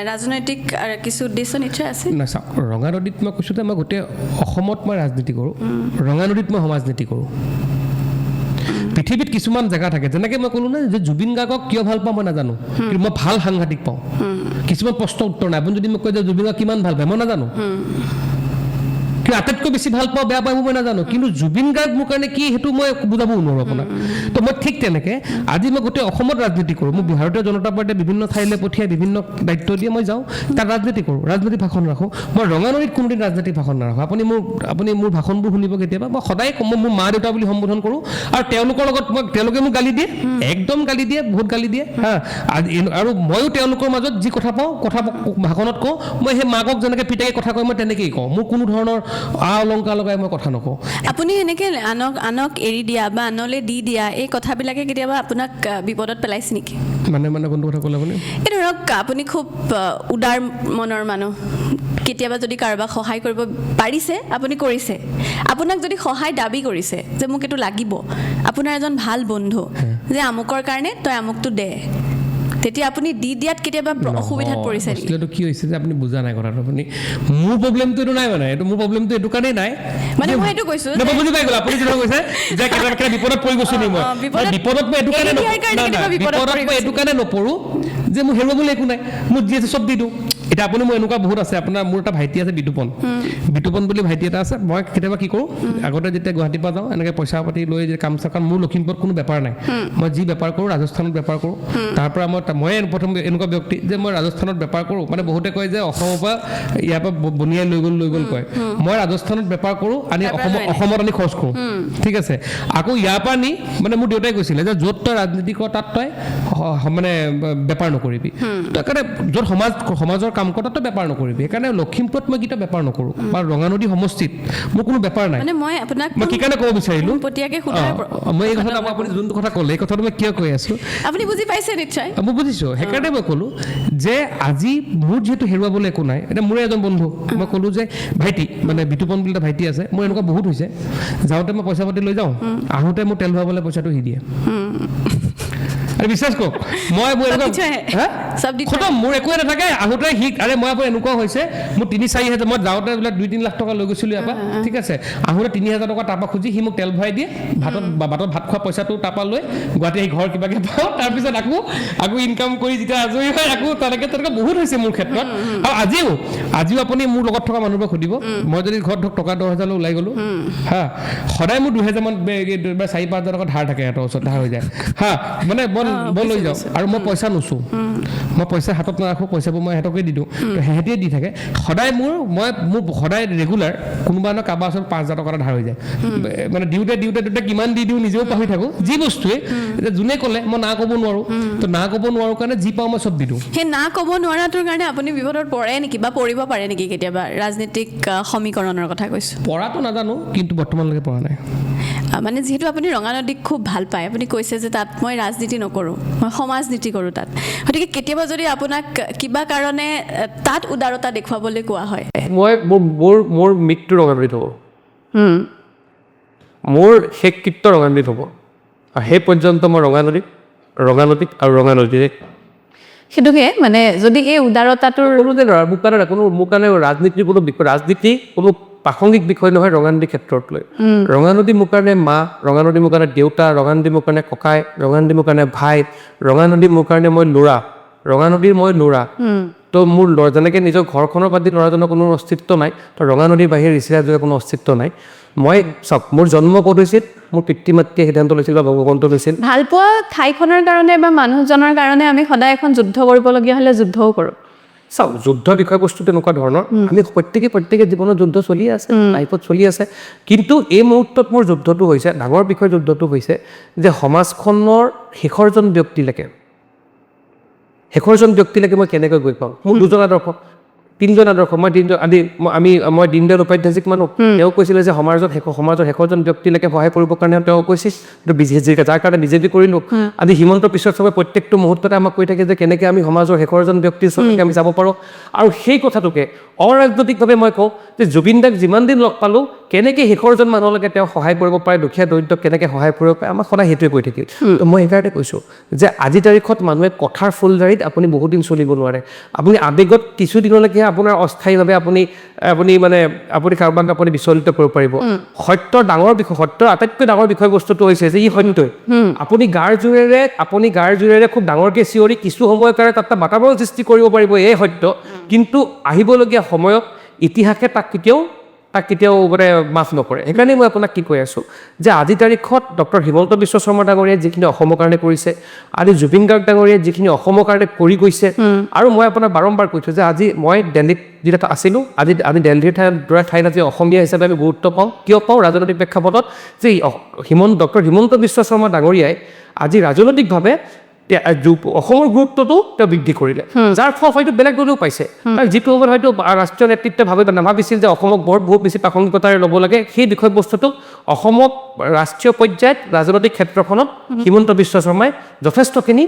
ৰাজনৈতিক কিছু উদ্দেশ্য নিশ্চয় আছে? নাই, চাওক, ৰঙানদীত মই কৈছোঁ যে মই গোটেই অসমত মই ৰাজনীতি কৰোঁ, ৰঙানদীত মই সমাজনীতি কৰোঁ। পৃথিৱীত কিছুমান জেগা থাকে, যেনেকৈ মই ক'লোঁ ন যে জুবিন গাৰ্গক কিয় ভাল পাওঁ মই নাজানো, কিন্তু মই ভাল সাংঘাতিক পাওঁ। কিছুমান প্ৰশ্ন উত্তৰ নাই। আপুনি যদি মোক কয় যে জুবিন গাৰ্গ কিমান ভাল পায়, মই নাজানো, কিন্তু আটাইতকৈ বেছি ভাল পাওঁ বেয়া পাওঁ মই নাজানো, কিন্তু জুবিন গাৰ্গ মোৰ কাৰণে কি সেইটো মই বুজাবও নোৱাৰোঁ আপোনাক। তো মই ঠিক তেনেকৈ আজি মই গোটেই অসমত ৰাজনীতি কৰোঁ। মোক ভাৰতীয় জনতা পাৰ্টীয়ে বিভিন্ন ঠাইলৈ পঠিয়াই বিভিন্ন দায়িত্ব দিয়ে, মই যাওঁ তাত ৰাজনীতি কৰোঁ, ৰাজনীতি ভাষণ ৰাখোঁ। মই ৰঙানদীত কোনোদিন ৰাজনীতি ভাষণ নাৰাখোঁ। আপুনি মোৰ ভাষণবোৰ শুনিব কেতিয়াবা, মই সদায় মই মোৰ মা দেউতা বুলি সম্বোধন কৰোঁ, আৰু তেওঁলোকৰ লগত মই, তেওঁলোকে মোক গালি দিয়ে, একদম গালি দিয়ে, বহুত গালি দিয়ে, হা। আৰু ময়ো তেওঁলোকৰ মাজত যি কথা পাওঁ, কথা ভাষণত কওঁ, মই সেই মাকক যেনেকৈ পিতাকে কথা কয় মই তেনেকেই কওঁ। মোৰ কোনো ধৰণৰ আ অলংকাৰ লগাই মই কথা নকওঁ। আপুনি এনেকৈ আনক এৰি দিয়া বা আনলৈ দি দিয়া এই কথাবিলাকে কেতিয়াবা আপোনাক বিপদত পেলাইছে নেকি? মানে মানে কোনটো কথা ক'লে আপুনি? এই ধৰক আপুনি খুব উদাৰ মনৰ মানুহ, কেতিয়াবা যদি কাৰোবাক সহায় কৰিব পাৰিছে আপুনি কৰিছে, আপোনাক যদি সহায় দাবী কৰিছে যে মোক এইটো লাগিব, আপোনাৰ এজন ভাল বন্ধু যে আমুকৰ কাৰণে তই আমুকটো দে, তেতিয়া আপুনি দি দিয়াত কেতিয়াবা অসুবিধাত পৰিছে নেকি? বস্তুটো কি হৈছে যে আপুনি বুজা নাই কথাটো। আপুনি মোৰ প্ৰব্লেমটো এইটো নাই, মানে এইটো মোৰ প্ৰব্লেমটো এইটো কাৰণেই নাই, মানে মই এইটো কৈছোঁ মই বুজি পাই গ'লো আপুনি যিটো কৈছে যে কেতিয়াবা বিপদত পৰি গৈছোঁ নি মই। বিপদত মই এইটো কাৰণে বিপদত মই এইটো কাৰণে নপৰোঁ যে মোৰ হেৰুৱাবলৈ একো নাই, মোৰ যি আছে চব দি দিওঁ। এতিয়া আপুনি মোৰ এনেকুৱা বহুত আছে, আপোনাৰ মোৰ এটা ভাইটি আছে বিতুপন, বিতুপন বুলি ভাইটি এটা আছে। মই কেতিয়াবা কি কৰোঁ, আগতে যেতিয়া গুৱাহাটীৰ পৰা যাওঁ এনেকৈ পইচা পাতি লৈ যে কাম চাম, মোৰ লখিমপুৰত কোনো বেপাৰ নাই, মই যি বেপাৰ কৰোঁ ৰাজস্থানত বেপাৰ কৰোঁ। তাৰ পৰা মই প্ৰথম এনেকুৱা ব্যক্তি যে মই ৰাজস্থানত বেপাৰ কৰোঁ, মানে বহুতে কয় যে অসমৰ পৰা ইয়াৰ পৰা বনিয়াই লৈ গ'ল কয়, মই ৰাজস্থানত বেপাৰ কৰোঁ আনি অসমত আনি খৰচ কৰোঁ, ঠিক আছে। আকৌ ইয়াৰ পৰা নি মানে মোৰ দেউতাই কৈছিলে যে য'ত তই ৰাজনীতি কৰ তাত তই মানে বেপাৰ নকৰিবি, তই কাৰণে য'ত সমাজৰ কাম কৰ তাত তই বেপাৰ নকৰিবি। সেইকাৰণে লখিমপুৰত মই কেতিয়াও বেপাৰ নকৰোঁ বা ৰঙানদী সমষ্টিত মোৰ কোনো বেপাৰ নাই। মই কি কাৰণে ক'ব বিচাৰিলোঁ, মই এই কথাটো আপুনি যোনটো কথা ক'লে এই কথাটো মই কিয় কৈ আছোঁ আপুনি বুজি পাইছে নিশ্চয়? মই বুজিছোঁ, সেইকাৰণে মই ক'লোঁ যে আজি মোৰ যিহেতু হেৰুৱাবলৈ একো নাই। এতিয়া মোৰে এজন বন্ধু, মই ক'লোঁ যে ভাইটি, মানে বিতুপন বুলি এটা ভাইটি আছে, মোৰ এনেকুৱা বহুত হৈছে, যাওঁতে মই পইচা পাতি লৈ যাওঁ, আহোঁতে মোৰ তেল ভৰাবলৈ পইচাটো সি দিয়ে। আৰে বিশ্বাস কৰক, মই মোৰ এনেকুৱা খতম, মোৰ একোৱে নাথাকে। আহোঁতে সি, আৰে মই আপোনাৰ এনেকুৱা হৈছে, মোৰ 3-4 হাজাৰ, মই যাওঁতে বোলে 2-3 লাখ টকা লৈ গৈছিলোঁ ইয়াৰ পৰা, ঠিক আছে। আহোঁতে 3,000 টকা তাৰপৰা খুজি সি মোক তেল ভৰাই দিয়ে, বাটত ভাত খোৱা পইচাটো তাৰপৰা লৈ গুৱাহাটী আহি ঘৰ কিবাকৈ পাওঁ, তাৰপিছত আকৌ ইনকাম কৰি যেতিয়া আজৰি হয় আকৌ তেনেকৈ বহুত হৈছে মোৰ ক্ষেত্ৰত। আৰু আজিও আপুনি মোৰ লগত থকা মানুহবোৰক সুধিব, মই যদি ঘৰত ধৰক টকা 10,000 ওলাই গ'লোঁ, হা, সদায় মোৰ 2,000মান বা 4-5 হাজাৰ টকা ধাৰ থাকে, সিহঁতৰ ওচৰত ধাৰ হৈ যায়, হা, মানে মই লৈ যাওঁ। আৰু মই পইচা নুচোঁ, মই পইচা হাতত নাৰাখোঁ, পইচাবোৰ মই সিহঁতকে দি দিওঁ, তো সিহঁতিয়ে দি থাকে সদায়। মোৰ সদায় ৰেগুলাৰ কোনোবা নহয় কাৰোবাৰ ওচৰত 5,000 টকা এটা ধাৰ হৈ যায়। মানে দিওঁতে দিওঁতে দিওঁতে কিমান দি দিওঁ নিজেও পাহৰি থাকোঁ। যি বস্তুৱে এতিয়া যোনে ক'লে মই না ক'ব নোৱাৰোঁ, তো না ক'ব নোৱাৰোঁ কাৰণে যি পাওঁ মই চব দি দিওঁ। সেই না ক'ব নোৱাৰাটোৰ কাৰণে আপুনি বিপদত পৰে নেকি বা পৰিব পাৰে নেকি কেতিয়াবা? ৰাজনীতিক সমীকৰণৰ কথা কৈছোঁ। পৰাটো নাজানো, কিন্তু বৰ্তমানলৈকে পৰা নাই। মানে যিহেতু আপুনি ৰঙানদীক খুব ভাল পায়, আপুনি কৈছে যে তাত মই ৰাজনীতি নকৰোঁ, মই সমাজনীতি কৰোঁ তাত। গতিকে কেতিয়াবা যদি আপোনাক কিবা কাৰণে তাত উদাৰতা দেখুৱাবলৈ কোৱা হয়? মই মোৰ মোৰ মোৰ মৃত্যু ৰঙানদীত হ'ব, মোৰ শেষকৃত্য ৰঙানদীত হ'ব, আৰু সেই পৰ্যন্ত মই ৰঙানদীত, ৰঙানদীত আৰু ৰঙানদীতে। সেইটোকে মানে যদি এই উদাৰতাটোৰ কোনো যে মোৰ কাৰণে কোনো মোৰ কাৰণে ৰাজনীতিৰ কোনো বিষয়, ৰাজনীতি কোনো প্ৰাসংগিক বিষয় নহয় ৰঙানদী ক্ষেত্ৰত লৈ। ৰঙানদী মোৰ কাৰণে মা, ৰঙানদী মোৰ কাৰণে দেউতা, ৰঙানদী মোৰ কাৰণে ককাই, ৰঙানদী মোৰ কাৰণে ভাই, ৰঙানদী মোৰ কাৰণে মই ল'ৰা, ৰঙানদীৰ মই ল'ৰা। তো মোৰ যেনেকৈ নিজৰ ঘৰখনৰ বাদ দি ল'ৰাজনৰ কোনো অস্তিত্ব নাই, তো ৰঙানদীৰ বাহিৰে ঋষিৰাজৰ কোনো অস্তিত্ব নাই। মই চাওক, মোৰ জন্ম ক'ত হৈছিল, মোৰ পিতৃ মাতৃয়ে সিদ্ধান্ত লৈছিল বা ভগৱন্ত লৈছিল। ভালপোৱা ঠাইখনৰ কাৰণে বা মানুহজনৰ কাৰণে আমি সদায় এখন যুদ্ধ কৰিবলগীয়া হ'লে যুদ্ধও কৰোঁ। চাওক, যুদ্ধ বিষয়বস্তু তেনেকুৱা ধৰণৰ, আমি প্ৰত্যেকে জীৱনত যুদ্ধ চলি আছে, লাইফত চলি আছে। কিন্তু এই মুহূৰ্তত মোৰ যুদ্ধটো হৈছে, ডাঙৰ বিষয় যুদ্ধটো হৈছে যে সমাজখনৰ শেষৰজন ব্যক্তিলৈকে মই কেনেকৈ গৈ পাম। মোৰ দুজন আদৰ্শ, তিনিজন আদৰ্শ, মই তিনিজন আদি মই দীনদয়াল উপাধ্যায়জীক মানো। তেওঁ কৈছিলে যে সমাজৰ শেষৰজন ব্যক্তিলৈকে সহায় কৰিবৰ কাৰণে তেওঁ কৈছিল, কিন্তু যাৰ কাৰণে বিজেপি কৰিলোঁ। আজি হিমন্ত বিশ্ব শৰ্মাই প্ৰত্যেকটো মুহূৰ্ততে আমাক কৈ থাকে যে কেনেকৈ আমি সমাজৰ শেষৰজন ব্যক্তিৰ ওচৰলৈকে আমি যাব পাৰোঁ। আৰু সেই কথাটোকে অৰাজনৈতিকভাৱে মই কওঁ যে জুবিন দাক যিমান দিন লগ পালোঁ, কেনেকৈ শেষৰজন মানুহলৈকে তেওঁ সহায় কৰিব পাৰে, দুখীয়া দৰিদ্ৰক কেনেকৈ সহায় কৰিব পাৰে, আমাক সদায় সেইটোৱে কৈ থাকিল। তো মই সেইকাৰণে কৈছোঁ যে আজি তাৰিখত মানুহে কথাৰ ফুলজাৰিত আপুনি বহুত দিন চলিব নোৱাৰে। আপুনি আৱেগত কিছুদিনলৈকে আপোনাৰ অস্থায়ীভাৱে আপুনি আপুনি মানে আপুনি কাৰোবাক আপুনি বিচলিত কৰিব পাৰিব। সত্যৰ ডাঙৰ বিষয়, সত্যৰ আটাইতকৈ ডাঙৰ বিষয়বস্তুটো হৈছে যে ই সত্যই। আপুনি গাৰ জোৰেৰে খুব ডাঙৰকৈ চিঞৰি কিছু সময়ৰ কাৰণে তাত এটা বাতাবৰণ সৃষ্টি কৰিব পাৰিব, এই সত্য। কিন্তু আহিবলগীয়া সময়ত ইতিহাসে তাক কেতিয়াও মানে মাফ নকৰে। সেইকাৰণে মই আপোনাক কি কৈ আছোঁ যে আজি তাৰিখত ডক্টৰ হিমন্ত বিশ্ব শৰ্মা ডাঙৰীয়াই যিখিনি অসমৰ কাৰণে কৰিছে, আজি জুবিন গাৰ্গ ডাঙৰীয়াই যিখিনি অসমৰ কাৰণে কৰি গৈছে, আৰু মই আপোনাক বাৰম্বাৰ কৈছোঁ যে আজি মই দিল্লীত যেতিয়া আছিলোঁ, আজি আমি দিল্লীৰ দৰে ঠাইত আজি অসমীয়া হিচাপে আমি গুৰুত্ব পাওঁ। কিয় পাওঁ? ৰাজনৈতিক প্ৰেক্ষাপটত যে ডক্টৰ হিমন্ত বিশ্ব শৰ্মা ডাঙৰীয়াই আজি ৰাজনৈতিকভাৱে অসমৰ গুৰুত্বটো তেওঁ বৃদ্ধি কৰিলে, যাৰ ফল হয়তো বেলেগ দলেও পাইছে। কাৰণ যিটো সময়ত হয়তো ৰাষ্ট্ৰীয় নেতৃত্বে নাভাবিছিল যে অসমক বহুত বেছি প্ৰাসংগিকতাৰে ল'ব লাগে, সেই বিষয়বস্তুটোক অসমক ৰাষ্ট্ৰীয় পৰ্যায়ত ৰাজনৈতিক ক্ষেত্ৰখনত হিমন্ত বিশ্ব শৰ্মাই যথেষ্টখিনি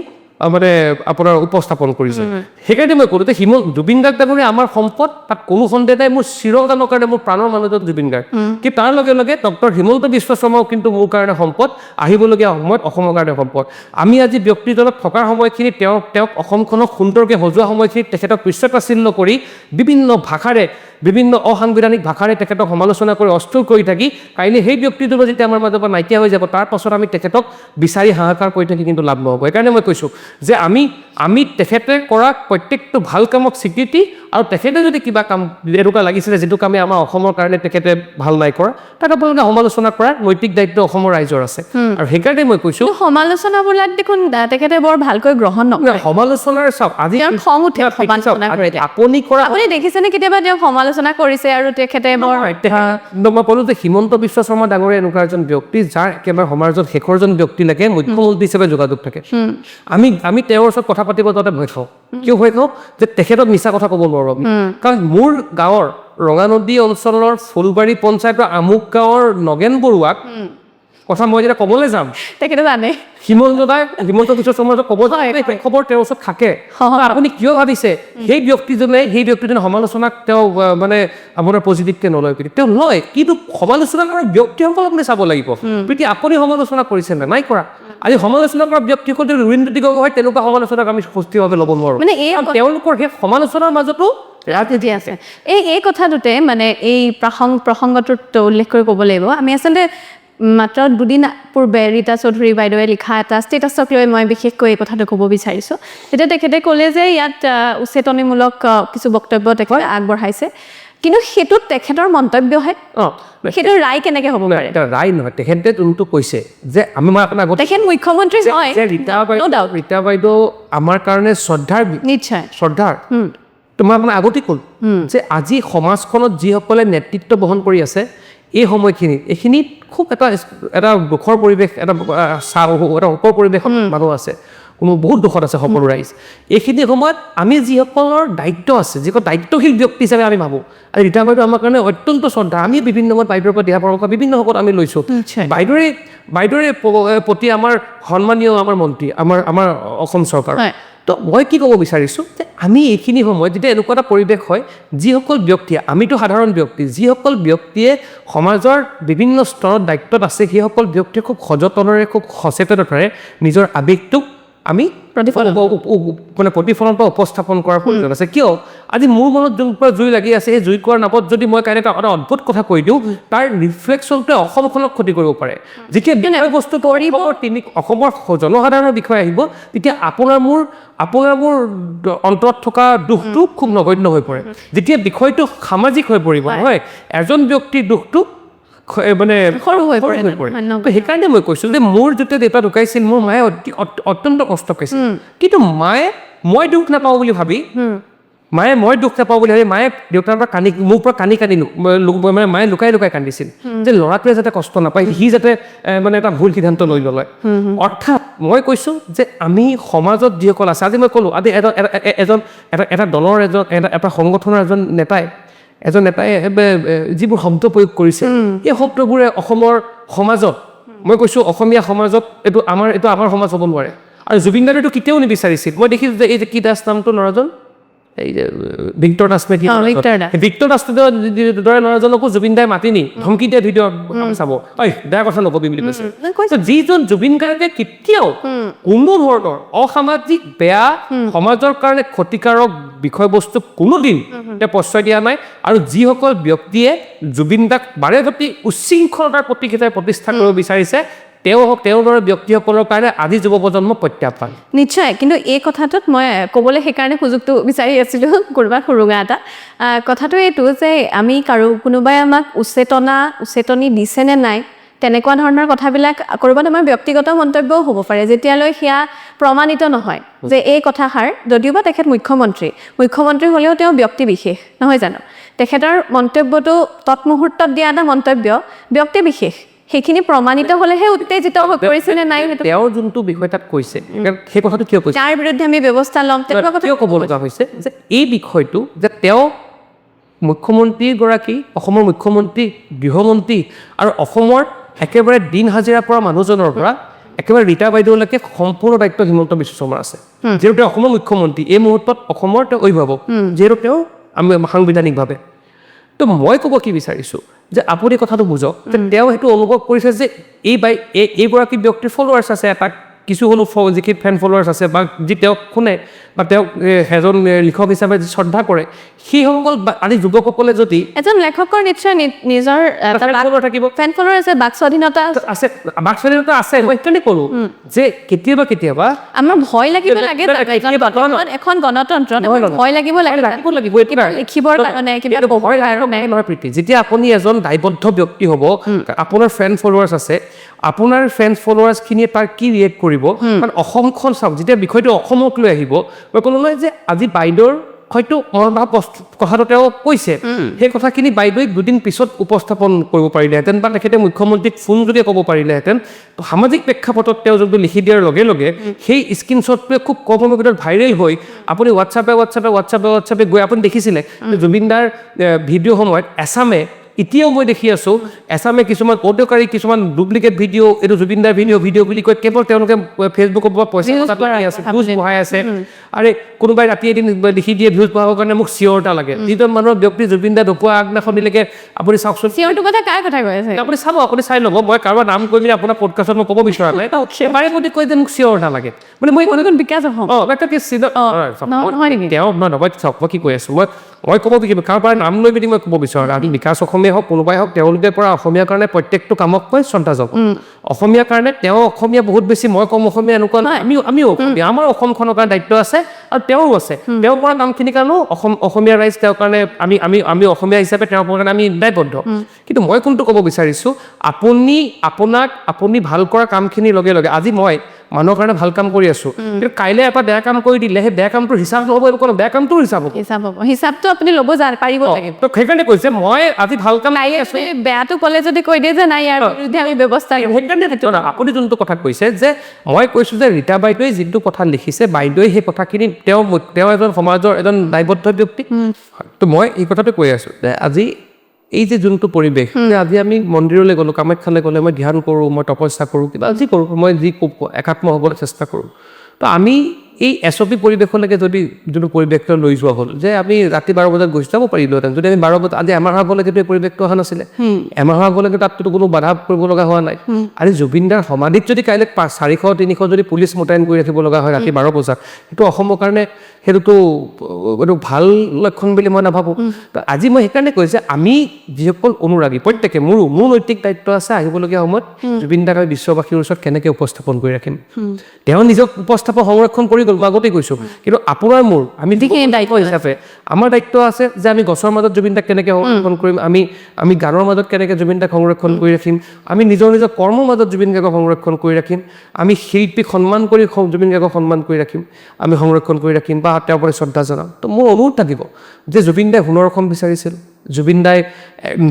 মানে আপোনাৰ উপস্থাপন কৰিছে। সেইকাৰণে মই ক'লোঁ যে জুবিন গাৰ্গ ডাঙৰীয়া আমাৰ সম্পদ, তাত কোনো সন্দেহ নাই। মোৰ চিৰকালৰ কাৰণে মোৰ প্ৰাণৰ মানুহজন জুবিন গাৰ্গ, কিন্তু তাৰ লগে লগে ডক্টৰ হিমন্ত বিশ্ব শৰ্মাও কিন্তু মোৰ কাৰণে সম্পদ, আহিবলগীয়া সময়ত অসমৰ কাৰণে সম্পদ। আমি আজি ব্যক্তিজনক থকাৰ সময়খিনিত তেওঁক অসমখনক সুন্দৰকৈ সজোৱা সময়খিনিত তেখেতক পৃষ্ঠপ্ৰাচীন্য কৰি বিভিন্ন ভাষাৰে, বিভিন্ন অসাংবিধানিক ভাষাৰে তেখেতক সমালোচনা কৰি অস্থিৰ কৰি থাকি কাইলৈ সেই ব্যক্তিজনো যেতিয়া আমাৰ মাজৰ পৰা নাইকিয়া হৈ যাব, তাৰ পাছত আমি তেখেতক বিচাৰি হাহাকাৰ কৰি থাকি কিন্তু লাভ নহ'ব। সেইকাৰণে মই কৈছোঁ যে আমি তেখেতে কৰা প্ৰত্যেকটো ভাল কামক স্বীকৃতি, আৰু তেখেতে যদি কিবা কাম এনেকুৱা লাগিছিলে যিটো কামে আমাৰ অসমৰ কাৰণে তেখেতে ভাল নাই কৰা, তাক আপোনালোকে সমালোচনা কৰাৰ নৈতিক দায়িত্ব অসমৰ ৰাইজৰ আছে। আৰু সেইকাৰণে মই কৈছোঁ, সমালোচনাবিলাক দেখোন তেখেতে বৰ ভালকৈ গ্ৰহণ নকৰে। সমালোচনাৰ চাওক, আজি তেওঁৰ খং উঠে সমালোচনা কৰিলে। আপুনি কৰা, আপুনি দেখিছেনে কেতিয়াবা তেওঁক সমালোচনা কৰিছে আৰু তেখেতে বৰ মই ক'লো যে হিমন্ত বিশ্ব শৰ্মা ডাঙৰীয়া এনেকুৱা এজন ব্যক্তি যাৰ একেবাৰে সমাজত শেষৰজন ব্যক্তিলৈকে মুখ্যমন্ত্ৰী হিচাপে যোগাযোগ থাকে। আমি তেওঁৰ ওচৰত কথা পাতিব যাওঁতে ভয় খাওঁ। কিয় ভয় খাওঁ? যে তেখেতক মিছা কথা ক'ব নোৱাৰোঁ আমি। কাৰণ মোৰ গাঁৱৰ ৰঙানদী অঞ্চলৰ ফুলবাৰী পঞ্চায়তৰ আমুক গাঁৱৰ নগেন বৰুৱাক কথা মই যেতিয়া ক'বলৈ যাম, তেখেতে জানে। হিমন্ত বিশ্ব শৰ্মাই ক'ব খবৰ তেওঁৰ ওচৰত থাকে। আপুনি কিয় ভাবিছে সেই ব্যক্তিজনে সমালোচনাক তেওঁ মানে আপোনাৰ পজিটিভকৈ নলয় বুলি? তেওঁ লয়, কিন্তু সমালোচনা কৰা ব্যক্তিসকল আপুনি চাব লাগিব। প্ৰীতি, আপুনি সমালোচনা কৰিছে নে নাই কৰা? আজি সমালোচনা কৰা ব্যক্তিসকল যদি ৰুণজ্যোতি গগৈ হয়, তেনেকুৱা সমালোচনাক আমি সুস্থিৰভাৱে ল'ব নোৱাৰোঁ। মানে তেওঁলোকৰ সেই সমালোচনাৰ মাজতো ৰাজনীতি আছে। এই কথাটোতে মানে এই প্ৰসংগটোত উল্লেখ কৰি ক'ব লাগিব, আমি আচলতে মাত্ৰ দুদিন পূৰ্বে ৰীতা চৌধুৰী বাইদেৱে লিখা এটা ষ্টেটাছক লৈ মই বিশেষকৈ এই কথাটো ক'ব বিচাৰিছোঁ। তেতিয়া তেখেতে ক'লে যে ইয়াত উচেতনিমূলক কিছু বক্তব্য তেখেতে আগবঢ়াইছে। কিন্তু সেইটোত তেখেতৰ মন্তব্যহে, সেইটো ৰায় কেনেকে হ'ব পাৰে? ৰায় নহয়, তেখেতে যোনটো কৈছে যে আমি, মই আপোনাক আগত তেখেত মুখ্যমন্ত্ৰী হয়, যে ৰীতা বাইদেউ, no doubt। Rita বাইদেউ আমাৰ কাৰণে শ্ৰদ্ধাৰ, নিশ্চয় শ্ৰদ্ধাৰ। তো মই আপোনাক আগতেই ক'লোঁ যে আজি সমাজখনত যিসকলে নেতৃত্ব বহন কৰি আছে এই সময়খিনিত, এইখিনিত খুব এটা এটা দুখৰ পৰিৱেশ, এটা চাহ, এটা ওপৰ পৰিৱেশত মানুহ আছে, কোনো বহুত দুখত আছে সকলো ৰাইজ। এইখিনি সময়ত আমি যিসকলৰ দায়িত্ব আছে, যিসকল দায়িত্বশীল ব্যক্তি হিচাপে আমি ভাবোঁ, আজি ৰীতা বাইদেউ আমাৰ কাৰণে অত্যন্ত শ্ৰদ্ধা। আমি বিভিন্ন সময়ত বাইদেউৰ পৰা দিহা পৰামৰ্শ বিভিন্ন সময়ত আমি লৈছোঁ। বাইদেউৰে প্ৰতি আমাৰ সন্মানীয় আমাৰ মন্ত্ৰী, আমাৰ আমাৰ অসম চৰকাৰ। তো মই কি ক'ব বিচাৰিছোঁ যে আমি এইখিনি সময়ত যেতিয়া এনেকুৱা এটা পৰিৱেশ হয়, যিসকল ব্যক্তিয়ে, আমিতো সাধাৰণ ব্যক্তি, যিসকল ব্যক্তিয়ে সমাজৰ বিভিন্ন স্তৰত দায়িত্বত আছে, সেইসকল ব্যক্তিয়ে খুব সযতনেৰে, খুব সচেতনতাৰে নিজৰ আৱেগটোক আমি প্ৰতিফলন। মানে প্ৰতিফলন বা উপস্থাপন কৰাৰ প্ৰয়োজন আছে। কিয় আজি মোৰ মনত যোনপৰা জুই লাগি আছে, সেই জুই কোৱাৰ নামত যদি মই কাইলৈ এটা অদ্ভুত কথা কৈ দিওঁ, তাৰ ৰিফ্লেকশ্যনটোৱে অসমখনক ক্ষতি কৰিব পাৰে। যেতিয়া বিষয়বস্তুটো অসমৰ জনসাধাৰণৰ বিষয়ে আহিব, তেতিয়া আপোনাৰ মোৰ অন্তৰত থকা দুখটো খুব নগণ্য হৈ পৰে। যেতিয়া বিষয়টো সামাজিক হৈ পৰিব, নহয় এজন ব্যক্তিৰ দুখটো মানে সৰু হৈ পৰে। সেইকাৰণে মই কৈছোঁ যে মোৰ যেতিয়া দেউতা ঢুকাইছিল, মোৰ মায়ে অত্যন্ত কষ্ট পাইছিল। কিন্তু মায়ে মই দুখ নাপাওঁ বুলি ভাবি, মায়ে মই দুখ নাপাওঁ বুলি ভাবি মায়ে দেউতাৰ পৰা কান্দি, মোৰ পৰা কান্দি কান্দি, মানে মায়ে লুকাই লুকাই কান্দিছিল যে ল'ৰাটোৱে যাতে কষ্ট নাপায়, সি যাতে মানে এটা ভুল সিদ্ধান্ত লৈ নলয়। অৰ্থাৎ মই কৈছোঁ যে আমি সমাজত যিসকল আছে, আজি মই ক'লোঁ, আজি এজন এটা দলৰ এজন এটা সংগঠনৰ এজন নেতাই যিবোৰ শব্দ প্ৰয়োগ কৰিছে, এই শব্দবোৰে অসমৰ সমাজত, মই কৈছোঁ অসমীয়া সমাজত এইটো আমাৰ সমাজ হ'ব নোৱাৰে। আৰু জুবিন গাৰ্গে এইটো কেতিয়াও নিবিচাৰিছিল। মই দেখিছোঁ যে এই যে কি দাস নামটো ল'ৰাজন, এই যে ভিক্টৰ দাস নে কি, ভিক্টৰ দাস দৰে ল'ৰাজনকো জুবিন দাই মাতি নি ধমকি দিয়া ভিডিঅ' চাব, ঐ বেয়া কথা নকবি বুলি কৈছে। যিজন জুবিন গাৰ্গে কেতিয়াও কোনো ধৰণৰ অসামাজিক, বেয়া, সমাজৰ কাৰণে ক্ষতিকাৰক বিষয়বস্তু কোনোদিন তেওঁ প্ৰশ্ৰয় দিয়া নাই। আৰু যিসকল ব্যক্তিয়ে জুবিন দাক বাৰে প্ৰতি উচ্ছৃংখলতাৰ প্ৰতীক হিচাপে প্ৰতিষ্ঠা কৰিব বিচাৰিছে, তেওঁৰ দৰে ব্যক্তিসকলৰ কাৰণে আজি যুৱ প্ৰজন্ম প্ৰত্যাহ্বান। নিশ্চয়। কিন্তু এই কথাটোত মই ক'বলৈ সেইকাৰণে সুযোগটো বিচাৰি আছিলোঁ, ক'ৰবাত সুৰুঙা এটা। কথাটো এইটো যে আমি কাৰো কোনোবাই আমাক উচেতনি দিছেনে নাই, তেনেকুৱা ধৰণৰ কথাবিলাক ক'ৰবাত আমাৰ ব্যক্তিগত মন্তব্যও হ'ব পাৰে, যেতিয়ালৈ সেয়া প্ৰমাণিত নহয় যে এই কথাষাৰ, যদিওবা তেখেত মুখ্যমন্ত্ৰী হ'লেও তেওঁ ব্যক্তি বিশেষ নহয় জানো? তেখেতৰ মন্তব্যটো তৎমুহূৰ্তত দিয়া এটা মন্তব্য ব্যক্তি বিশেষ, সেইখিনি প্ৰমাণিত হ'লেহে উত্তেজিত হৈ পৰিছে নে নাই, সেইটো তেওঁৰ যোনটো বিষয় তাত কৈছে, সেই কথাটো কিয় কৈছে, তাৰ বিৰুদ্ধে আমি ব্যৱস্থা ল'ম, তেনেকুৱা কথা কিয় ক'ব লগা হৈছে যে এই বিষয়টো যে তেওঁ মুখ্যমন্ত্ৰীগৰাকী, অসমৰ মুখ্যমন্ত্ৰী, গৃহমন্ত্ৰী আৰু অসমৰ একেবাৰে দিন হাজিৰা কৰা মানুহজনৰ পৰা একেবাৰে ৰীতা বাইদেউলৈকে সম্পূৰ্ণ দায়িত্ব হিমন্ত বিশ্ব শৰ্মাৰ আছে। যিহেতু তেওঁ অসমৰ মুখ্যমন্ত্ৰী, এই মুহূৰ্তত অসমৰ তেওঁ অভিভাৱক, যিহেতু তেওঁ আমি সাংবিধানিকভাৱে। তো মই ক'ব কি বিচাৰিছোঁ যে আপুনি কথাটো বুজক যে তেওঁ সেইটো অনুভৱ কৰিছে যে এইগৰাকী ব্যক্তিৰ ফলোৱাৰ্ছ আছে, এটা কিছু হ'লেও যিখিনি ফেন ফলোৱাৰ্ছ আছে বা যি তেওঁক শুনে বা তেওঁক এজন লিখক হিচাপে যি শ্ৰদ্ধা কৰে, সেইসকল আজি যুৱকসকলে যদি এজন লেখকৰ নিশ্চয় নিজৰ থাকিব, ফেন ফলোৱাৰ আছে, বাক স্বাধীনতা আছে, বাক স্বাধীনতা আছে। মই সেইকাৰণে ক'লোঁ যে কেতিয়াবা কেতিয়াবা আমাৰ ভয় লাগিব লাগে, এখন গণতন্ত্ৰত ভয় লাগিব লাগে, লাগিব লিখিবৰ কাৰণে, ভয় নহয় প্ৰীতি। যেতিয়া আপুনি এজন দায়বদ্ধ ব্যক্তি হ'ব, আপোনাৰ ফেন ফলোৱাৰ্ছ আছে, আপোনাৰ ফেন ফলোৱাৰ্ছখিনিয়ে তাৰ কি ৰিয়েক্ট কৰিব, কাৰণ অসমখন চাওক, যেতিয়া বিষয়টো অসমক লৈ আহিব, মই ক'লো নহয় যে আজি বাইদেউৰ হয়তো কথাটো তেওঁ কৈছে, সেই কথাখিনি বাইদেৱে দুদিন পিছত উপস্থাপন কৰিব পাৰিলেহেঁতেন বা তেখেতে মুখ্যমন্ত্ৰীক ফোন যোগে ক'ব পাৰিলেহেঁতেন। সামাজিক প্ৰেক্ষাপটত তেওঁ যোনটো লিখি দিয়াৰ লগে লগে সেই স্ক্ৰীনশ্বটটোৱে খুব কম সময়ৰ ভিতৰত ভাইৰেল হৈ আপুনি হোৱাটছআপে হোৱাটছআপে হোৱাটছআপে হোৱাটছআপে গৈ আপুনি দেখিছিলে জুবিন দাৰ ভিডিঅ' সময়ত এছামে, এতিয়াও মই দেখি আছোঁ এছামে কিছুমান অদৰকাৰী কিছুমান ডুপ্লিকেট ভিডিঅ', এইটো জুবিন দাৰ ভিডিঅ' বুলি কৈ কেৱল তেওঁলোকে ফেচবুকৰ পৰা পইচা আছে, ভিউজ বঢ়াই আছে। আৰে কোনোবাই ৰাতি এদিন লিখি দিয়ে ভিউজ বঢ়াবৰ কাৰণে মোক চিঞৰ এটা লাগে। যিজন মানুহৰ ব্যক্তি জুবিন দা ঢুকোৱা আগদিনাখনিলৈকে আপুনি চাওকচোন, চিঞৰটোৰ কথা কাৰ কথা কৈ আছে আপুনি চাব, আপুনি চাই ল'ব, মই কাৰোবাৰ নাম কৈ মেলি আপোনাৰ পডকাষ্টত মই ক'ব বিচৰা নাই, বাৰে প্ৰতি কৈ যে মোক চিঞৰ এটা লাগে, মানে মই বিকাশ অসম তেওঁ নহয়, চাওক মই কি কৈ আছোঁ, মই মই ক'ব বিচাৰিম কাৰোবাৰ নাম লৈ পিনি মই ক'ব বিচাৰোঁ, আমি বিকাশ অসমীয়া হওক কোনোবাই হওক, তেওঁলোকে পৰা অসমীয়াৰ কাৰণে প্ৰত্যেকটো কামক মই শ্ৰদ্ধা জনাওঁ। অসমীয়াৰ কাৰণে তেওঁ অসমীয়া বহুত বেছি, মই কম অসমীয়া এনেকুৱা নহয়, আমিও অসমীয়া, আমাৰ অসমখনৰ কাৰণে দায়িত্ব আছে আৰু তেওঁৰো আছে। তেওঁ কৰা কামখিনিৰ কাৰণেও অসমীয়া ৰাইজ তেওঁৰ কাৰণে আমি আমি আমি অসমীয়া হিচাপে তেওঁৰ কাৰণে আমি দায়বদ্ধ। কিন্তু মই কোনটো ক'ব বিচাৰিছোঁ, আপুনি ভাল কৰা কামখিনিৰ লগে লগে আজি মই মানুহৰ কাৰণে ভাল কাম কৰি আছোঁ, কিন্তু কাইলৈ এটা বেয়া কাম কৰি দিলে সেই বেয়া কামটোৰ হিচাপ নহ'ব, এনেকুৱা নহয়, বেয়া কামটোৰ হিচাপ হ'ব। হিচাপ হ'ব, হিচাপটো আপুনি ল'ব পাৰিব লাগিব। তো সেইকাৰণে কৈছে মই আজি ভাল কাম নাই, বেয়াটো ক'লে যদি কৈ দিয়ে যে নাই ইয়াৰ বিৰুদ্ধে আমি ব্যৱস্থা ল'ম। সেইকাৰণে নহয়, আপুনি যোনটো কথা কৈছে যে মই কৈছোঁ যে ৰীতা বাইদেৱে যিটো কথা লিখিছে, বাইদেৱে সেই কথাখিনি তেওঁ এজন সমাজৰ এজন দায়বদ্ধ ব্যক্তি। তো মই এই কথাটো কৈ আছোঁ যে আজি এই যে যোনটো পৰিৱেশ, যে আজি আমি মন্দিৰলৈ গ'লোঁ, কামাখ্যালৈ গ'লে মই ধ্যান কৰোঁ, মই তপস্যা কৰোঁ, কিবা যি কৰোঁ, মই যি একাত্ম হ'বলৈ চেষ্টা কৰোঁ। তো আমি এই SOP পৰিৱেশলৈকে যদি যোনটো পৰিৱেশটো লৈ যোৱা হ'ল যে আমি ৰাতি 12 বজাত গৈছোঁ, যাব পাৰিলোহেঁতেন। যদি আমি 12 বজাত আজি এমাহ আগলৈকেতো এই পৰিৱেশটো অহা নাছিলে, এমাহ আগলৈকে তাততো কোনো বাধা কৰিব লগা হোৱা নাই। আজি জুবিন দাৰ সমাধিত যদি কাইলৈ 400-300 যদি পুলিচ মোতায়েন কৰি ৰাখিব লগা হয় ৰাতি 12 বজাত, সেইটো অসমৰ কাৰণে সেইটোতো এইটো ভাল লক্ষণ বুলি মই নাভাবোঁ। আজি মই সেইকাৰণে কৈছোঁ যে আমি যিসকল অনুৰাগী প্ৰত্যেকে, মোৰ নৈতিক দায়িত্ব আছে আহিবলগীয়া সময়ত জুবিন দাক আমি বিশ্ববাসীৰ ওচৰত কেনেকৈ উপস্থাপন কৰি ৰাখিম। তেওঁ নিজক উপস্থাপন সংৰক্ষণ কৰি গ'ল, মই আগতেই কৈছোঁ। কিন্তু আপোনাৰ মোৰ আমি দায়িত্ব হিচাপে আমাৰ দায়িত্ব আছে যে আমি গছৰ মাজত জুবিন দাক কেনেকৈ সংৰক্ষণ কৰিম, আমি গানৰ মাজত কেনেকৈ জুবিন দাক সংৰক্ষণ কৰি ৰাখিম, আমি নিজৰ নিজৰ কৰ্মৰ মাজত জুবিন গাৰ্গক সংৰক্ষণ কৰি ৰাখিম, আমি শিল্পীক সন্মান কৰি জুবিন গাৰ্গক সন্মান কৰি ৰাখিম, আমি সংৰক্ষণ কৰি ৰাখিম বা তেওঁৰ প্ৰতি শ্ৰদ্ধা জনাম। তো মোৰ অনুৰোধ থাকিব যে জুবিন দাই সোণৰ অসম বিচাৰিছিল, জুবিন দাই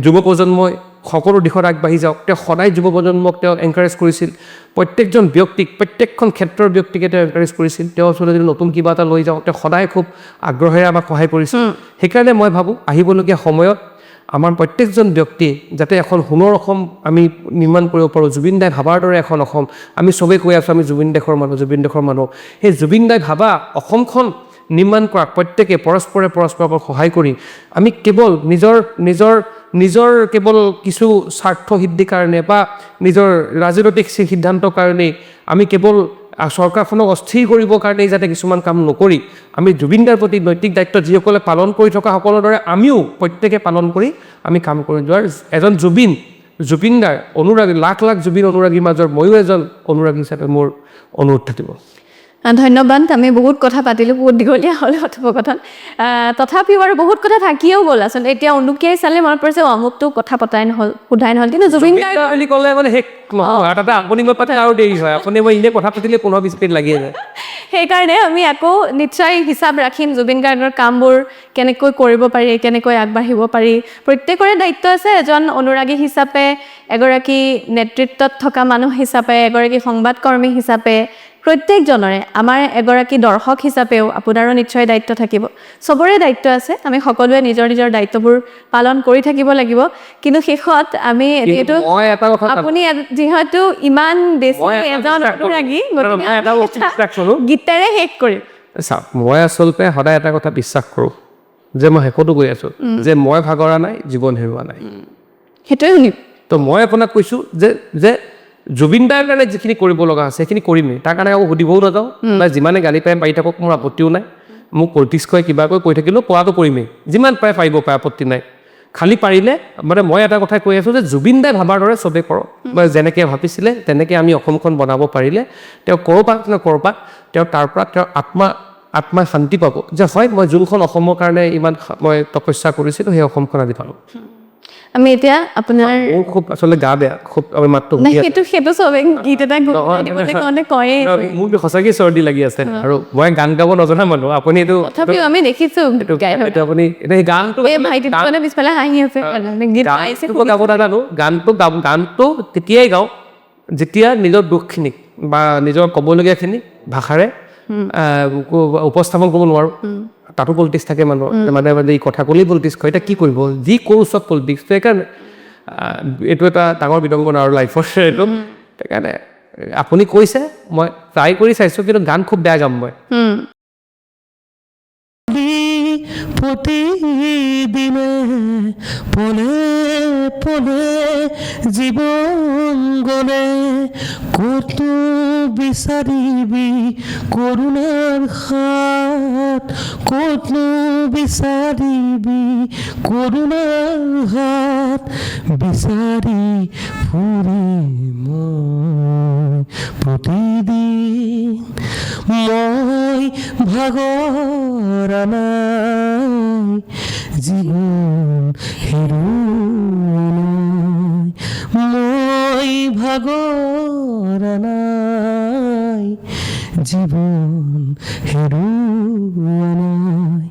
যুৱ প্ৰজন্মই সকলো দিশত আগবাঢ়ি যাওক, তেওঁ সদায় যুৱ প্ৰজন্মক তেওঁ এনকাৰেজ কৰিছিল, প্ৰত্যেকজন ব্যক্তিক, প্ৰত্যেকখন ক্ষেত্ৰৰ ব্যক্তিকে তেওঁ এনকাৰেজ কৰিছিল। তেওঁ ওচৰলৈ যদি নতুন কিবা এটা লৈ যাওঁ, তেওঁ সদায় খুব আগ্ৰহেৰে আমাক সহায় কৰিছিল। সেইকাৰণে মই ভাবোঁ আহিবলগীয়া সময়ত আমাৰ প্ৰত্যেকজন ব্যক্তিয়ে যাতে এখন সোণৰ অসম আমি নিৰ্মাণ কৰিব পাৰোঁ, জুবিন দাই ভাবাৰ দৰে এখন অসম। আমি চবেই কৈ আছোঁ আমি জুবিন দেশৰ মানুহ, জুবিন দেশৰ মানুহ। সেই জুবিন দাই ভাবা অসমখন নিৰ্মাণ কৰা প্ৰত্যেকে পৰস্পৰে পৰস্পৰক সহায় কৰি আমি কেৱল নিজৰ নিজৰ নিজৰ কেৱল কিছু স্বাৰ্থ সিদ্ধিৰ কাৰণে বা নিজৰ ৰাজনৈতিক সিদ্ধান্তৰ কাৰণেই আমি কেৱল চৰকাৰখনক অস্থিৰ কৰিবৰ কাৰণেই যাতে কিছুমান কাম নকৰি আমি জুবিন দাৰ প্ৰতি নৈতিক দায়িত্ব যিসকলে পালন কৰি থকা সকলৰ দৰে আমিও প্ৰত্যেকে পালন কৰি আমি কাম কৰি যোৱাৰ এজন জুবিন দাৰ অনুৰাগী, লাখ লাখ জুবিন অনুৰাগীৰ মাজৰ ময়ো এজন অনুৰাগী হিচাপে মোৰ অনুৰোধ থাকিব। ধন্যবাদ। আমি বহুত কথা পাতিলোঁ, বহুত দীঘলীয়া হ'ল কথোপকথন, তথাপিও আৰু বহুত কথা থাকিও গ'ল। আচলতে এতিয়া উনুকিয়াই চালে মনত পৰিছে অমুকটো কথা পতাই নহ'ল, সোধাই নহ'ল। কিন্তু জুবিন গাৰ্গ বুলি ক'লে মানে শেষ নহয়, তাতে আপুনি মই পাতে আৰু দেৰি হয়, আপুনি মই এনেই কথা পাতিলে 15-20 মিনিট লাগিয়ে যায়। সেইকাৰণে আমি আকৌ নিশ্চয় হিচাপ ৰাখিম জুবিন গাৰ্গৰ কামবোৰ কেনেকৈ কৰিব পাৰি, কেনেকৈ আগবাঢ়িব পাৰি। প্ৰত্যেকৰে দায়িত্ব আছে, এজন অনুৰাগী হিচাপে, এগৰাকী নেতৃত্বত থকা মানুহ হিচাপে, এগৰাকী সংবাদকৰ্মী হিচাপে, প্ৰত্যেকজনৰে, আমাৰ এগৰাকী দৰ্শক হিচাপেও আপোনাৰো নিশ্চয় দায়িত্ব থাকিব, চবৰে দায়িত্ব আছে। আমি সকলোৱে নিজৰ নিজৰ দায়িত্ববোৰ পালন কৰি থাকিব লাগিব। কিন্তু শেষত আমি এইটো আপুনি যিহেতু ইমান বেছি এজন অনুৰাগী, গীতেৰে শেষ কৰিম। চাওক, মই আচলতে সদায় এটা কথা বিশ্বাস কৰোঁ যে মই শেষতো গৈ আছোঁ যে মই ভাগৰা নাই, জীৱন হেৰুওৱা নাই, সেইটোৱে শুনিম। তো মই আপোনাক কৈছোঁ যে যে জুবিন দাৰ কাৰণে যিখিনি কৰিব লগা আছে সেইখিনি কৰিমেই, তাৰ কাৰণে আকৌ সুধিবও নাযাওঁ বা যিমানে গালি পাই পাৰি থাকক মোৰ আপত্তিও নাই, মোক পলিটিক্স কয় কিবা কৈ কৈ থাকিলেও পোৱাটো কৰিমেই, যিমান পাৰে পাৰিব পাৰে আপত্তি নাই। খালি পাৰিলে মানে মই এটা কথাই কৈ আছোঁ যে জুবিন দাই ভাবাৰ দৰে চবেই কৰক, বা যেনেকৈ ভাবিছিলে তেনেকৈ আমি অসমখন বনাব পাৰিলে তেওঁ ক'ৰবাত ন ক'ৰবাত তেওঁ তাৰ পৰা তেওঁৰ আত্মাই শান্তি পাব যে হয় মই যোনখন অসমৰ কাৰণে ইমান মই তপস্যা কৰিছিলোঁ সেই অসমখন আজি পালোঁ। আমি এতিয়া আপোনাৰ মোৰ খুব আচলতে গা বেয়া, খুব আমি মাতটো সেইটো চবেই গীত এটা কয়ে, মোৰ সঁচাকৈ চৰ্দি লাগি আছে আৰু মই গান গাব নজনা মানুহ, আপুনি এইটো তথাপিও আমি দেখিছোঁ আপুনি গানটো পিছফালে হাঁহি আছে, গাব নাজানো, গানটো তেতিয়াই গাওঁ যেতিয়া নিজৰ দুখখিনি বা নিজৰ ক'বলগীয়াখিনি ভাষাৰে উপস্থাপন কৰিব নোৱাৰোঁ। তাতো পলিটিক্স থাকে মানুহৰ, মানে মানে এই কথা ক'লেই পলিটিক্স কয়, এতিয়া কি কৰিব, যি কৰোঁ চব পলিটিক্স। সেইকাৰণে এইটো এটা ডাঙৰ বিড়ম্বনা আৰু লাইফৰ এইটো। সেইকাৰণে আপুনি কৈছে মই ট্ৰাই কৰি চাইছোঁ, কিন্তু গান খুব বেয়া গাম মই। প্ৰতিদিনে পলে পলে জীৱন গ'লে ক'তো বিচাৰিবি কৰোণাৰ হাত, ক'তনো বিচাৰিবি কৰোণাৰ হাত, বিচাৰি ফুৰিম মই প্ৰতিদিন। মই ভাগৰা নাই, জীৱন হেৰুৱা নাই, মই ভাগৰা নাই, জীৱন হেৰুৱা নাই।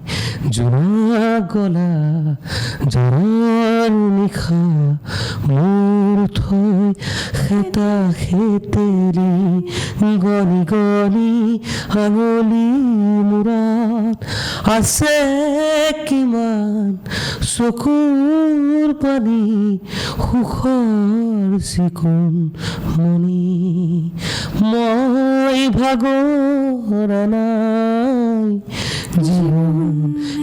জোনাক গলা জৰাৰ নিশা, মোৰ থৈ খেতা খেতেৰি, গণি গণি আঙুলি মূৰত আছে কিমান চকুৰ পানী, সুখৰ চিকুণ মণি। মই ভাগৰা নাই, জীৱন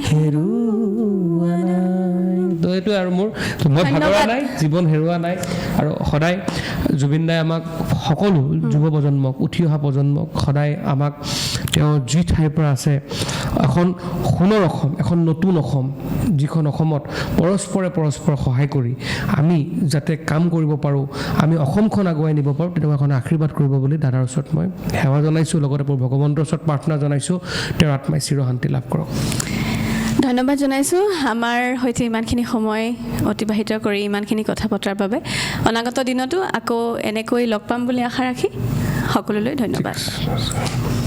হেৰুৱা নাই। তো এইটোৱে আৰু মোৰ, তো মই ভাগৰা ধন্যবাদ। নাই, জীৱন হেৰুৱা নাই। আৰু সদায় জুবিন দাই আমাক সকলো যুৱ প্ৰজন্মক, উঠি অহা প্ৰজন্মক সদায় আমাক তেওঁ যি ঠাইৰ পৰা আছে, এখন সোণৰ অসম, এখন নতুন অসম, যিখন অসমত পৰস্পৰে পৰস্পৰ সহায় কৰি আমি যাতে কাম কৰিব পাৰোঁ, আমি অসমখন আগুৱাই নিব পাৰোঁ, তেনেকুৱা এখন আশীৰ্বাদ কৰিব বুলি দাদাৰ ওচৰত মই সেৱা জনাইছোঁ। লগতে প্ৰভু ভগৱন্তৰ ওচৰত প্ৰাৰ্থনা জনাইছোঁ, তেওঁৰ আত্মাই চিৰশান্তি লাভ কৰক। ধন্যবাদ জনাইছোঁ আমাৰ সৈতে ইমানখিনি সময় অতিবাহিত কৰি ইমানখিনি কথা পতাৰ বাবে। অনাগত দিনতো আকৌ এনেকৈ লগ পাম বুলি আশা ৰাখি সকলোলৈ ধন্যবাদ। ঠিক আছে।